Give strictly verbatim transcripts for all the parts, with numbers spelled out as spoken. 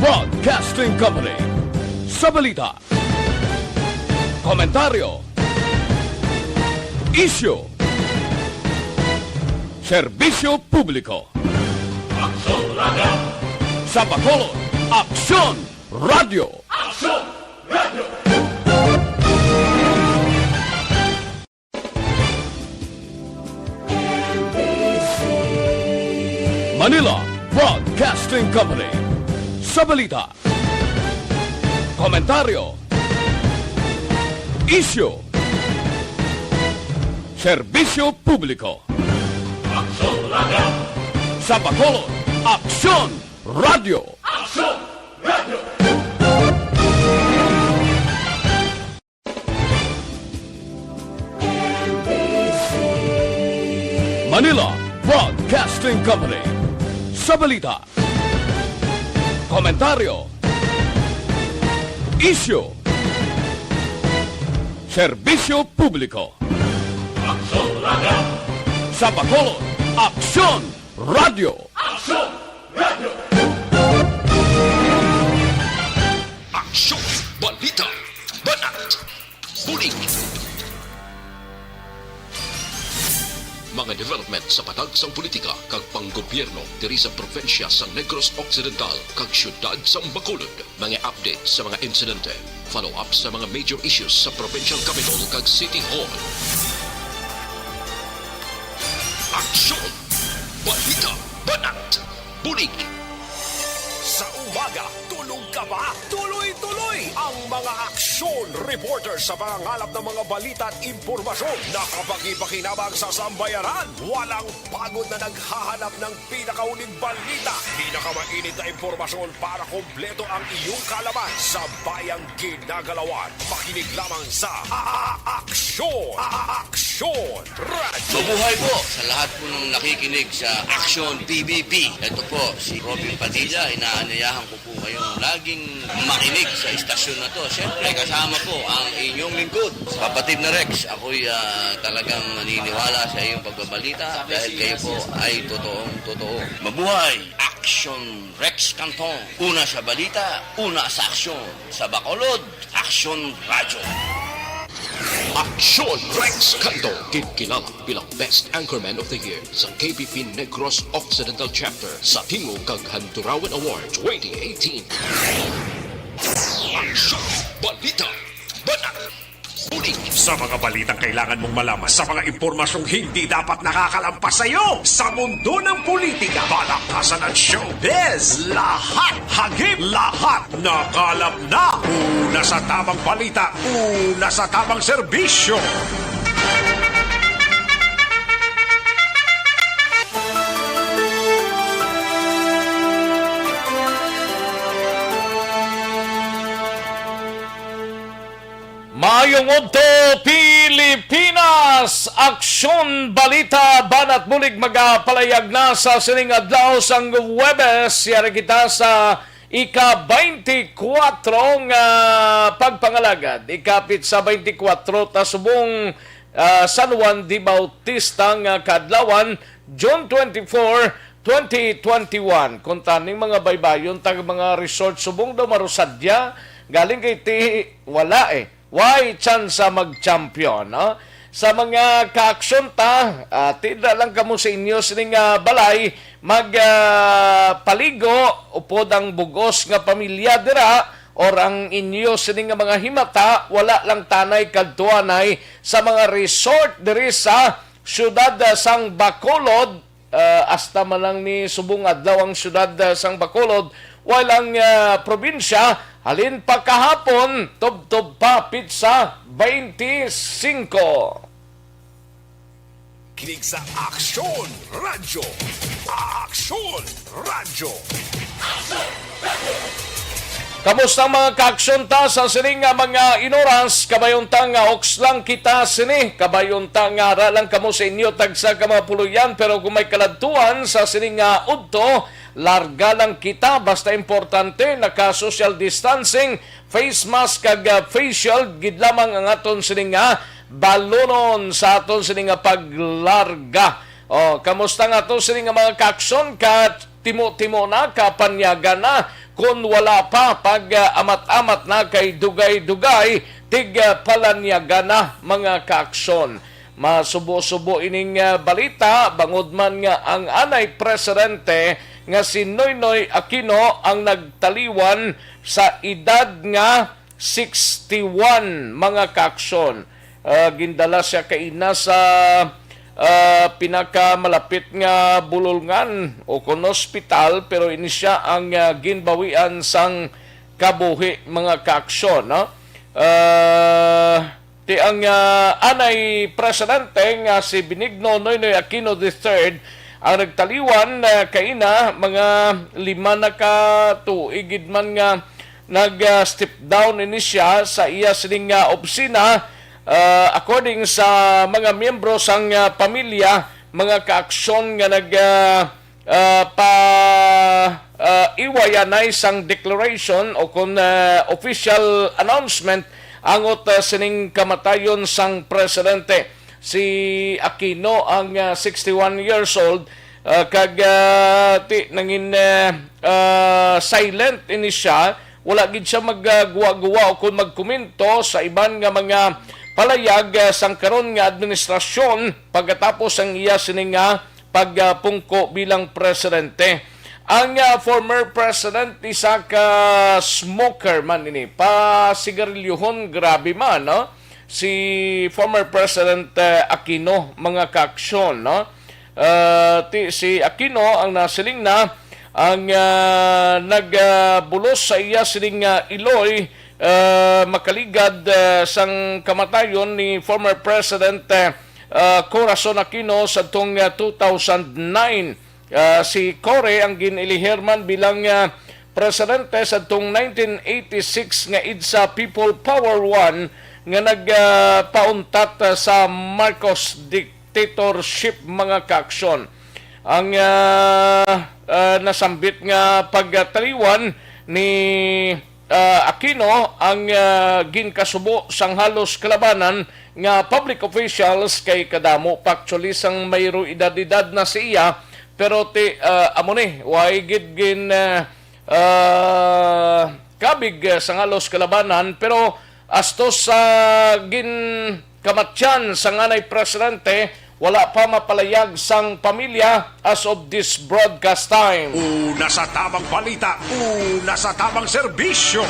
Broadcasting Company. Sa balita, komentaryo, isyu, serbisyo publiko. Aksyon Radio! Sa Bacolod, Aksyon Radio! Aksyon Radio! Manila Broadcasting Company. Sa balita, komentaryo, isyu, serbisyo publiko. Aksyon Radio! Sa Bacolod, Aksyon Radio! Aksyon Radio! Manila Broadcasting Company. Sa balita, komentaryo, isyu, serbisyo publiko. Aksyon Radio! Sa Bacolod, Aksyon Radio! Aksyon Radio! Aksyon! Balita! Banat! Bulig! Mga development sa patag sang politika kag panggobyerno diri sa probinsya sang Negros Occidental kag siyudad sang Bacolod. Mga update sa mga insidente, follow-up sa mga major issues sa provincial capital kag city hall. Aksyon! Balita! Banat! Bulig! Sa umaga, tulog ka ba? Tuloy-tuloy ang mga aksyon reporter sa pangangalap ng mga balita at impormasyon. Nakapagpakinabang sa sambayanan. Walang pagod na naghahanap ng pinakauling balita, pinakamainit na impormasyon para kompleto ang iyong kaalaman sa bayang ginagalawan. Makinig lamang sa A-, A-, Aksyon! A-, A-, Aksyon Radio! Mabuhay po sa lahat po ng nakikinig sa Aksyon P B B. Ito po si Robin Padilla. Inaanyayahan ko po kayong laging makinig sa istasyon na to. Siyempre, kasama po ang inyong lingkod, kapatid na Rex. Ako'y, ah, talagang naniniwala sa iyong pagbabalita dahil kayo po ay totoong totoo. Mabuhay! Aksyon Rex Canton. Una sa balita, una sa aksyon. Sa Bacolod, Aksyon Radyo. Aksyon Rex Canton, ginkilala bilang Best Anchorman of the Year sa K B P Negros Occidental Chapter sa Tingog kag Handurawan Award twenty eighteen. Aksyon! Balita! Banat! Bulig! Sa mga balitang kailangan mong malaman, sa mga impormasyong hindi dapat nakakalampas sa iyo, sa mundo ng politika, palakasan at showbiz, lahat hagip, lahat nakalap na. Una sa tamang balita, una sa tamang serbisyo. Maayong udto, Pilipinas! Aksyon, balita, banat bulig magapalayag na sa sining adlaw sang Huwebes. Yari kita sa ika-twenty-four nga pagpangalagad, ikapit sa twenty-four ta subong, ah, San Juan de Bautista nga kaadlawan, June twenty-four, twenty twenty-one. Kung taning mga baybayon tag mga resort subong daw marusadya, galing kay ti wala eh. Way tsansa mag-champion, no? Sa mga kaaksyon ta, ah, tidra lang kamo sa inyo sining, ah, balay, mag, ah, paligo, upod ang bug-os nga pamilya dira, or ang inyo sining nga mga himata, wala lang tanay kadtuanay sa mga resort diri sa siyudad, ah, sang Bacolod, ah, hasta man lang ni subong adlaw ang siyudad, ah, sang Bacolod, while ang, ah, probinsya halin pa kahapon tubtob pa pitsa twenty-five. Kinig sa Aksyon Radyo. Aksyon Radyo. Kamusta ang mga kaaksyon ta sa sini nga mga inoras? Kabayon ta nga oks lang kita sini. Kabayon ta nga ara lang kamo sa inyo tagsa ka mga puloy-an, pero kung may kaladtuan sa sini nga udto, larga lang kita. Basta importante, naka-social distancing, face mask kag, ah, face shield gid lamang ang aton sini nga balunon sa aton sini nga paglarga. O, kamusta nga aton sini nga mga kaaksyon? Ka timo-timo na, kapanyagan na, kon wala pa pag-amat-amat na kay dugay-dugay tig-, ah, palanyagan na, mga kaaksyon. Masubo-subo ining, ah, balita, bangod man nga ang anay presidente nga si Noynoy Aquino ang nagtaliwan sa edad nga sixty-one, mga kaaksyon. Ah, gindala siya kaina sa, ah, pinakamalapit nga bulolngan o kon ospital, pero ini siya ang, ah, ginbawian sang kabuhi, mga kaaksyon, no? Ah, ti ang, ah, anay presidente nga si Benigno Noynoy Aquino the third ang nagtaliwan, ah, kaina, mga lima na ka tuig gid man nga nag, ah, step down ini siya sa iya sining, ah, opisina, ah, according sa mga miyembro sang, ah, pamilya, mga kaaksyon nga nag, ah, ah, pa, ah, iway anay sang declaration o kon, ah, official announcement angot, ah, sining kamatayon sang presidente. Si Aquino ang, ah, sixty-one years old, ah, kag, ah, ti, nangin, ah, ah, silent ini siya. Wala gid siya magguwa-guwa o kon magkomento sa iban nga mga palayag, ah, sang karon nga administrasyon pagkatapos ang iya sini nga pagpungko bilang presidente. Ang, ah, former president, isa ka smoker man ini, pa sigarilyohon, grabe man, no? Si former President, ah, Aquino, mga kaaksyon, no? Ah, ti, si Aquino ang nasiling na ang, ah, nagbulos sa iya sining, ah, iloy, ah, makaligad, ah, sang kamatayon ni former President, ah, ah, Corazon Aquino sadtong, ah, two thousand nine. Ah, si Cory ang gin-elihir man bilang, ah, presidente sadtong nineteen eighty-six nga EDSA People Power One nga nag, ah, pauntat, ah, sa Marcos dictatorship, mga kaaksyon. Ang, ah, ah, nasambit nga pagtaliwan ni ah, Aquino ang, ah, ginkasubo sang halos kalabanan nga public officials kay kadamo pa actually sang mayro edad-edad na siya, pero ti, ah, amo ni, way gid gin, ah, ah, kabig, ah, sang halos kalabanan, pero astos sa gin kamatyan sang anay presidente, wala pa mapalayag sang pamilya as of this broadcast time. Una sa tabang balita, una sa tabang serbisyo.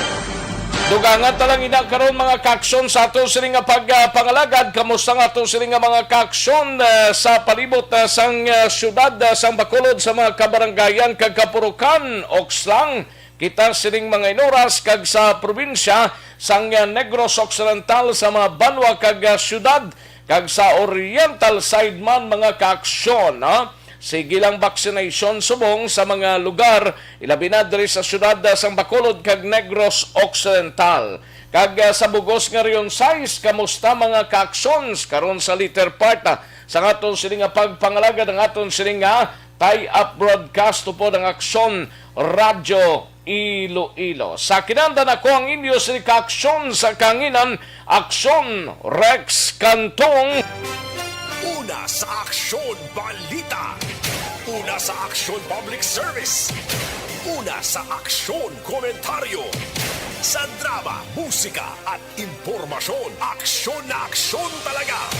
Dugangan ta lang ina karon, mga kaaksyon, sa ato sini nga pagpangalagad. Kamusta nga ato sini nga mga kaaksyon, ah, sa palibot, ah, sang, ah, syudad, ah, sang Bacolod, sa mga kabarangayan kag kapurukan, Okslang, kita sining mga inuras kag sa probinsya sang Negros Occidental, sa mga banwa kag, ah, siyudad, kag sa oriental side man, mga kaaksyon, ha? Sige lang vaccination subong sa mga lugar, ilabi na diri sa siyudad, ah, sang Bacolod kag Negros Occidental. Kag, ah, sa bugos nga Region sais, kamusta, mga kaaksyon? Karon sa later part, ah, sa aton sini nga pagpangalagad, ang aton sini nga tie-up broadcast upod ang Aksyon Radyo Iloilo. Sa kinahanglan, ako ang inyo sini ka Aksyon sa Kahanginan, Aksyon Rex Cantong. Una sa Aksyon Balita. Una sa Aksyon Public Service. Una sa Aksyon Komentaryo. Sa drama, musika, at impormasyon. Aksyon na aksyon talaga.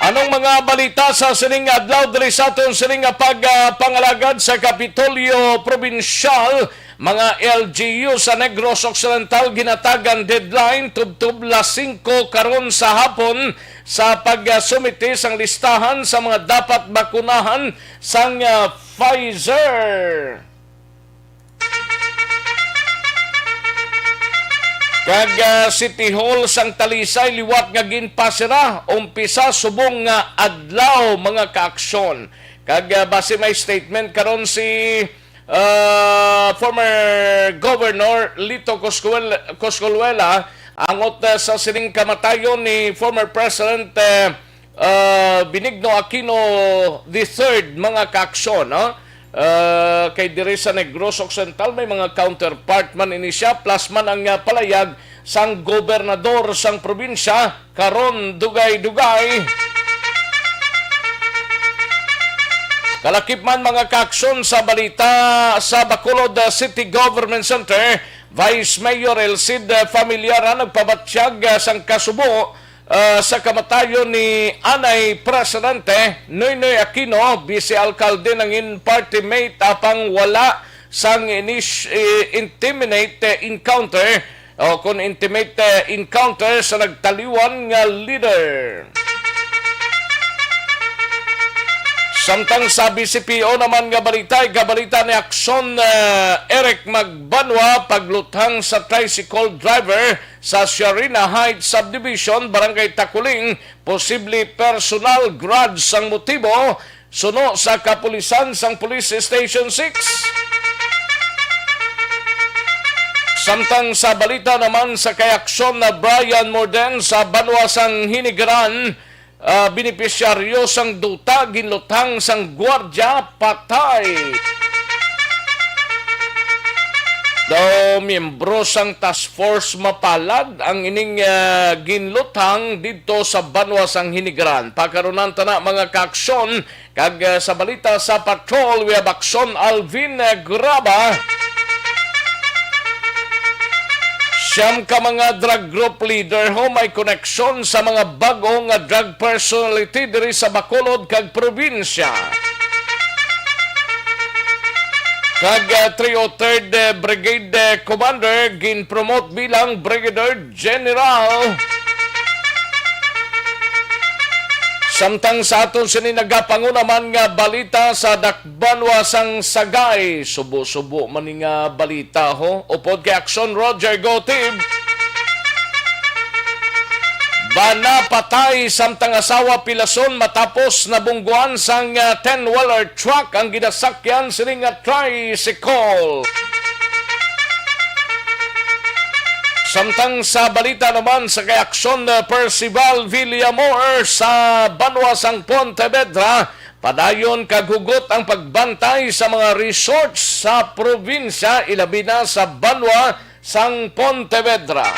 Anong mga balita sa sining adlaw diri sa aton sining nga pag, ah, pangalagad sa Kapitolyo Probinsyal? Mga L G U sa Negros Occidental ginatagan deadline tubtob las singko karon sa hapon sa pagsumiti sang listahan sa mga dapat bakunahan sang, ah, Pfizer. Kag, ah, City Hall sang Talisay liwat nga ginpasira umpisa subong nga adlaw, mga kaaksyon. Kag, ah, base may statement karon si, ah, former Governor Lito Coscuel-, Coscoluela angot, ah, sa sining kamatayon ni former President, ah, ah, Benigno Aquino the third, mga kaaksyon, no? Ah, kay diri sa Negros Occidental, may mga counterpart man ini siya, plus man ang, ah, palayag sang gobernador sang probinsya, karon dugay-dugay. Kalakip man, mga kaaksyon, sa balita sa Bacolod, uh, City Government Center, Vice Mayor Elcid, uh, Familiar, uh, nagpabatyag, uh, sang kasubo, uh, sa kamatayon ni anay Presidente Noynoy Aquino, Vice Alkalde nangin party mate, apang wala sang inis-, eh, intimate, eh, encounter o kon intimate, eh, encounter sa nagtaliwan nga leader. Samtang sa B C P O naman nga balita, ikabalita ni Aksyon, eh, Eric Magbanwa, pagluthang sa tricycle driver sa Sharina Heights Subdivision, Barangay Taculing, posible personal grudge sang motibo, suno sa kapulisan sang Police Station six. Samtang sa balita naman sa kay Aksyon na Brian Morden sa banwa sang Hinigaran, ah, benepisyaryo sang duta ginluthang sang gwardya patay. Daw miyembro sang task force mapalad ang ining, ah, ginluthang didto sa banwa sang Hinigaran. Pakarunan ta na, mga kaaksyon, kag, ah, sa balita sa patrol, we have Aksyon Alvin, ah, Graba. Siyam ka mga drug group leader ho may koneksyon sa mga bag-o nga drug personality diri sa Bacolod kag probinsya. Kag, ah, three oh third, eh, Brigade, eh, Commander ginpromote bilang Brigadier General. Samtang sa aton sini nagapanguna man nga balita sa dakbanwa sang Sagay, subo-subo man ni nga balita ho. Upod kay Aksyon Roger Gotib. Bana patay samtang asawa pilason matapos nabungguan sang, ah, ten-wheeler truck ang ginasakyan sini nga tricycle. Samtang sa balita naman sa kay Aksyon, ah, Percival Villamor sa banwa sang Pontevedra, padayon kag hugot ang pagbantay sa mga resorts sa probinsya, ilabi na sa banwa sang Pontevedra.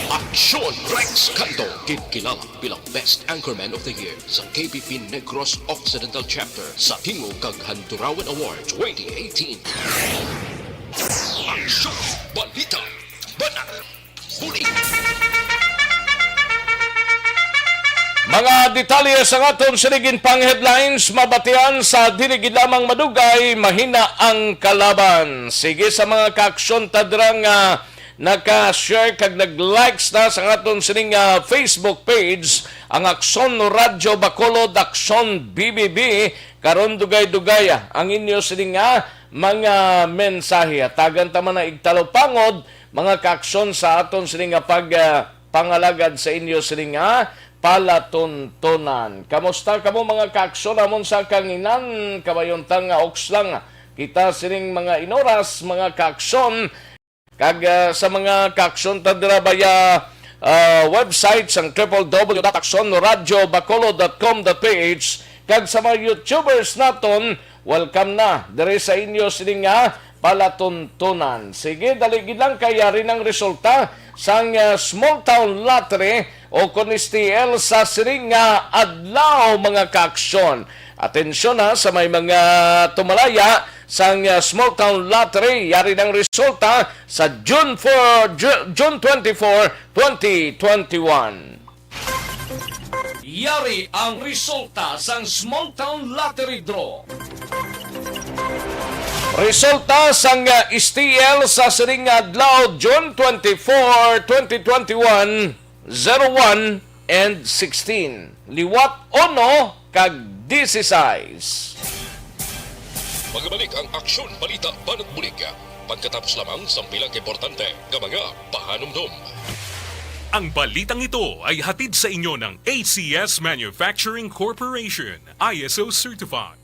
Aksyon Rex Canto, ginkilala bilang Best Anchorman of the Year sa K B P Negros Occidental Chapter sa Tingog kag Handurawan Award twenty eighteen. Aksyon, balita, banat, bulig. Mga detalye sa aton sining pang headlines mabatian sa dili gid lamang madugay, mahina ang kalaban. Sige sa mga kaaksyon ta dira nga naka-share kag nag-likes na sa aton sining, ah, Facebook page, ang Aksyon Radyo Bacolod, Aksyon B B B. Karon dugay-dugay, ah, ang inyo sining, ah, mga mensahe. Hatagan ta man ang igtalupangod, mga kaaksyon, sa aton sining nga pag, ah, pangalagad sa inyo sining, ah, palatuntunan. Kamusta kamo, mga kaaksyon, amon sa kanginan? Kabayon ta nga uks lang kita sining mga inoras, mga kaaksyon. Kag, ah, sa mga kaaksyon ta dira via, ah, website sang triple W dot aksyon radyo bacolod dot com dot P H, kag sa mga YouTubers naton, welcome na diri sa inyo sini nga palatuntunan. Sige, dali gid lang kay yari nang resulta sang, ah, Small Town Lottery o kon S T L sa sining nga adlaw, mga kaaksyon. Atensyon, ha, sa may mga tumalaya sang, ah, Small Town Lottery. Yari nang resulta sa June four, Ju-, June twenty-four, twenty twenty-one. Yari ang resulta sang Small Town Lottery Draw. Resulta sang, ah, S T L sa sining adlaw, June twenty-four, twenty twenty-one, zero one and sixteen, liwat uno kag disisais. Magbalik ang Aksyon Balita Banat Bulig pagkatapos lamang sang pila ka importante nga mga pahanumdom. Ang balitang ito ay hatid sa inyo ng A C S Manufacturing Corporation, I S O certified.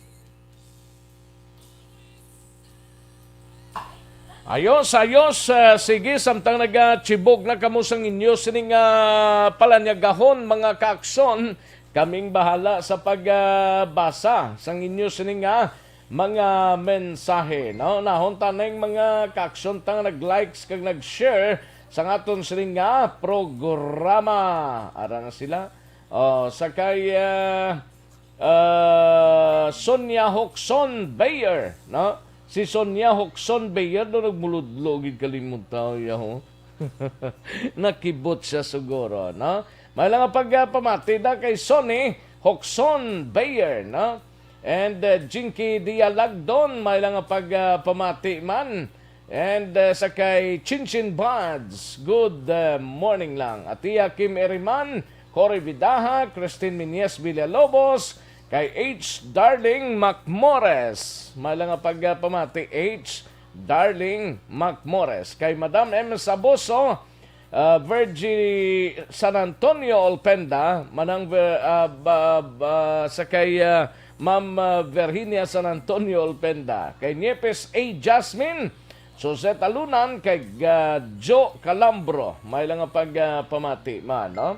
Ayos, ayos. Ah, sige, samtang nagatibok na kamo sang inyo sining, ah, palanyagahon, mga kaakson, kaming bahala sa pagbasa sang inyo sining, ah, mga mensahe. Naunahon ta ning mga kaakson tang nag-likes kag nag-share sang aton sining nga programa. Ara na sila. Oh, sa kay, ah, ah, Sonia Hoxon Bayer, no? Si Sonia Hoxon Bayer, no, nagmuludlo gid kalimutaw, yaho. Nakibot siya siguro, no? May lang nga pagpamati na kay Sonny Hoxon Bayer, no? And, uh, Jinky Dialagdon, may lang nga pagpamati man. And, uh, sa kay Chinchin Buds, good, uh, morning lang. Atiya Kim Eriman, Cory Vidaha, Christine Miñez Villalobos, kay H Darling Macmores. May lang nga pagpamati, H Darling Macmores. Kay Madam M Saboso, uh, Virgie San Antonio Olpenda, manang Ver-, uh, ba, ba, sa kay, uh, Ma'am, uh, Virginia San Antonio Olpenda. Kay Niepes A Jasmine, Suzette Alunan, kay, uh, Jo Calambro. May lang nga pagpamati man, no?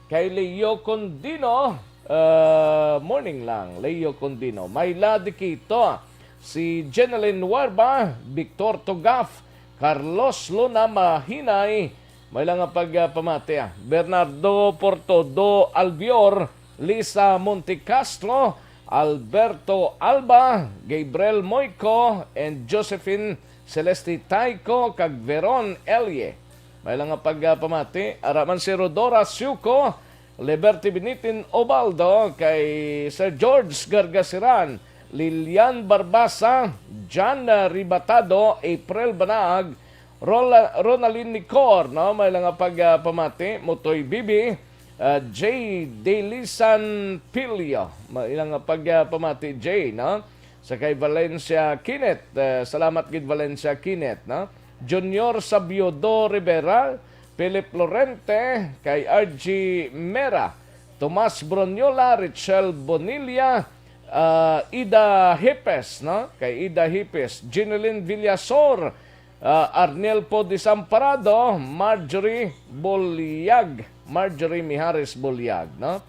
Kay Leo Condino, uh, morning lang, Leo Condino. May ladi kito, si Jeneline Warba, Victor Tugaf, Carlos Luna Mahinay, may lang nga pagpamati, ah. Bernardo Portodo Albior, Lisa Montecastro, Alberto Alba, Gabriel Moico, and Josephine Celeste Taico, kag Veron Elie. May lang nga pagpamati, ara man si Rodora Siuco, Liberty Binitin Obaldo, kay Sir George Gargasiran, Lilian Barbasa, John Ribatado, April Banaag, Rola-, Ronaldin Nicor, no? May lang nga pagpamati, Mutoy Bibi, ah, Jay Delisan Pilio. May lang nga pagpamati, Jay, no? Sa kay Valencia Kenneth, eh, salamat gid Valencia Kenneth, no? Junior Sabiodo Rivera, Philip Lorente, kay R G Mera, Tomas Broniola, Richel Bonilla, ah, Ida Hipes, no? Kay Ida Hipes, Jeneline Villasor, ah, Arnel Po Desamparado, Marjorie Bolyag, Marjorie Mijares Bolyag, no?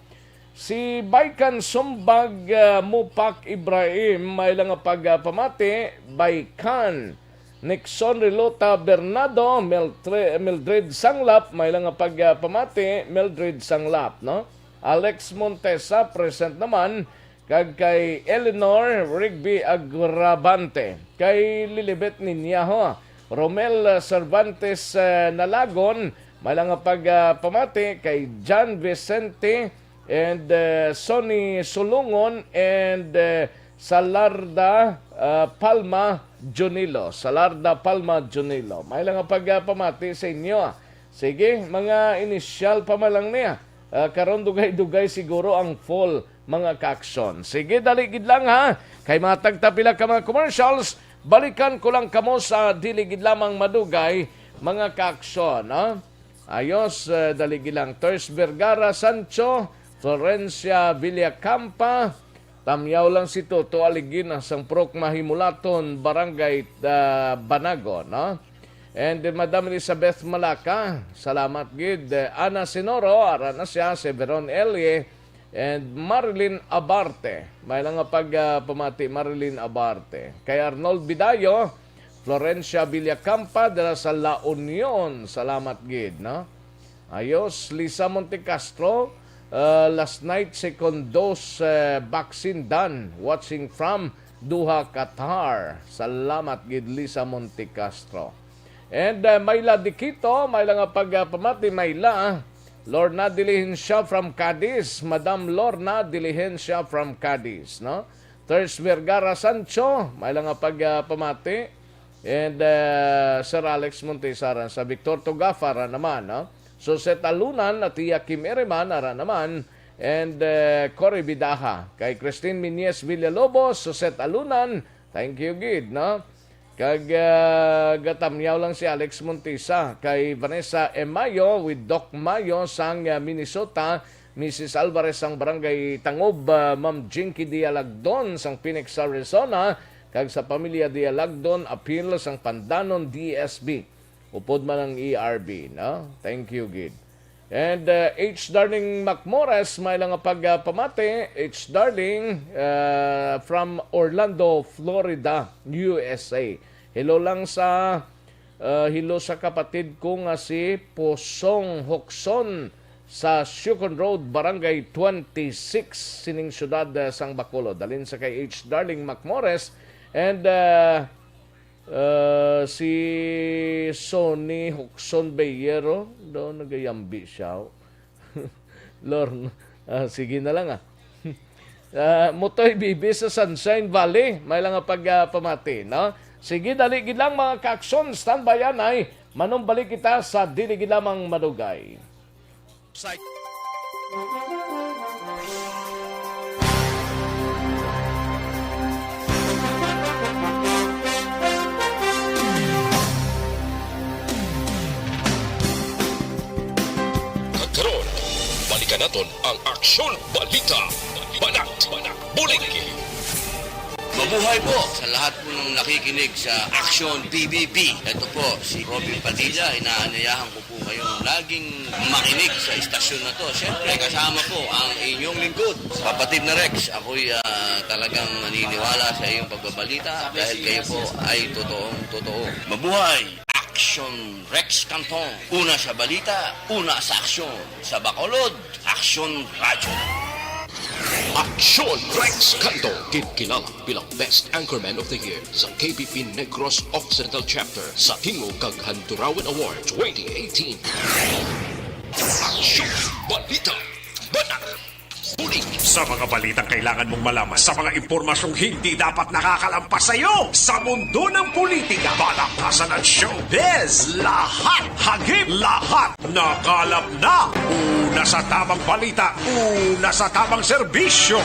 Si Baikan Sumbag, ah, Mupak Ibrahim, may lang nga pagpamati, Baikan. Nixon Rilota Bernardo, Mildre-, Mildred Sanglap, may lang nga pagpamati, Mildred Sanglap, no? Alex Montesa, present naman, kag kay Eleanor Rigby Agravante, kay Lilibet Niñaho, Romel Cervantes, eh, Nalagon, may lang nga pagpamati, kay John Vicente, and, eh, Sonny Sulungon, and, eh, Salarda, ah, Palma Junilo. Salarda Palma Junilo. May lang nga pagpamati sa inyo. Sige, mga inisyal pa man lang niya. Ah, karon dugay-dugay siguro ang full, mga kaaksyon. Sige, dali gid lang, ha. Kay matag ta pila ka mga commercials, balikan ko lang kamo sa dili gid lamang madugay, mga kaaksyon, ha. Ayos, eh, dali gid lang. Ters Vergara Sancho, Florencia Villacampa, tamyaw lang si Toto Aligina sang Purok Mahimulaton, Barangay, ah, Banago, no? And then Madam Elizabeth Malaka, salamat gid. Eh, Ana Sinoro, ara na siya, si Veron Elie, and Marilyn Abarte. May lang nga pag, ah, pamati, Marilyn Abarte. Kay Arnold Bidayo, Florencia Villacampa, dira sa La Union. Salamat gid, no? Ayos, Lisa Montecastro, uh, last night, second dose, uh, vaccine done. Watching from Doha, Qatar. Salamat gid, Lisa Montecastro. And, uh, Myla Diquito, may lang nga pagpamati, Myla. Lorna Diligencia from Cadiz. Madam Lorna Diligencia from Cadiz, no? Ters Vergara Sancho, may lang nga pagpamati. And, uh, Sir Alex Montesara sa Victor Tugafara naman, no? Suzette Alunan, Atiya Kim Ereman, ara naman. And, uh, Cory Bidaha. Kay Christine Miñez Villalobos, Suzette Alunan, thank you gid, no? Kag, ah, gatamyaw lang si Alex Montisa kay Vanessa M. Mayo with Doc Mayo sang, ah, Minnesota, Missus Alvarez sang Barangay Tangob, ah, Ma'am Jinky Dialagdon sang Phoenix, Arizona, kag sa pamilya Dialagdon, apil sang Pandanon D S B. Upod man ang E R B, no? Thank you gid. And, uh, H Darling Macmores, may lang nga pagpamati. H Darling, uh, from Orlando, Florida, U S A. Hello lang sa, uh, hello sa kapatid ko nga si Posong Hokson sa Siocon Road, Barangay twenty-six, sining siyudad, ah, sang Bacolod. Halin sa kay H Darling Macmores and, ah, ah, si Sonny Huxon Beyero. Do, nagayambi siya, oh. Lord, ah, sige na lang, ah. Ah, Mutoy Bibi sa Sunshine Valley, may lang nga pag, ah, pamati, no? Sige, dali gid lang, mga kaaksyon, standby anay. Manumbalik kita sa dili gid lamang madugay. Psych. Kag karon, balikan naton ang Aksyon Balita. Banat, bulig. Mabuhay po sa lahat po ng nakikinig sa Aksyon P B B. Ito po si Robin Padilla. Inaanyayahan ko po kayong laging makinig sa istasyon na to. Siyempre, kasama po ang inyong lingkod, Kapatid na Rex. Ako'y, ah, talagang naniniwala sa iyong pagbabalita dahil kayo po ay totoong totoo. Mabuhay! Aksyon Rex Canton. Una sa balita, una sa aksyon. Sa Bacolod, Aksyon Radyo. Aksyon Rex Canto, ginkilala bilang Best Anchorman of the Year sa K B P Negros Occidental Chapter sa Tingog kag Handurawan Award twenty eighteen. Aksyon Balita. Banat. Bulig. Sa mga balitang kailangan mong malaman, sa mga impormasyong hindi dapat nakakalampas sa iyo, sa mundo ng politika, balaktasan at showbiz, lahat, hagip, lahat, nakalap na. Una sa tamang balita, una sa tamang serbisyo.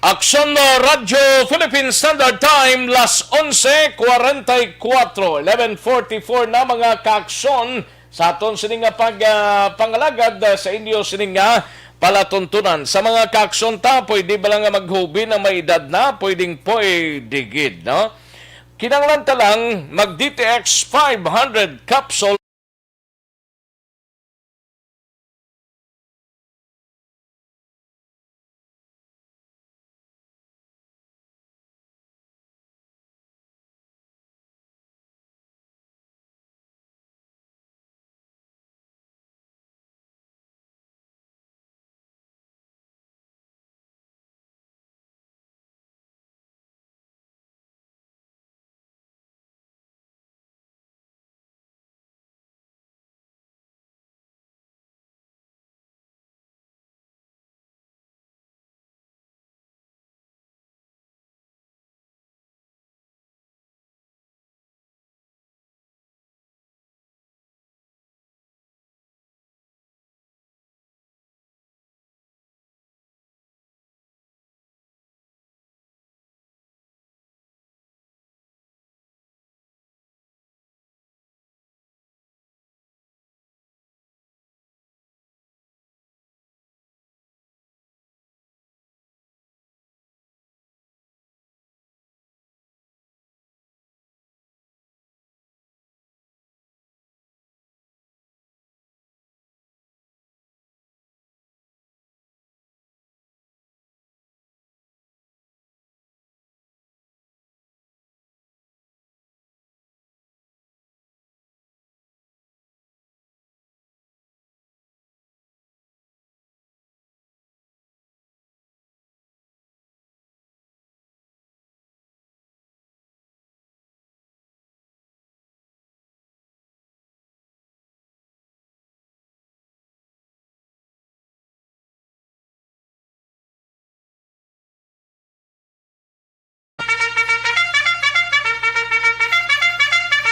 Aksyon, uh, Radyo Philippine Standard Time, las onse cuarenta y cuatro, eleven forty-four na, mga kaaksyon, sa aton sini nga pag, ah, pangalagad, ah, sa inyo sini nga palatuntunan. Sa mga kaaksyon ta, pwede ba lang nga maghubi na may edad na? Pwedeng pwede gid, no? Kinahanglan ta lang mag D T X five hundred capsule.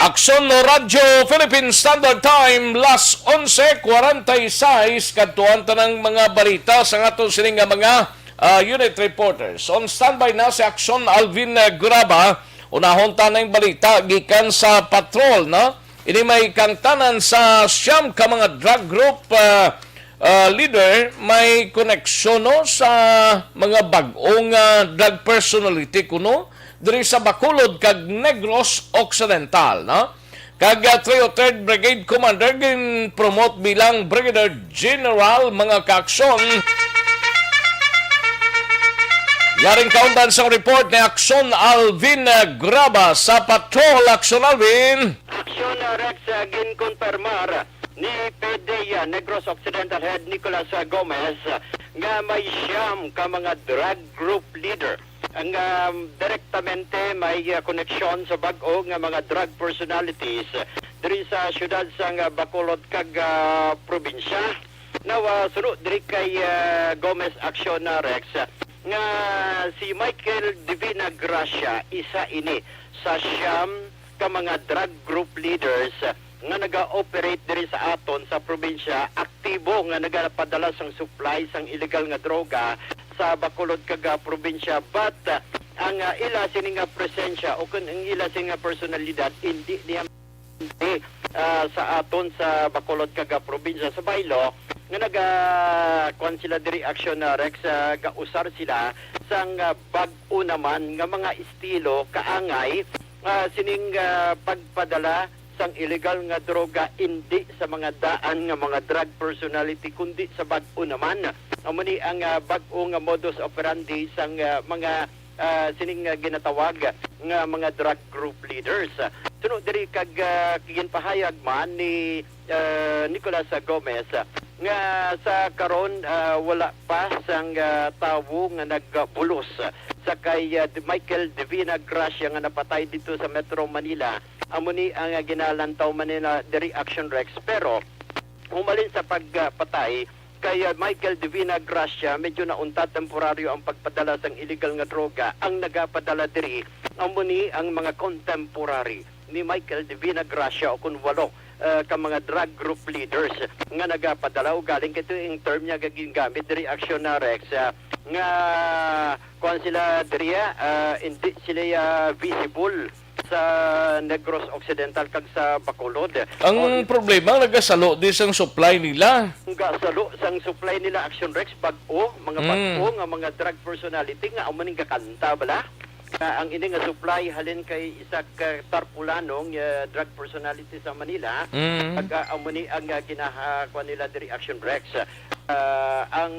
Aksyon Radyo Philippine Standard Time, las onse cuarenta y seis, kadtuan tanang mga balita sa aton sini nga mga, ah, unit reporters. On standby na si Aksyon Alvin, eh, Guraba. Unahon ta ning balita gikan sa patrol, no? Ini may kangtanan sa siyam ka mga drug group, ah, ah, leader may koneksyon, no, sa mga bag-ong, ah, drug personality kuno diri sa Bacolod kag Negros Occidental, no? Kag, ah, three oh third Brigade Commander gin-promote bilang Brigadier General, mga kaaksyon. Yaring kaundan sang report ni Aksyon Alvin, ah, Graba sa Patrol. Aksyon Alvin. Aksyon, uh, Rex, uh, Ginkonfirmar ni PDEA Negros Occidental Head Nicolas Gomez nga may siyam ka mga drug group leader nga direktamente may, ah, koneksyon sa bag-o nga mga drug personalities diri sa siyudad sang, ah, Bacolod kag, ah, probinsya. Now, ah, suno diri kay, ah, Gomez Action, ah, Rex, nga si Michael Divina Gracia isa ini sa siyam ka mga drug group leaders nga naga-operate diri sa aton sa probinsya, aktibo nga nagapadala sang supply sang illegal nga droga sa Bacolod kag, ah, probinsya, but, ah, ang, ah, ila sini nga presensya o kun ang ila sini nga personalidad hindi niya, ah, sa aton sa Bacolod kag, ah, probinsya sa Baylo nga naga kuan sila diri action, ah, Rex, ah, gausar sila sang, ah, bag-o naman nga mga estilo kaangay, ah, sining, ah, pagpadala sang illegal nga droga, indi sa mga daan nga mga drug personality, kundi sa bag-o naman. Amo ni ang, ah, bag-o nga modus operandi sang, ah, mga, ah, sining, ah, ginatawag nga mga drug group leaders. Suno diri kag, ah, ginpahayag man ni, ah, Nicolas Gomez, ah, nga sa karon, ah, wala pa sang, ah, tawo nga nagbulos sa kay, ah, Michael Divina Gracia nga napatay dito sa Metro Manila. Amo ni ang, ah, ginalantaw man nila diri, Action Rex. Pero humalin sa pagpatay kay, ah, Michael Divina Gracia, medyo nauntat temporaryo ang pagpadala sang illegal nga droga. Ang nagapadala diri amo ni ang mga contemporary ni Michael Divina Gracia, o kun walo, ah, ka mga drug group leaders nga nagapadala. Ugaling kay ito yung term niya gagingamit diri, Action na Rex, ah, nga kuan sila diri, ah, hindi sila, ah, visible sa Negros Occidental kag sa Bacolod. Ang problema, nagasalo di sang supply nila. Ang gasalo sang supply nila, Action Rex, bag-o, mga Mm. bag-o nga mga drug personality nga amo ning gakanta bala. Ah, ang ini nga supply halin kay isa ka tarpulano nga drug personality sa Manila. Mm. Pagka amo ni ang, ah, ginaha-, kuan nila diri, Action Rex. Ah, ang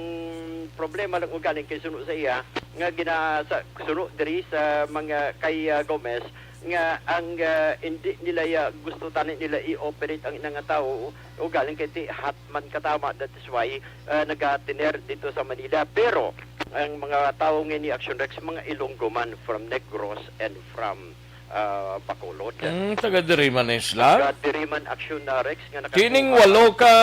problema lang ugaling kay suno sa iya nga gina-, sa, suno diri sa mga kay, ah, Gomez nga ang, ah, hindi nila ya-, gusto tani nila i-operate ang ina nga tawo ugaling kay ti hot man katama. That is why, ah, nagatiner dito sa Manila. Pero ang mga tawo nga ni Action Rex, mga Ilonggo man from Negros and from, ah, Bacolod. Mm, taga diri man isla? Taga diri man, Action na Rex, nga nakakuha. Kining walo ka,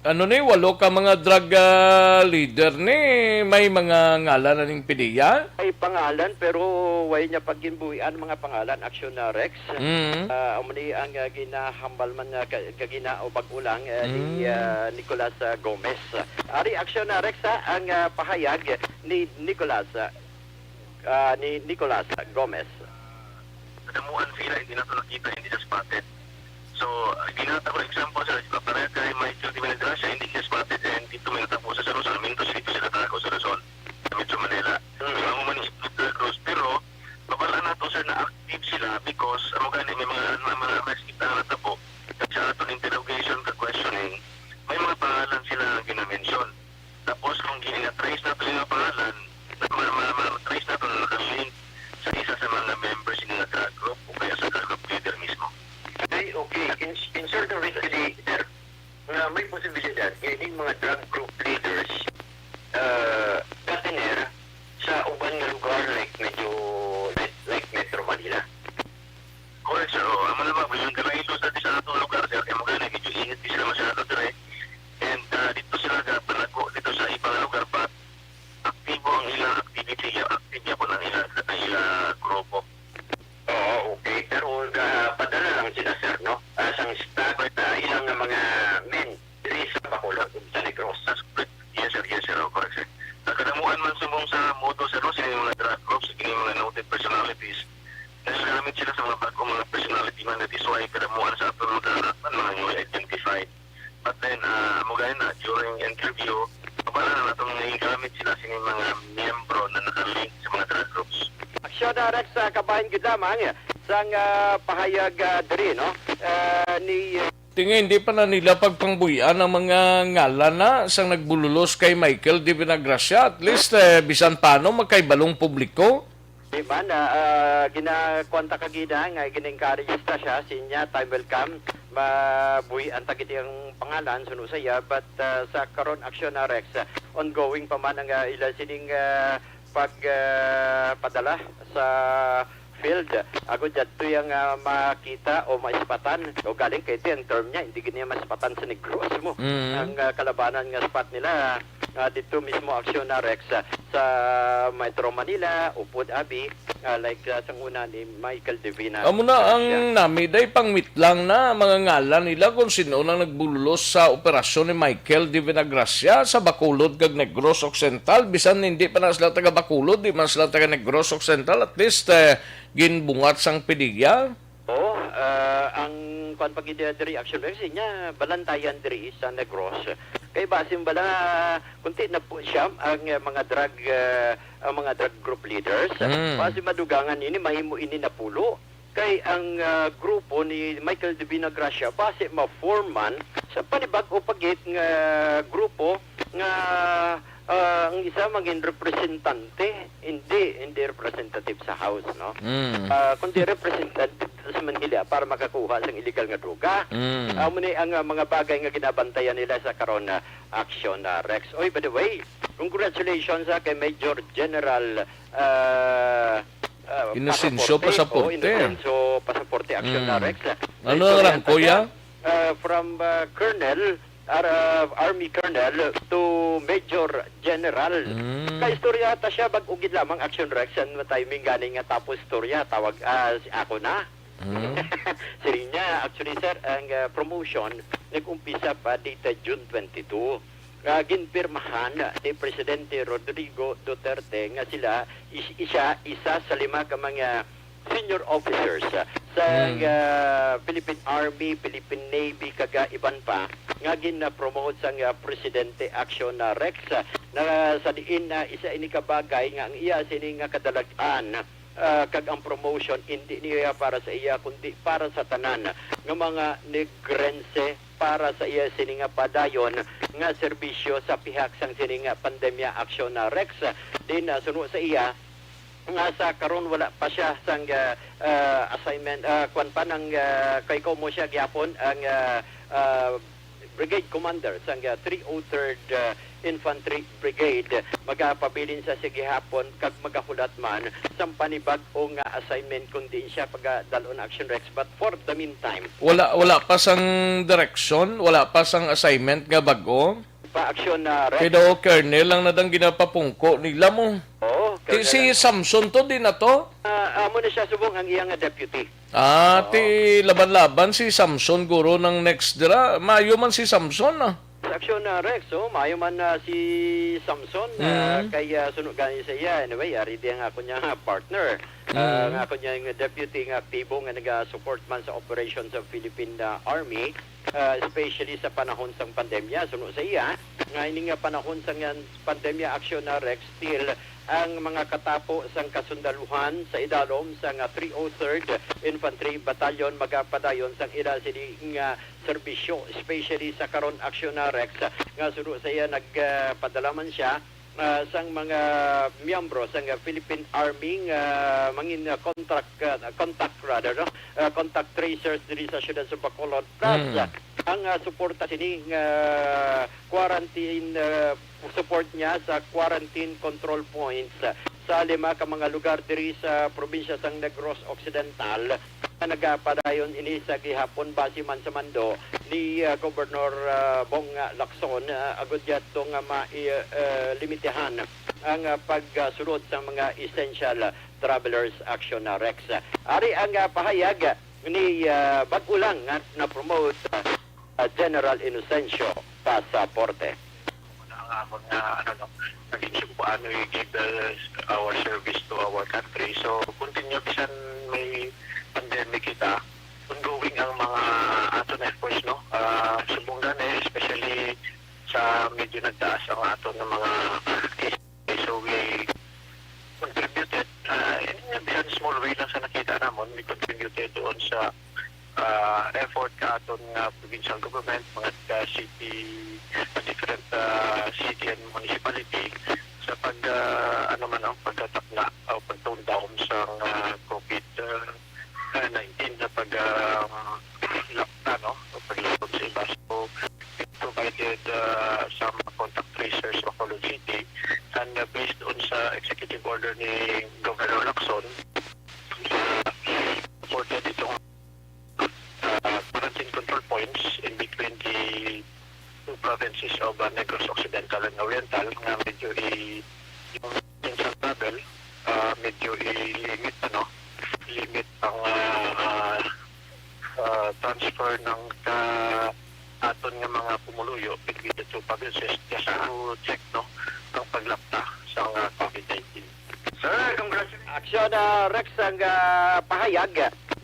ano ni, walo ka mga drug, ah, leader ni, may mga ngalan na ning PDEA? Ay pangalan, pero way niya pagginbuhian mga pangalan, Action na Rex. Mm. Ah, amo ni ang, ah, ginahambal man nga ka-, kagina o bag-o lang, ah, ni, Mm. ah, Nicolas, ah, Gomez. Ari, Action na Rex, ah, ang, ah, pahayag ni Nicolas, ah, ah, ni Nicolas Gomez. Kadamuan sila, hindi nato nakita, hindi siya spotted. So, ginata ko example sa, para kay Michael Divina Gracia, hindi siya spotted and dito may natabo sa Luzon. Minto siya dito sa Cataco, sa Luzon, sa Metro Manila. Mm. So, amo man ni Peter Cruz. Pero, mabal-an nato, sir, na active sila because amo gani may mga, mga, mga arrest kita nga natabo. Kag sa aton interrogation kag questioning, may mga pangalan sila nga gina-mention. Tapos kung gina-trace nato yung pangalan, na ma-, ma-, ma-trace nato na nakalink sa isa sa mga members ng drug group o kaya sa drug group leader mismo. Ay, okay. In, in certain way, pwede, sir, nga may posibilidad nga ining mga drug group leaders, ah, gatiner sa uban nga lugar, like, medyo, like, like Metro Manila. Correct, sir. Oh, amo na ba? Yung Galailo sa, sa atong lugar, sir, kaya mo gani, medyo init di sila masyado dire. And, ah, dito sila ga-, palago dito sa ibang lugar, but aktibo ang ilang activity, ya-, active yapon ang ilang, ang ilang grupo. Oo, okay. Pero gapadala lang sila, sir, no? Ah, sang stock, ah, ilang nga mga men diri sa Bacolod ug sa Negros. That's correct. Yes, sir. Yes, sir. Oh, correct, sir. Sa kadamuan man subong sa modus, sir, no, sila yung mga drug groups, sila yung mga noted personalities, nagagamit sila sa mga bag-ong mga personality man, that is why kadamuan sa aton mga, man, mga newly identified. But then, ah, amo gani na, during interview, mabal-an na natong nagamit sila sini mga miyembro na nakalink sa mga drug groups. Aksyon na, Rex, sa kabahin gid lamang sang, ah, pahayag, ah, diri, no? Ah, ni, ah, Tingin, hindi pa na nila pagpangbuy-an ang mga ngalan na sang nagbululos kay Michael de Vinagracia. At least, eh, bisan paano, makaibalong publiko. Di ba na, ah, ginakuan ta kagina nga gina-encourage ta siya, sinya, time will come mabuhian ta gid ang pangalan suno sa iya, but, ah, sa karon, Action, ah, Rex, ah, ongoing pa man ang, ah, ila sining, ah, pag, ah, padala sa field. Agod yadto yang, ah, makita o maispatan. O galing kay ito ang term niya, hindi gid niya maispatan sa Negros mo. Mm. Ang, ah, kalabanan nga spot nila, ah, dito mismo, Action, ah, Rex, ah, sa Metro Manila, upod abi, ah, like, ah, sang una ni Michael Divina. Amo na ang Gracia. Nami, day, pangwit lang na mga ngalan nila kung sino nang nagbulos sa operasyon ni Michael Divina Gracia sa Bacolod kag Negros Occidental. Bisan hindi pa na sila taga Bacolod, di man sila taga Negros Occidental, at least, eh, ginbungat sang pidiya. Oh, ah, ang kuan pa gid diri, Action Rex, niya balantayan diri sa Negros. Kay basin bala, kunti na po siya ang, eh, mga drug, eh, ang mga drug group leaders. Mm. Basin madugangan ini, mahimo ini napulo. Kay ang, ah, grupo ni Michael Divina Gracia, base ma-form man sa panibag-o pa gid nga grupo nga, ah, ang isa mangin representante, hindi, hindi representative sa House, no? Mm. Ah, kundi representative sa Manila para makakuha sang illegal nga droga. Mm. Amo ni ang, ah, mga bagay nga ginabantayan nila sa karon na action na Rex. Oy, by the way, congratulations, ah, kay Major General, ah, ah, Inocencio Pasaporte. Pasaporte. Oh, Inocencio Pasaporte, action na Mm. Rex. Ano Istorya lang ko, taga, ya? ah, from, ah, Colonel, ar-, ah, Army Colonel to Major General. Mm. Kaistorya ta siya, bag-o gid lamang, Action Rex, ang timing gani nga tapos istorya, tawag, ah, si ako na. Mm. Siling niya, actually, sir, ang, ah, promotion nag-umpisa pa data June twenty-two. Ah, ginpirmahan ni Presidente Rodrigo Duterte nga sila is-, isa, isa sa lima ka mga senior officers, ah, sa, Mm. ah, Philippine Army, Philippine Navy, kag, ah, iban pa nga gin-promote sang, ah, Presidente Action na Rex, ah, na sa diin na isa ini ka bagay nga ang iya sini nga kadalagan, ah, kag ang promotion indi niya para sa iya kundi para sa tanan nga mga Negrense, para sa iya sini nga padayon nga serbisyo sa pihak sang sini nga pandemya, Action na Rex. Din, ah, suno sa iya nga sa karon wala pa siya sang, ah, ah, assignment, ah, kwan pa nang, ah, kay komo siya gihapon ang, ah, ah, Brigade Commander sang, ah, three oh third, ah, Infantry Brigade. Magapabilin sa sige hapon kag magahulat man sang panibag-o nga assignment kung diin siya pagadalon, Action Rex. But for the meantime, Wala, wala pa sang direksyon, wala pa sang assignment nga bag-o. Pa action na Rex. Kay daw Colonel lang na dang ginapapungko nila mo. Oo, Ti si Colonel lang. Samson to, di na to? Ah, amo na siya subong ang iyang deputy. Ah, Oo. Ti laban-laban si Samson guro nang next dira. Maayo man si Samson, ah. Sa aksyon na Rex, oh, maayo man na si Samson, ah, Mm. kay, ah, suno gani sa iya. Anyway, ari di ang ako niya partner. Ah, Mm. Ang ako niya nga deputy nga aktibo nga naga-support man sa operation sa Philippine, ah, Army, ah, especially sa panahon sang pandemya. Suno sa iya, nga ini nga panahon sang pandemya, aksyon na Rex, still ang mga katapo sang kasundaluhan sa idalom sang three oh third Infantry Battalion magapadayon sang ila sini nga serbisyo, especially sa karon, aksyon na Rex, nga suno sa iya nagpadala man siya, ah, sang mga miyembro sang Philippine Army nga mangin, ah, contract, ah, contact rather, no? Ah, contact tracers diri sa siyudad sa Bacolod. Plus, Mm. ah, ang, ah, suporta sini nga quarantine, ah, support niya sa quarantine control points, ah, sa lima ka mga lugar diri sa probinsya sang Negros Occidental, nga nagapadayon ini sa gihapon base man sa mando ni, ah, Gobernador, ah, Bong Lacson, ah, agud yadto nga ma-, i-, ah, limitahan ang, ah, pagsulod sa mga essential travelers, aksyon na Rex. Ari ang, ah, pahayag ni, ah, bag-o lang nga na-promote, ah, ah, General Inocencio Pasaporte. Una ang amon nga, ano, no, naging sumpuan, we give, uh, our service to our country. So, continue, bisan may pandemic kita, ongoing ang mga aton efforts, no? Ah, subong gani, especially sa medyo nagtaas ang aton nga mga case. So, we contributed, ah, in a bisan small way lang sa nakita namon, we contributed doon sa, ah, effort ka aton nga provincial government, mga, ah, city, ah, different, ah, city and municipality sa pag, ah, ano man ang pagtatakna o pag-tone down sa, ah, COVID, ah, ah, nineteen na pag, ah, lockdown, no? ah, sa mga contact tracers sa Bacolod City. And, ah, based on sa executive order ni Governor Lacson, ah, supported itong, ah, quarantine control points in between the two provinces of, ah, Negros Occidental and Oriental, nga medyo i-, yung international travel, ah, medyo i-limit, ano, limit ang, ah, ah, ah, transfer ng ka-, aton nga mga pumuluyo between the two provinces just to check, no, ang paglapta sa, ah, COVID nineteen. Sir, congratulations. Action, ah, Rex, ang, ah, pahayag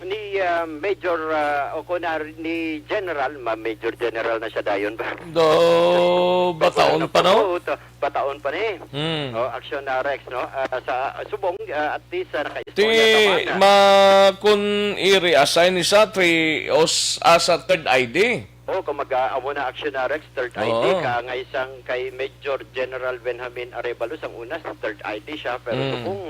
ni, ah, Major, ah, o kung na, ni General, ma-, Major General na siya dayon ba? Do, bataon pa, no? Bataon pa ni. Hmm. Oh, action na, Rex, no? Ah, sa, ah, subong, ah, at least, ah, naka-istorya ka man, ah. Ma-, kun i-reassign ni sa three o s-, ah, sa third I D. Oh, kung mag, ah, amo na action na, Rex, third I D, Oo. Ka, nga isang kay Major General Benjamin Arevalo, sang una sa third I D siya, pero Hmm. Subong,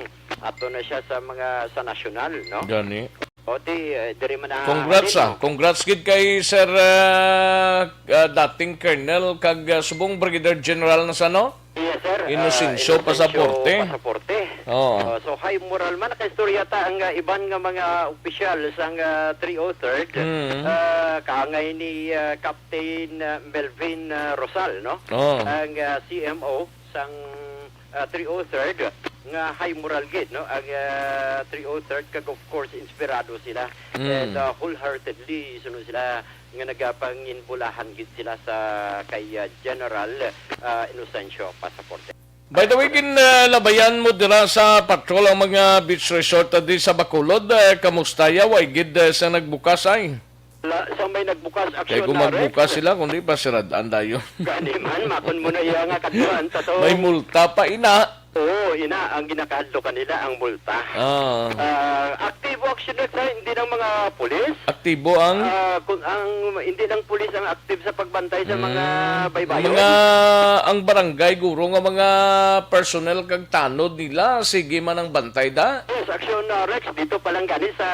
ato na siya sa mga, sa nasyonal, no? Gani. O, ti, eh, diri man na Congrats, halin, ah. No? Congrats gid kay Sir, ah, ah, dating Colonel kag, ah, subong Brigadier General na sa, no? Yes, sir. Inocencio Ah, Inocencio Pasaporte. Pasaporte. Oo. Oh, so, high moral man. Nakaistorya ta ang, ah, iban nga mga opisyal sang, ah, three oh third. Mm. Ah, kaangay ni, ah, Captain, ah, Melvin, ah, Rosal, no? Oo. Ang, ah, C M O sang, ah, three oh third nga high moral gid, no? Ang, ah, three oh third, kag of course, inspirado sila. Mm. And, ah, wholeheartedly, sunod sila nga nagapanginbulahan gid sila sa kay, ah, General, ah, Inocencio Pasaporte. By the way, gin, ah, labayan mo dira sa patrol ang mga beach resort, ah, di sa Bacolod. Ah, kamusta ya? Way gid, ah, sa nagbukas ay? La, sa may nagbukas Kay action kung na, Rex. Magbukas sila, kundi pa sirad-an dayon. Gani man, makon mo na iya nga kadtuan, tato. May multa pa, ina. Oo, ina, ang ginakahadlok kanila, ang multa. Ah. Ah, aktibo action na sa, hindi lang mga pulis. Aktibo ang Ah, kung ang, hindi lang pulis ang active sa pagbantay sa mga Mm. Baybayon. Mga, ang barangay, guro, nga mga personnel kag tanod nila, sige man ang bantay da. Yes, action, uh, Rex, dito pa lang gani sa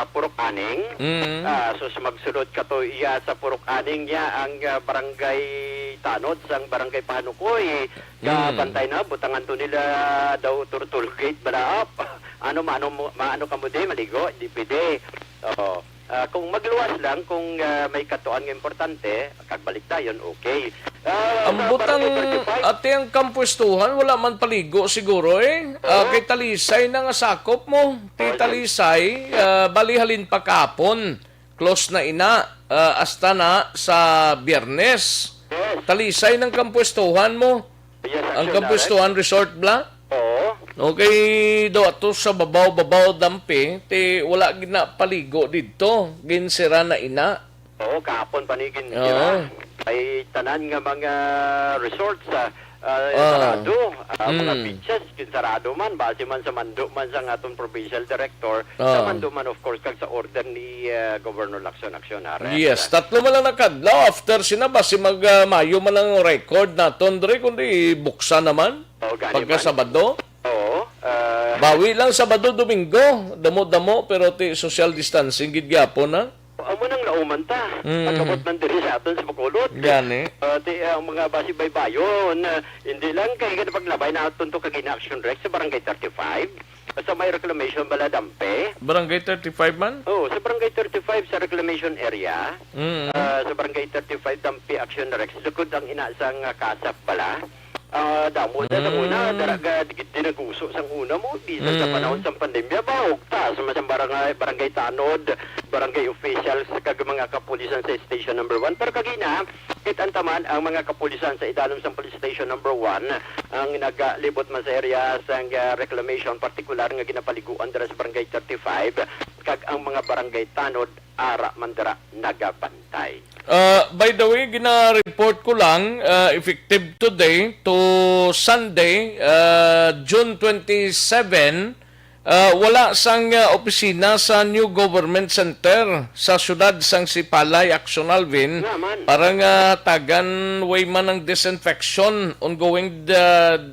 Purok Aning. Mm. Ah, so, sa magsulod ka to, iya sa Purok Aning, ya ang, ah, barangay tanod sang barangay Panukoy. Mm. Kabantay na, butangan to nila daw turtle gate bala. Ano, maano mo, maano ka mo di, maligo, di pwede. Oo. Ah, kung magluwas lang, kung, ah, may katuan nga importante, kagbalik dayon, okay. Ah, Ang sa butang Barangay thirty-five, ati ang kampwestuhan, wala man paligo siguro eh. Ah, Oo. Kay Talisay na nga sakop mo. Ti Oo, sir. Talisay, ah, bali halin pa kahapon. Close na ina, ah, hasta na sa Biyernes. Yes. Talisay ng kampwestuhan mo. Yes, Ang actually, kampwestuhan resort bla? Oo. Okay, do ato sa babaw-babaw dampi, ti wala gid na paligo didto, ginsira na ina. Oo, kahapon pa ni gin-, Oo. Sira. Ay tanan nga mga resorts, ah, ah, Ah. Sarado, ah, mga Mm. beaches, ginsarado man, base man sa mando man sa aton provincial director, sa Ah. mando man, of course, kag sa order ni, ah, Governor Lacson Accionares. Yes, tatlo man lang nakadlaw after sina, basi mag, ah, Mayo man ang record naton diri, kundi buksan naman. Oo, gani man. Pagka Sabado. Oo, ah, Bawi lang Sabado, Domingo, damo-damo, pero ti social distancing gid gyapon, ha? Amo nang nauman ta. Mm. Pagabot man diri sa aton sa Bacolod. Gani. Ah, ti, ah, ang mga basi baybayon, ah, hindi lang kay gani paglabay naton to kag ina Action Rex sa Barangay thirty-five. Sa may reclamation bala dampe. Barangay thirty-five man? Oo, sa Barangay thirty-five sa reclamation area. Mm. Ah, sa Barangay thirty-five dampe Action Rex. Likod ang ina sang, ah, kasap bala. Ah, damo na, damo na, Mm. dara ga, di, di naguso sang una mo, bisan sa Mm. panahon sang pandemya ba, ug taas man sang barangay, barangay tanod, barangay officials, kag mga kapulisan sa Station Number One. Pero kagina, kit-an ta man ang mga kapulisan sa idalom sang Police Station Number One, ang nagalibot man sa area sang, ah, reclamation, partikular nga ginapaliguan dira sa Barangay thirty-five, kag ang mga barangay tanod, ara man dira nagabantay. Uh, by the way, gina-report ko lang, uh, effective today to Sunday, uh, June twenty-seven, uh, wala sang, uh, opisina sa New Government Center sa siyudad sang Sipalay, Action Alvin, Nga man. Para nga tagan way man ang disinfection, ongoing the,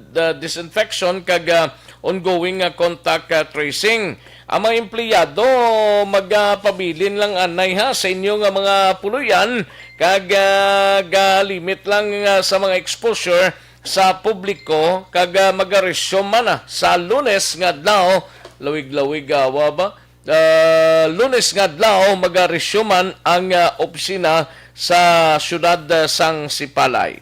the disinfection kag, uh, ongoing nga contact, uh, tracing. Ang mga empleyado, magapabilin lang anay, ha, sa inyo nga mga puloy-an, kag, ah, galimit lang, ah, sa mga exposure sa publiko, kag, ah, magaresume man na sa Lunes nga adlaw, lawig-lawig, ah, wa ba? Ah, Lunes nga adlaw, magaresume man ang, ah, opisina sa siyudad, ah, sang Sipalay.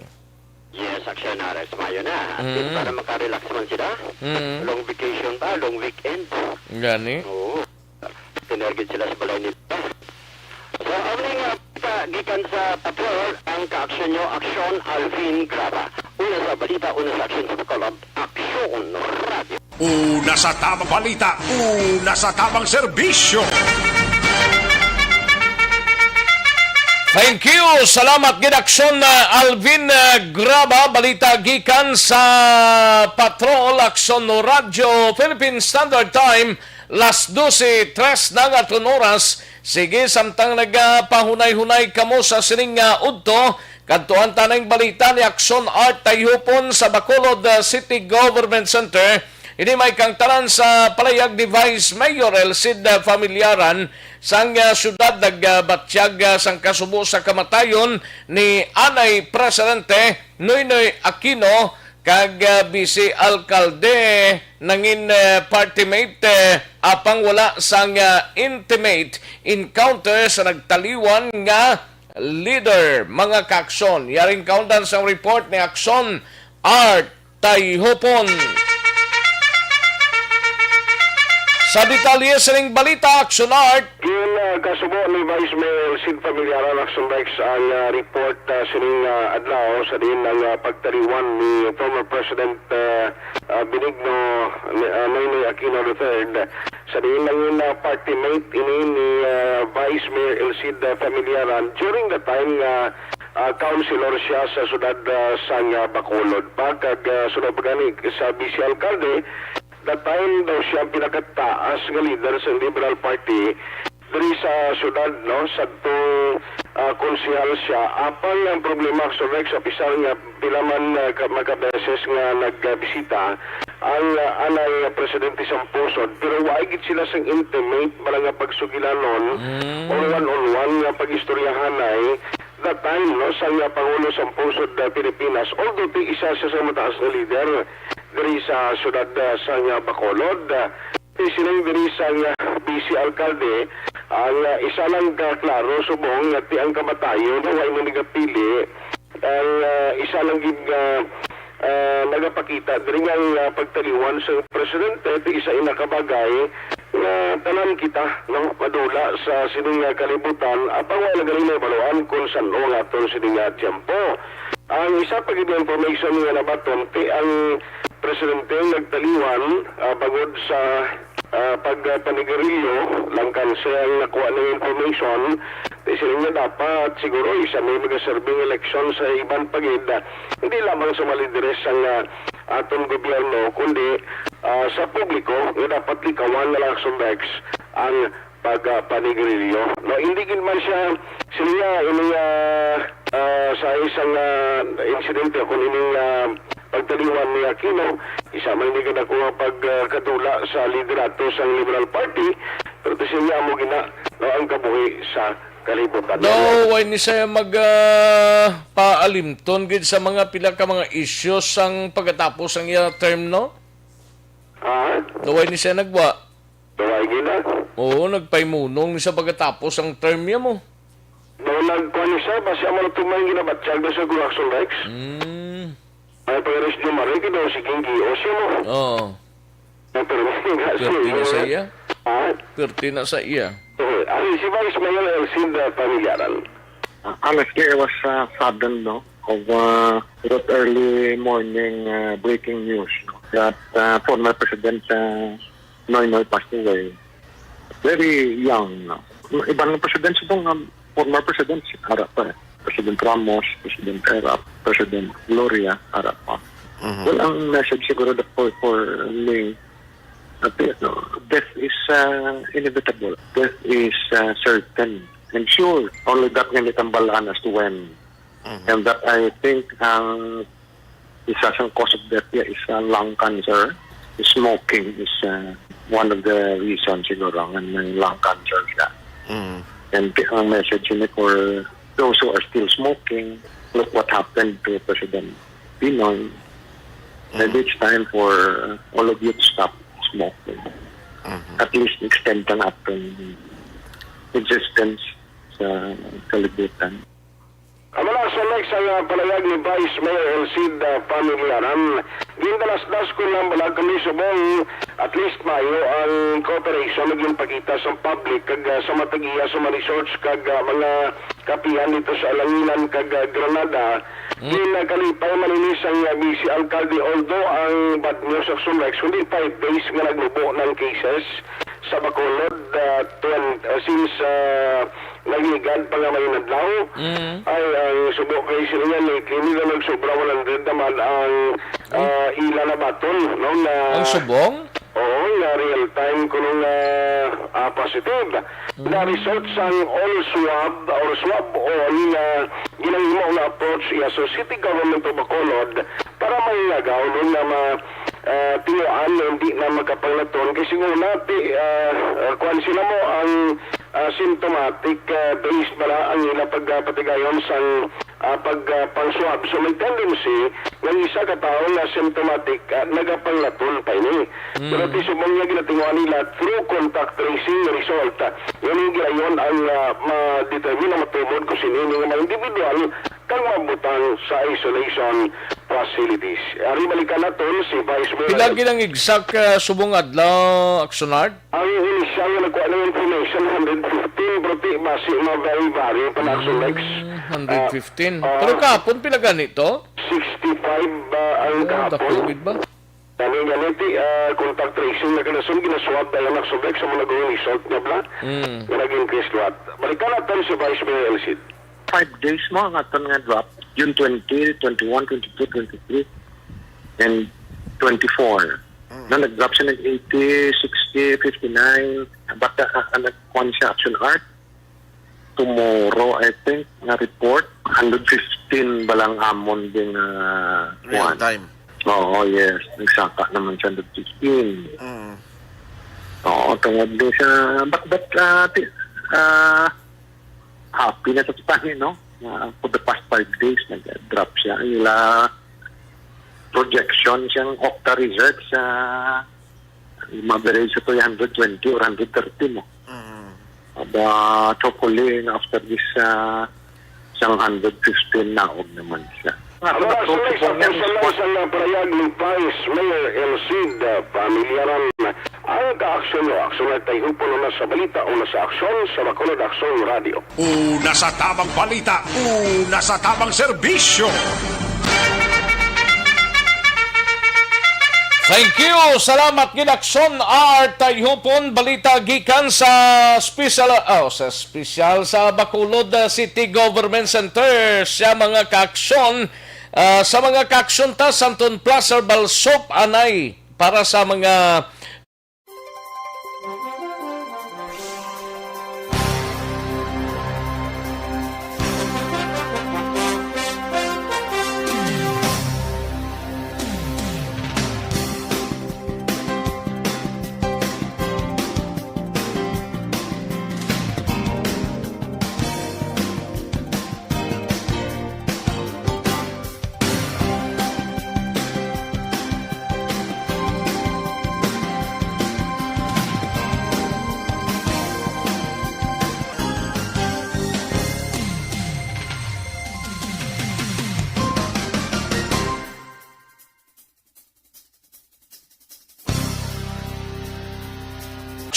Yes, aksyonares, mayo na. At least Mm. para makarelax man sila. Mm. Long vacation ba? Long weekend? Gani. Oo. Tinergit sila sa balay nila. So, ang mga balita gikan sa Patrol, ang kaaksyon nyo, Aksyon Alvin Graba. Una sa balita, una sa aksyon sa Bacolod, Aksyon Radio. Una sa tabang balita, una sa tabang serbisyo. Thank you. Salamat gid, Aksyon, uh, Alvin, uh, Graba. Balita gikan sa Patrol, Aksyon Radyo, Philippine Standard Time, las dose tres na nga aton oras. Sige, samtang nagapahunay-hunay kamo sa sining nga udto, kadtuan ta ning balita ni Aksyon Art Tayhupon sa Bacolod, uh, City Government Center. Ini may kangtanan sa palayag ni Vice Mayor Elcid Familiaran sang, ah, siyudad nagbatyag, ah, sang kasubo sa kamatayon ni anay Presidente Noynoy Aquino kag, ah, Vice Alkalde nangin, ah, party mate, eh, apang wala sang, ah, intimate encounter sa nagtaliwan nga leader. Mga kaaksyon, yaring kaundan sang report ni Aksyon Art Tayhupon. Sa detalye sining balita, Aksyon Art. Gin, ah, kasubo ni Vice Mayor Sid Familiaran, Aksyon Rex, ang, ah, report, ah, sining, ah, adlaw sa diin ang, ah, pagtaliwan ni former President, ah, ah, Benigno, ni, ah, Noynoy Aquino the third. Sa diin lang yung, ah, party mate ini ni, ah, Vice Mayor Elcid, ah, Familiaran during the time nga ah, councilor siya sa siyudad, ah, sang, ah, Bacolod pa, kag, ah, sunod pa gani sa vice alkalde, that time daw siya ang pinakataas nga leader sa Liberal Party diri sa siyudad, no, sa tong, ah, konsehal siya. Apang ang problema, Sir Rex, sa pisar nga pila man, ah, ka, mga beses nga nagbisita ang, ah, anay Presidente sang Pusod, pero wa gid sila sang intimate bala nga pagsugilanon Mm. or one-on-one nga pag-istoryahanay. That time, no, sang, ah, Pangulo sang Pusod, ah, Pilipinas, although ti isa siya sa mataas nga leader diri sa siyudad, ah, sang, ah, Bacolod, ah, ti sining diri sang, ah, vice alkalde, ang, ah, isa lang ka klaro subong nga ti ang kamatayon, no, way man nagapili, ang, ah, isa lang gid nga, ah, nagapakita diri nga ang, ah, pagtaliwan sa presidente, ti isa ina ka bagay nga tanan kita, no, madula sa sining nga kalibutan, apang wala gani nahibaluan kung san-o ang aton sining nga tiyempo. Ang isa pa gid nga information nga nabaton, ti ang presidente nagtaliwan, ah, bangod sa, ah, pagpanigarilyo, lang kan siya ang nakuha ng information, ti sining nga dapat siguro isa may magaserbi nga leksyon sa iban pa gid, ah, hindi lamang sa mga lideres sang, ah, aton gobyerno, kundi, ah, sa publiko nga dapat likawan na lang, Sir Rex, ang pag, ah, panigarilyo. No, hindi gid man siya, siya ini, ah, ah, sa isang, ah, insidente kung ining, ah, pagtaliwan ni Aquino, isa man ini kadako nga pag, ah, kadula sa liderato sa Liberal Party, pero ti siya mo gina, no, ang kabuhi sa kalibutan. Daw, why ni siya mag, ah, paalimton gid sa mga pila ka mga issues sang pagkatapos sang iya term, no? Ha? Daw, why ni siya nagwa? Daw, why gid na? Oo, nagpaimunong ni sa pagkatapos ang term niya mo. Daw, nagkuha ni siya, basi amo na tumay ginabatyag na sa Gulaxon Rex. Hmm. Ay, pag-aris niyo, Marie, kaya daw, sige, ang gios siya mo. Oo. Ang permi nga Perti na siya. sa iya. Ha? Perti na sa iya. Okay. Ano, si Vice Mayor Elcid, uh, Pamilaran? Uh, honestly, I was, uh, saddened, no, of, uh, that early morning, uh, breaking news, no, that, uh, former President, uh, Noynoy passed away. Very young, no? Iban nga presidents itong, um, former presidents, ara pa eh. President Ramos, President Erap, President Gloria, ara pa. Mhm. Well, ang message siguro that for, for me, that, you know, death is, uh, inevitable. Death is, uh, certain and sure. Only that nga may tambalan as to when. Mhm. And that I think ang isa sang cause of death niya is, uh, lung cancer. Smoking is, uh, one of the reasons siguro nga may lung cancer siya. Mm. And ang message niya for Those who are still smoking, look what happened to President Pinoy. Maybe it's time for, uh, all of you to stop smoking. At least extend ang atong existence sa kalibutan. Amo na, Sir Lex, ang, ah, palayag ni Vice Mayor Elcid, ah, Familiaran. Gindalasdas ko lang bala kami subong at least maayo ang cooperation nga ginpakita sa public kag, ah, sa matag-iya sa mga resorts kag, ah, mga kapihan dito sa Alanginan kag, ah, Granada. Ginakalipay man ini sang, ah, vice alkalde, although ang bad news sa Sir Lex, kundi five days nga naglubo ng cases sa Bacolod, ah, twen-, ah, since, ah, nagligad pa nga may adlaw. Mm. Ay, ang subo kay sila nga lately, nila nagsobra one hundred naman ang, ah, ila na baton, no, nga Ang subong? Oo, nga real time kuno nga, ah, positive. Na result sang all swab or swab all nga ginahimo nga approach iya sa City Government of Bacolod para mangagaw, no, nga ma-, ah, tinuan nga hindi na magkapanglaton kay siguro na ti, ah, ah, kuwan sila mo ang, ah, symptomatic, ah, based bala ang ila pagpatigayon sang, ah, pag, ah, pang-swab. So may tendency nga isa ka tawo nga symptomatic, ah, nagapanglaton pa ini. Pero ti subong niya ginatinguhan nila through contact tracing result. Yan ang gilayon ang, ah, ma-determine na matumod kung sino ini nga mga individual kang mabutang sa isolation facilities. Ari balikan naton si Vice Mayor. Pila gid ang exact, ah, subong adlaw, Action Art? Ang initial nga nakuha ng information, hundred fifteen, pero ti basi ma-vary-vary pa na, Action Lex. Mm, hundred fifteen. Ah, Pero ah, kahapon, pila gani to? Sixty-five, ah, ang Oh, kahapon. Dako gid ba? Gani, gani, ti, ah, contact tracing na kanason, ginaswab tayo na subek sa mga going result niya, bla? Mm. Nga nag-increase liwat. Balikan natin si Vice Mayor Elcid. Five days mo ang aton nga drop. June twenty, twenty-one, twenty-two, twenty-three, and twenty-four. Mm. Na nag-drop siya ng eighty, sixty, fifty-nine. But, ah, ah, nagkuhan siya, Action Art. Tomorrow, I think, nga report, hundred fifteen ba lang amon din, ah, Real kuwan. Time. Oo, yes. Nagsaka naman sa hundred fifteen. Mm. Oo, tungod din sa, but, but, ah, ti-, ah, happy na sa tanan, no? Ah, for the past five days, nag-drop siya. Ang ila projection siyang Octa Research sa ma-average sa two hundred twenty or hundred thirty mo. Mm. But hopefully, after this, ah, isang hundred fifteen naog naman siya. Amo na, Sir Lex, sa personal sa nga parayag ni Vice Mayor Elcid, ah, Pamilyaran, ang kaaksyon o aksyon ay tayhupon una sa balita, una sa aksyon sa Bacolod Aksyon Radio. Una sa tamang balita, una sa tamang serbisyo. Thank you. Salamat gid, Aksyon Art Tayhupon. Balita gikan sa special, oh, sa special sa Bacolod, uh, City Government Center. Sa mga kaaksyon, uh, sa mga kaaksyon ta, Santon Plaza, Balsop, anay para sa mga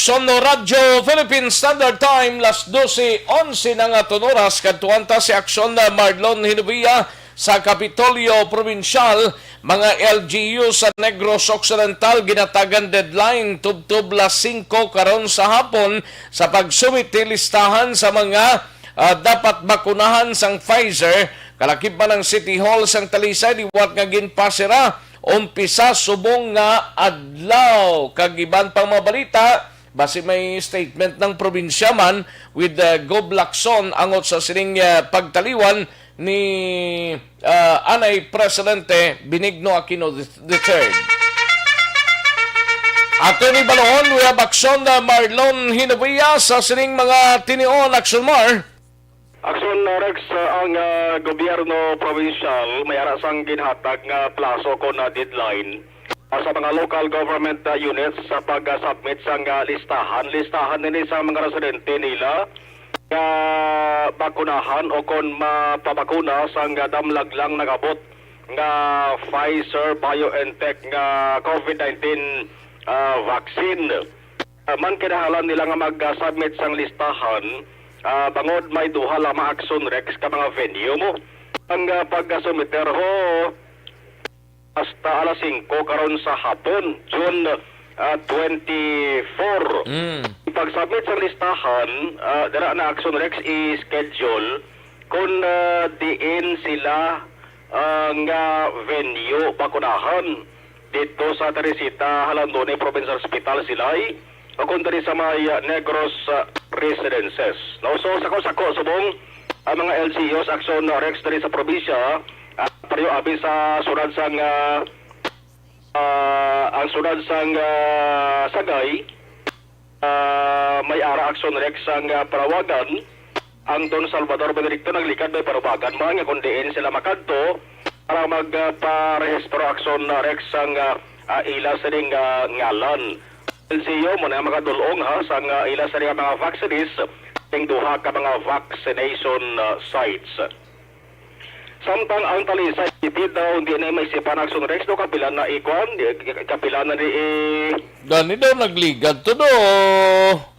Aksyon no Radyo Philippine Standard Time, las dose onse na nga aton oras. Kadtuan ta si Aksyon na Marlon Hinovia sa Kapitolyo Probinsyal. Mga L G U sa Negros Occidental ginatagan deadline tubtob las singko karon sa hapon sa pagsumiti listahan sa mga, ah, dapat bakunahan sang Pfizer. Kalakip man ang City Hall sang Talisay liwat nga ginpasira umpisa subong nga adlaw. Kag iban pang mga balita, basi may statement ng probinsya man with, uh, Gob Lacson angot sa sining, uh, pagtaliwan ni, uh, anay Presidente Benigno Aquino the, the third. Ato ni balohon, we have Aksyon na Marlon Hinovia sa sining mga tinion, Aksyon Mar. Aksyon, uh, Rex, uh, ang, uh, gobyerno probinsyal may ara sang ginhatag nga plaso kon, uh, deadline, uh, sa mga local government, uh, units sa pag-submit sang, uh, listahan. Listahan ini sa mga residente nila nga bakunahan o kon mapabakuna sang, uh, damlag lang nag-abot nga Pfizer-BioNTech nga COVID nineteen, uh, vaccine. Ah, man kinahanglan nila nga mag-submit sang listahan, ah, bangod may duha lamang, Aksyon Rex, ka mga venue mo. Ang, ah, pag-submit ho hasta alas singko karon sa hapon, June, ah, twenty-four. Mm. Pag-submit sang listahan, ah, dira na, Aksyon Rex, i-schedule kung, ah, diin sila, ah, nga venue bakunahan dito sa Teresita, Jalandoni Provincial Hospital, Silay, o kung diri sa may, ah, Negros, ah, Residences. No? So, sako-sako subong ang mga L G Us, Aksyon Rex, diri sa probinsya, ah, pareho abi sa sunod sang, ah, ah, ang sunod sang, ah, Sagay, ah, may ara, Aksyon Rex, ang, ah, panawagan. Ang Don Salvador Benedicto naglikad may panawagan man nga kung diin sila makadto para magparehistro, Aksyon Rex, sang, ah, ah, ila sining, ah, ngalan. L C U mo na makadulong, ha, sang, ah, ila sining mga vaccinees ning duha ka mga vaccination, ah, sites. Samtang ang Talisay City daw hindi na may sipan, Aksyon Rex, no, kapila na ikuan, di, kapila na ni, eh, Gani daw nagligad to do,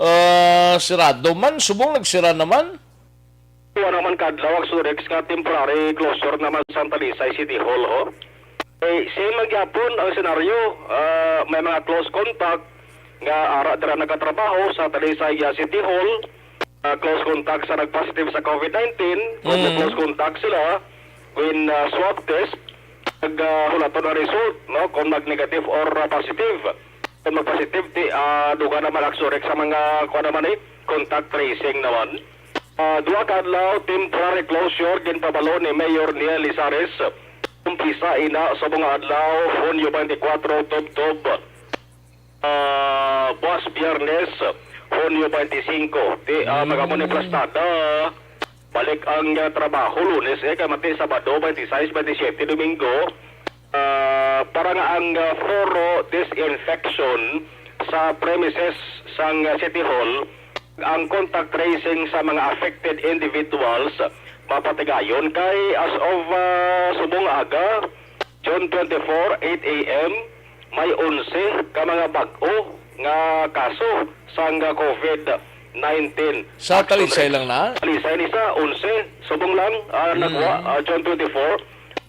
ah, sirado man, subong nagsira naman. Wala naman kadlaw, Aksyon Rex, nga temporary closure naman sa Talisay City Hall, ho. Eh, same man gyapon ang senaryo, ah, may mga close contact nga ara dira nagatrabaho sa Talisay, ah, City Hall, ah, close contact sa nagpositive sa COVID nineteen, kung Mm. close contact sila, when, ah, swab test, nag, ah, hulaton ang result, no, kung nag-negative or, ah, positive. Kung mag-positive, ti, ah, duga naman, Aksyon Rex, sa mga, kuwan naman, eh, contact tracing naman. Ah, duha ka adlaw, temporary closure, ginpabalo ni Mayor Neil Lizares. Umpisa ina sa mga adlaw, Hunyo twenty-four, tubtob ah, buwas Biyernes, Hunyo twenty-five. Ti, ah, Mm. magamo ni plastada. Balik ang, ah, trabaho Lunes, eh, kay mati Sabado, twenty-six, twenty-seven, Domingo. Ah, para nga ang, ah, thorough disinfection sa premises sang, ah, City Hall, ang contact tracing sa mga affected individuals mapatigayon kay as of, ah, subong aga, June twenty-four, eight A M, may onse ka mga bag-o nga kaso sang COVID nineteen. Sa Aksyon Talisay Rex. Lang na? Talisay ni sa onse, subong lang, ah, Mm. nagwa, ah, June twenty-four,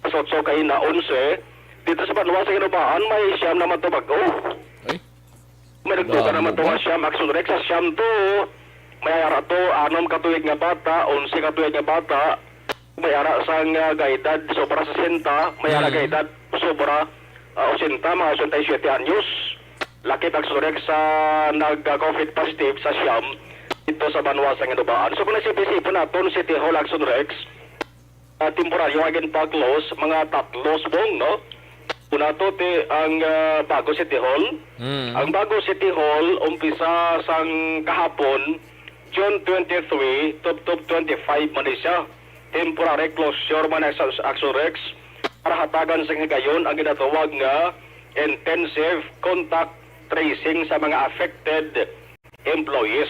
sa otso kay na onse. Dito sa banwa sa Ginubaan, may siyam naman to bag-o. Ay. May nagduga naman to nga Grabe. Siyam, Aksyon Rex, sa siyam to. May ara to, anom ka tuig nga bata, onse ka tuig nga bata. May ara sang, ah, gaedad sobra sesenta, may ara Mm. gaedad sobra, ah, ochenta, mga ochenta y siete anyos. Lakip, Aksyon Rex, sa nag, ah, COVID positive sa siyam dito sa banwa sa Ginubaan. So, kung naisip-isipon naton, City Hall, Aksyon Rex, ah, temporaryo nga ginpa-close, mga tatlo subong, no? Una to, ti, ang, ah, Bago City Hall. Mm. Ang Bago City Hall, umpisa sang kahapon, June twenty-three, tubtob twenty-five man ni siya. Temporary closure man ang sa Aksyon Rex para hatagan sa higayon ang ginatawag nga intensive contact tracing sa mga affected employees.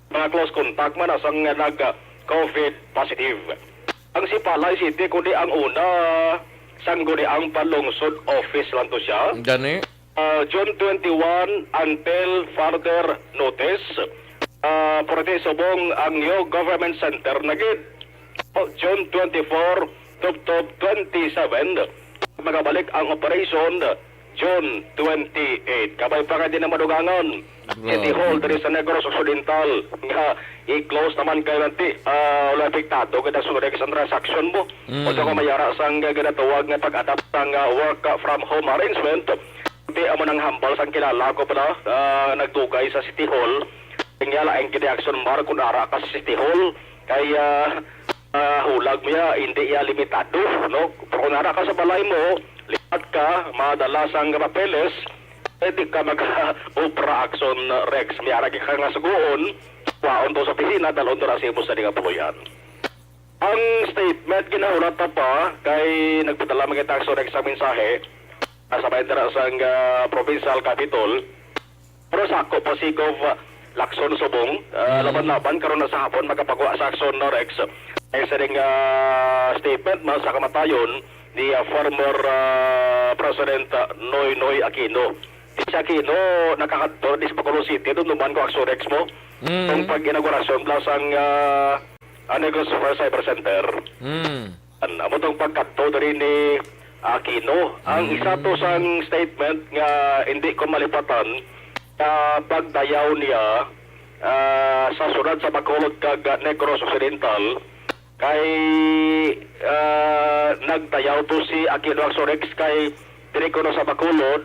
Mga close contact man sang nag-COVID positive. Ang Sipalay City, kundi ang una, sang guni ang panlungsod office lang to siya. Gani? Ah, June twenty-one until further notice. Ah, pwede subong ang new government center na gid. O, June twenty-four, tubtob twenty-seven, magabalik ang operation June twenty-eight. Kabay pa nga di na madugangan. Grabe. City Hall diri sa Negros Occidental nga i-close naman kay nanti, ah, wala apektado kay nagsunod ang transaction mo. Mm. O sa kung mayara sang ginatawag nga pag-adapt sang, ah, work from home arrangement, di amo nang hambal sang kilala ko pala, ah, nagdugay sa City Hall. Tingala ang kini action bar kung ara ka sa City Hall. Kay, ah, ah, hulag mo ya, hindi ya limitado, no? Pero kung ara ka sa balay mo, lipat ka, madala sang papeles, eh, di ka mag-obra, Aksyon Rex. May ara ka nga suguon, Kuhaon to sa opisina, dalhon to na sa imo sa nga puloy-an. Ang statement ginahulat na pa kay nagpadala man kita sa mensahe sa bahin dira sang, ah, provincial capitol. Pero sa ako pa si Gov, ah, Lacson Subong, ah, Mm. laban-laban karon na sa hapon makapagwa sa aksyon na Rex. Ay sa ring, ah, statement man sa kamatayon ni, ah, former, ah, President, ah, Noynoy Aquino. Di si Aquino nakakadto di sa Bacolod City, doon naman ko aksyon Rex mo. Mm. Itong pag-inaugurasyon plus ang, ah, ang Negros First Cyber Center. Mm. An-, amo tong pagkadto diri ni Aquino. Ang Mm. isa to sang statement nga hindi ko malipatan, ah, pagdayaw niya, ah, sa syudad sa Bacolod kag, ah, Negros Occidental, kay, ah, nagdayaw to si Aquino Axorex kay diri kuno sa Bacolod,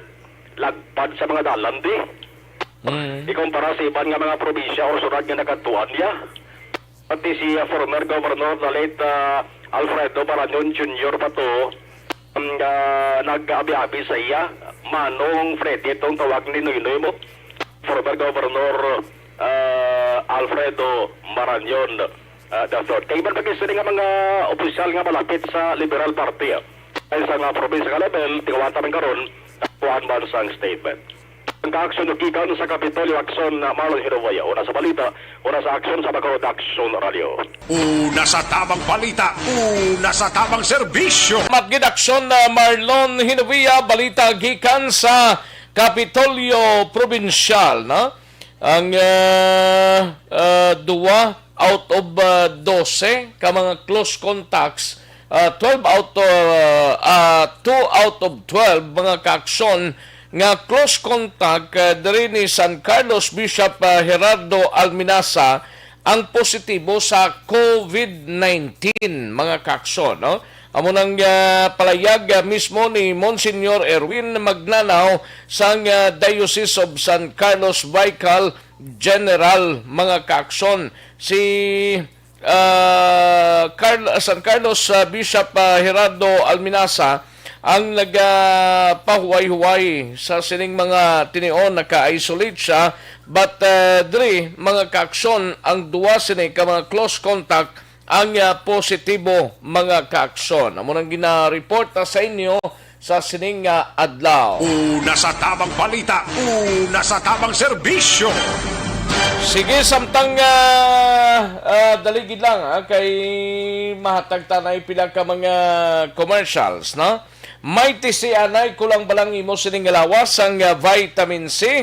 lagpad sa mga dalan di. Mm. Ikumpara sa iban nga mga probinsya o syudad nga nagkadtuan niya. Pati si, ah, former Governor, the late, ah, Alfredo Marañon Junior pa to, ang, ah, nag-abi-abi sa iya, Manong Freddy, itong tawag ni Noynoy mo. Former Governor, ah, Alfredo Marañon, ah, the third. Kay iban pa kasi nga mga opisyal nga malapit sa Liberal Party, ah, ay sa nga provincial level, tingawata man karon, kuhaan man sang statement. Ang kaaksyon gikan sa Kapitolyo Aksyon na Marlon Hinovia. Una sa balita, una sa aksyon sa Bacolod Aksyon Radio. Una sa tamang balita, una sa tamang serbisyo. Matgid aksyon na Marlon Hinovia, balita gikan sa Kapitolyo Probinsyal, no? Ang, ah, ah, duwa out of, ah, dose ka mga close contacts, ah, twelve out of, ah, two out of twelve mga kaaksyon nga close contact, ah, diri ni San Carlos Bishop, ah, Gerardo Alminaza ang positibo sa covid nineteen, mga kaaksyon, no? Amo nang, ah, palayag, ah, mismo ni Monsignor Erwin Magnanaw sang, ah, Diocese of San Carlos Vicar General, mga kaaksyon. Si, ah, Carl-, San Carlos, ah, Bishop, ah, Gerardo Alminaza ang nagapahuway-huway sa sining mga tinion naka-isolate siya, but, ah, diri, mga kaaksyon, ang duwa sini ka mga close contact ang, ah, positibo, mga kaaksyon. Amo nang gina-report na sa inyo sa sining nga adlaw. Una sa tamang balita, una sa tamang serbisyo. Sige, samtang, ah, ah, dali gid lang, ah, kay mahatag ta na pila ka mga commercials, no? May tisianay, kulang ba lang imo sining lawas ang, ah, vitamin C?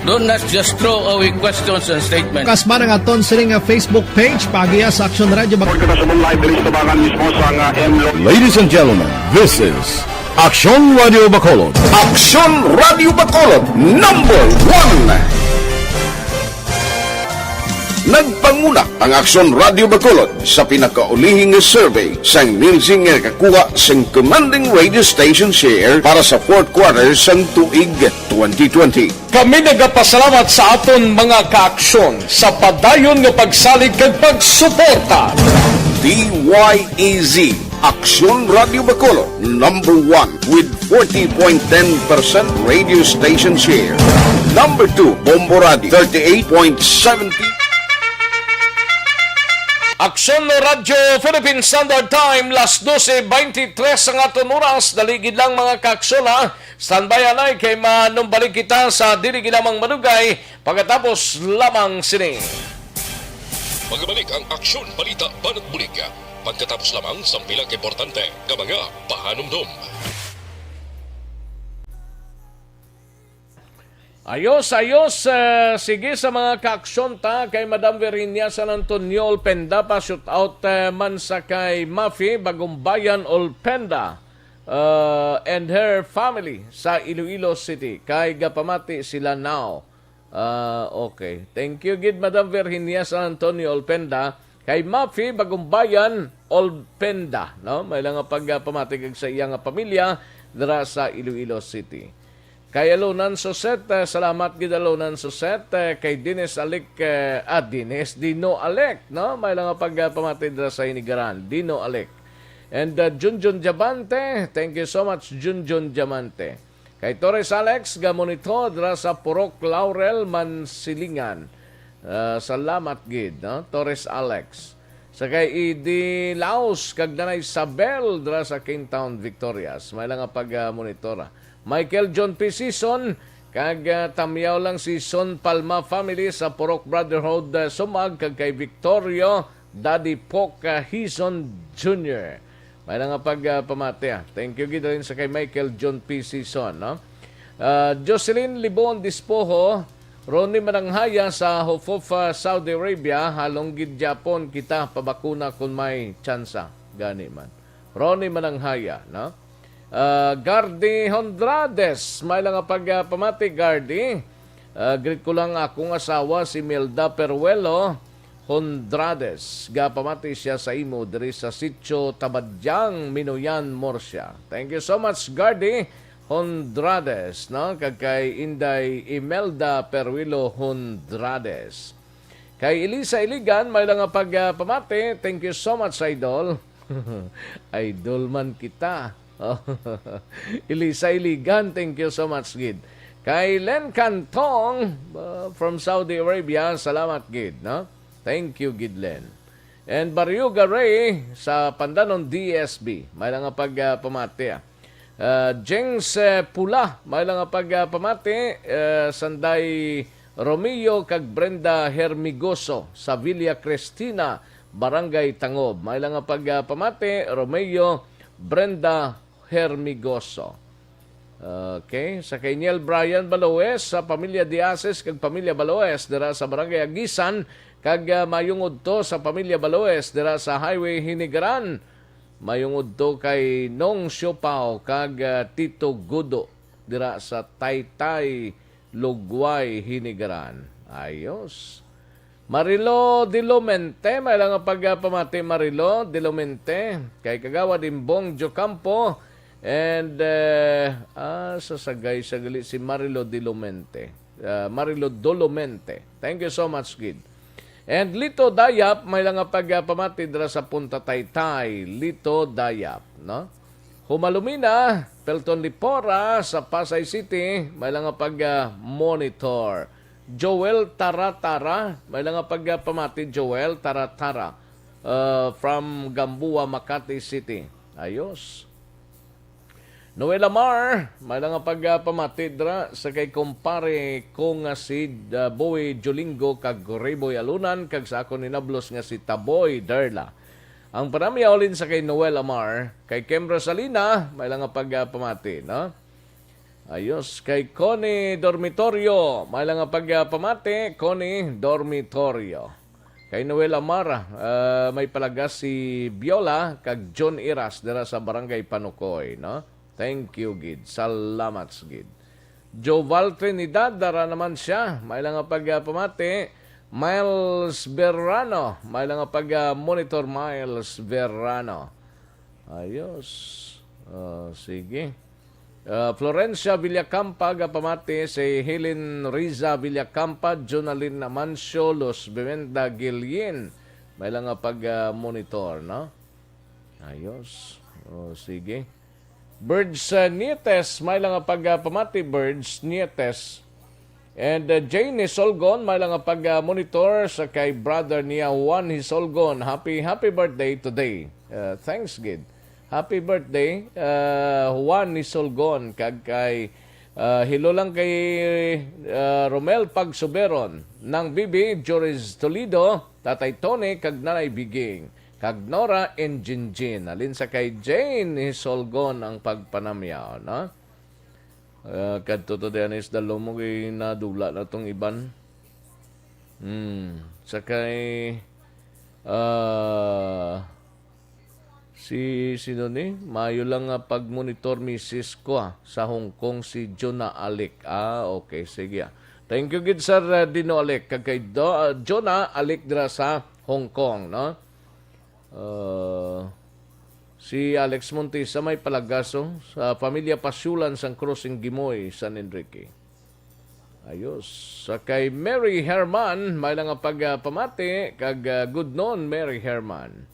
Don't not just throw away questions and statements. Kasma nga aton sini nga Facebook page, paagiha sa Aksyon Radio Bac- Kita sa live diri sa tabangan mismo sa nga M Lo. Ladies and gentlemen, this is Aksyon Radio Bacolod. Aksyon Radio Bacolod, number one. Nagpanguna ang Aksyon Radio Bacolod sa pinakaulihing survey sang Nielsen nga nakakuha sang commanding radio station share para sa fourth quarter sang tuig twenty twenty. Kami nagapasalamat sa aton mga kaaksyon sa padayon nga pagsalig kag pagsuporta. D Y E Z, Aksyon Radio Bacolod, number one with forty point ten percent radio station share. Number two, Bombo Radio, thirty-eight point seventy. Aksyon Radyo Philippine Standard Time, las dose beintitres ang aton oras. Dali gid lang, mga kaaksyon, ha. Standby anay kay manumbalik kita sa dili ginamang madugay pagkatapos lamang sini. Magabalik ang Aksyon Balita Banat Bulig pagkatapos lamang sang pila ka importante nga mga pahanumdom. Ayos, ayos. Eh, sige sa mga kaaksyon ta kay Madam Virginia San Antonio Olpenda pa shoot out eh, man sa kay Mafi Bagumbayan Olpenda uh, and her family sa Iloilo City kay gapamati sila now. Ah, okay. Thank you gid, Madam Virginia San Antonio Olpenda. Kay Mafi Bagumbayan Olpenda, no? May lang nga pagpamati kag sa iya nga pamilya dira sa Iloilo City. Kay Alonan Suset, eh, salamat gid Alonan Suset, eh, kay Dennis Alec, eh, ah, Dennis, Dino Alec, no? May lang nga pagpamati dira sa Hinigaran, Dino Alec. And uh, Junjun Diamante, thank you so much, Junjun Diamante. Kay Torres Alex, gamonitor dira sa Purok Laurel, Mansilingan. Ah, salamat gid, no? Torres Alex. Sa kay Idi Laos, kag Nanay Isabel dira sa King Town, Victorias. May lang nga pag-monitora. Michael John P. Season, kag ah, Tamyaw lang Season Palma family sa Purok Brotherhood, ah, Sumag, kag kay Victorio Daddy Poca Hison Junior. May lang nga pag ah, pamati, ah. Thank you gid rin sa kay Michael John P. Season, no? Ah, Jocelyn Libon Dispoho, Ronnie Mananghaya sa Hufufa, Saudi Arabia, halong gid Japon kita pabakuna kung may tsansa. Gani man. Ronnie Mananghaya, no? Ah, Gardy Hondrades, may lang nga pag ah, pamati, Gardy. Ah, greet ko lang akong asawa, si Milda Peruelo Hondrades. Gapamati siya sa imo diri sa Sitio Tabadyang, Minuyan, Murcia. Thank you so much, Gardy Hondrades, no? Kag kay Inday Imelda Peruelo Hondrades. Kay Elisa Iligan, may lang nga pagpamati. Thank you so much, Idol. Idol man kita. Elisa Iligan, thank you so much gid. Kay Len Cantong, uh, from Saudi Arabia, salamat gid, no? Thank you gid, Len. And Barrio Garay sa Pandanon D S B. May lang nga pagpamati, ah. Uh, Jengs eh, Pula, may lang nga pagpamati. Uh, Sanday Romeo kag Brenda Hermigoso sa Villa Cristina, Barangay Tangob. May lang nga pagpamati, Romeo, Brenda Hermigoso. Okay, sa kay Niel Brian Baloes, sa pamilya Diases kag pamilya Baloes dira sa Barangay Agisan, kag ah, mayong udto sa pamilya Baloes dira sa Highway Hinigaran. Mayong udto kay Nong Siopao kag ah, Tito Gudo dira sa Taytay, Lugway, Hinigaran. Ayos. Marilo Dilumente, may lang nga pagpamati, Marilo Dilumente, kay Kagawad Imbong Jocampo, and eh, ah, sa sagay sa gali si Marilo Dilumente. Ah, Marilo Dolomente. Thank you so much, gid. And Lito Dayap, may lang nga pagpamati dira sa Punta Taytay, Lito Dayap, no? Humalumina, Pelton Lipora sa Pasay City, may lang nga pag-monitor. Joel Taratara, may lang nga pagpamati, Joel Taratara, uh, from Gamboa, Makati City. Ayos. Noel Amar, may lang nga pagpamati dra sa kay kumpare ko nga si uh, Boy Jolingo kag Reboy Alunan kag sa akon ninablos nga si Taboy Darla. Ang panamyaw halin sa kay Noel Amar, kay Kembra Salina, may lang nga pagpamati, no? Ayos. Kay Connie Dormitorio, may lang nga pagpamati, Connie Dormitorio. Kay Noel Amar, ah, may palagas si Biola kag John Iras dira sa Barangay Panukoy, no? Thank you, gid. Salamat, gid. Joval Trinidad, dara naman siya. May lang nga pagpamati. Miles Verano, may lang nga pag-monitor, Miles Verano. Ayos. Ah, sige. Ah, Florencia Villacampa, gapamati si Helen Riza Villacampa, Jonalyn Amancio, Luz Bemenda Guillen. May lang nga pag-monitor, no? Ayos. O, sige. Birds, uh, Nietes, may lang nga pagpamati, Birds Nietes. And, uh, Jane Solgon, may lang nga pag-monitor sa kay brother niya, Juan Hisolgon. Happy, happy birthday today. Uh, thanks, gid. Happy birthday, uh, Juan Hisolgon, kag kay, uh, hilo lang kay, uh, Romel Pagsuberon, Nang Bibi, Joris Toledo, Tatay Tony, kag Nanay Biging, kag Nora and Jinjin. Halin sa kay Jane Hisolgon ang pagpanamyaw, no? Ah, kadto to diyan is dalo mo kay nadula na tong iban. Hmm. Sa kay, ah, si, sino ni? Mayo lang nga pag-monitor, misis ko, ah, sa Hong Kong, si Jonah Alik. Ah, okay, sige, ah. Thank you gid, Sir, ah, Dino Alik. Kag kay Do-, ah, Jonah Alik dira sa Hong Kong, no? Ah, si Alex Montesa may palagaso sa pamilya Pasyulan, San Cruz, Ingimoy, San Enrique. Ayos. Sa kay Mary Herman, may lang nga pagpamati, kag, ah, good noon, Mary Herman.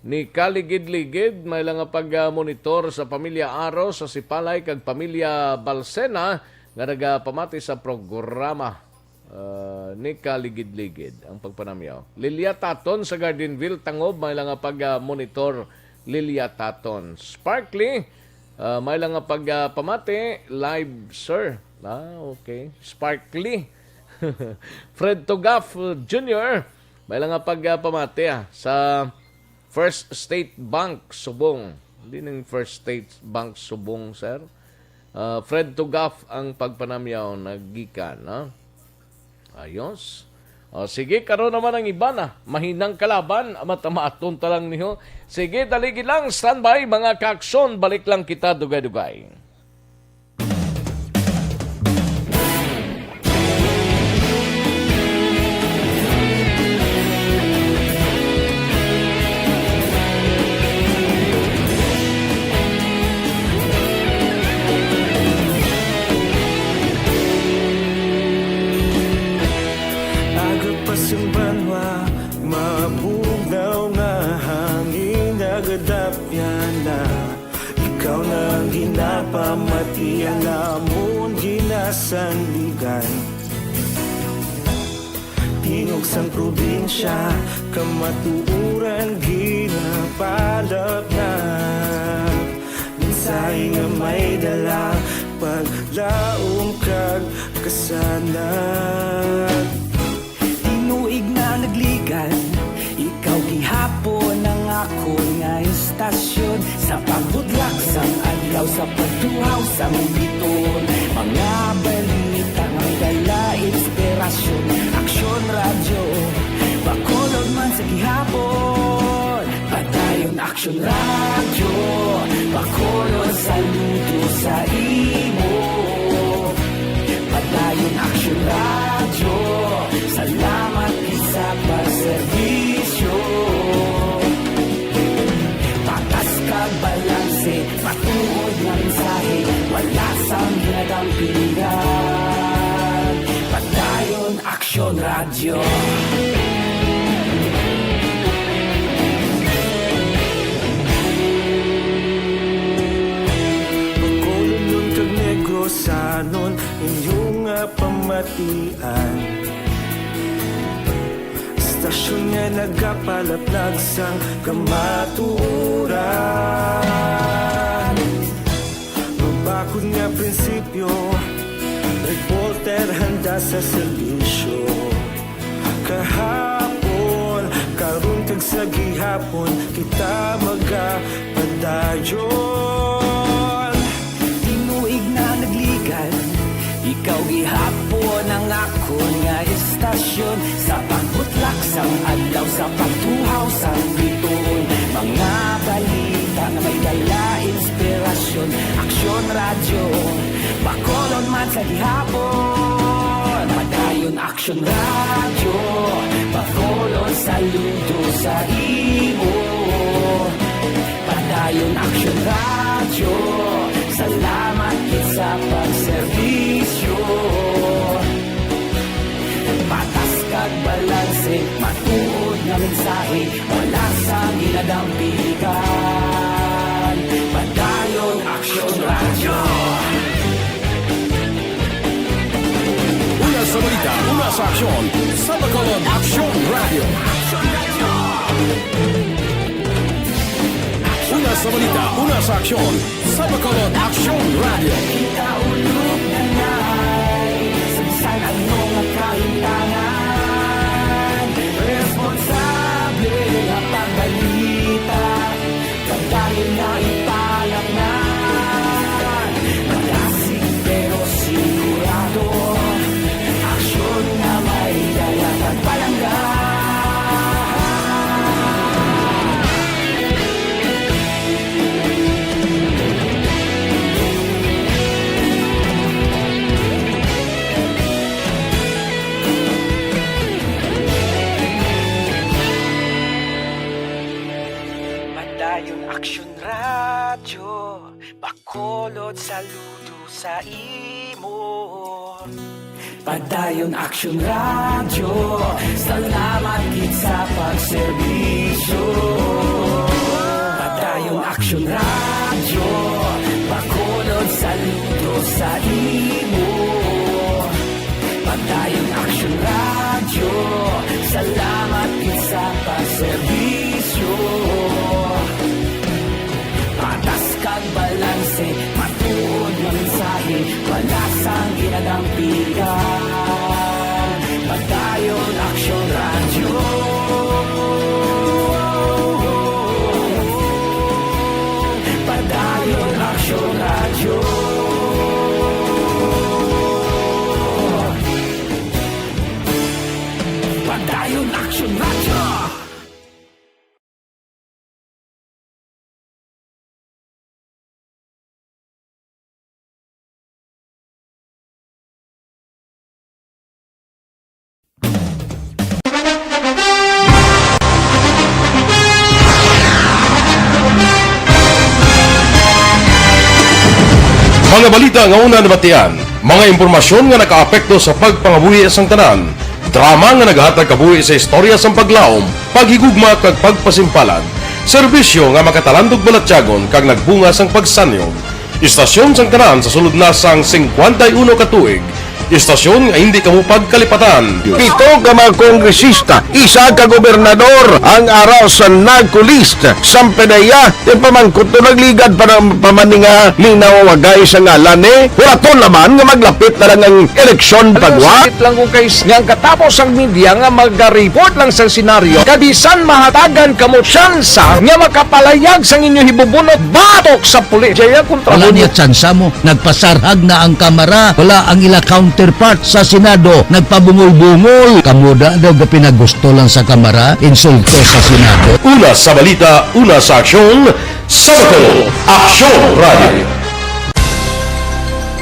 Ni Kaligid-ligid, may lang nga pag-monitor sa pamilya Aro, sa Sipalay, kag pamilya Balsena, nga nagapamati sa programa. Ah, ni Kaligid-ligid ang pagpanamyaw. Lilia Taton sa Gardenville, Tangob, may lang nga pag-monitor. Lilia Taton. Sparkly, ah, may lang nga pagpamati. Live, sir. Ah, okay. Sparkly. Fred Tugaf Junior, may lang nga pagpamati, ah, sa First State Bank Subong. Hindi ning First State Bank Subong, sir. Ah, Fred Tugaf ang pagpanamyaw nagikan, ha? Ayos. O, sige, karon naman ang iba na. Mahinang kalaban, matamaton ta lang niyo. Sige, daligi lang, standby, mga kaaksyon. Balik lang kita, dugay-dugay. Aga pa sing banwa, mabugnaw nga hangin nagadapyan na. Ikaw na ang ginapamati, ang amon ginasandigan. Tingog sang probinsya, kamatuoran ginapalapnap. Mensahe nga may dala, paglaom kag kasanag. Tinuig na nagligan, ikaw gihapon ang akon nga istasyon. Sa pagbudlak sang adlaw, sa pagtuhaw sang biton, mga balita nga may dala inspirasyon. Aksyon Radyo, Bacolod man sa gihapon. Padayon Aksyon Radyo, Bacolod, saludo sa imo. Padayon Aksyon Radyo, salamat gid sa pagserbisyo. Patas kag balanse, matuod nga mensahe, wala sang ginadampingan. Padayon Aksyon Radyo. Bacolodnon kag Negrosanon, inyo nga pamatian. Istasyon nga nagapalaplag sang kamatuoran. Mabakod nga prinsipyo, reporter handa sa serbisyo. Kahapon, karon kag sa gihapon, kita magapadayon. Tinuig na nagli- Sa pagbutlak sang adlaw, sa pagtuhaw sang bituon, mga balita nga may dala inspirasyon. Aksyon Radyo, Bacolod man sa gihapon. Padayon Aksyon Radyo, Bacolod, saludo sa imo. Padayon Aksyon Radyo, salamat gid sa pagserbisyo. Patas kag balanse, matuod nga mensahe, wala sang ginadampigan. Padayon Aksyon Radyo. Una sa balita, una sa aksyon, sa Bacolod Aksyon Radyo. Una sa balita, una sa aksyon, sa Bacolod Aksyon Radyo. Kita ulog na nai, sa bisan ano nga kahintangan, responsable nga pagbalita, padayon nga ipalaknan. Magasig pero sigurado, aksyon nga may dala kag palangga. Padayon Aksyon Radyo, Bacolod, saludo sa imo. Padayon Aksyon Radyo, salamat gid sa pagserbisyo. Padayon Aksyon Radyo, Bacolod, saludo sa imo. Padayon Aksyon Radyo, salamat gid sa pagserbisyo. Patas kag balanse, matuod nga mensahe, wala sang ginadampigan. Padayon Aksyon Radyo. Padayon Aksyon Radyo. Padayon Aksyon Radyo. Mga balita nga una nabatian, mga impormasyon nga nakaapekto sa pagpangabuhi sang tanan, drama nga naghatag kabuhi sa istorya sang paglaom, paghigugma kag pagpasimpalan, serbisyo nga makatalandog balatyagon kag nagbunga sang pagsanyog. Istasyon sang tanan sa sulod na sang singkwenta y uno ka tuig. Istasyon nga hindi kamo pagkalipatan. Pito ka mga kongresista, isa ka gobernador ang ara sa NAGCOLEST. Sampedeya, ti pamangkot to nagligad pa ng pamaninga ni nawawagay sa ngalan ni. Huraton naman nga maglapit na lang ang eleksyon. Pagwa. Sakit lang kung kay nga ang katapos ang media nga magareport lang sa senaryo. Kabisan mahatagan kamo tsansa nga makapalayag sang inyo hibubunot batok sa pulis. Jaya kontra. Wala mo niya tsansa mo. Nagpasarhag na ang Kamara. Wala ang ila counterpart sa Senado. Nagpabungol-bungol. Kamo da daw gapinagusto lang sa Kamara. Insulto sa Senado. Una sa balita, una sa aksyon, sa Bacolod Aksyon Radio.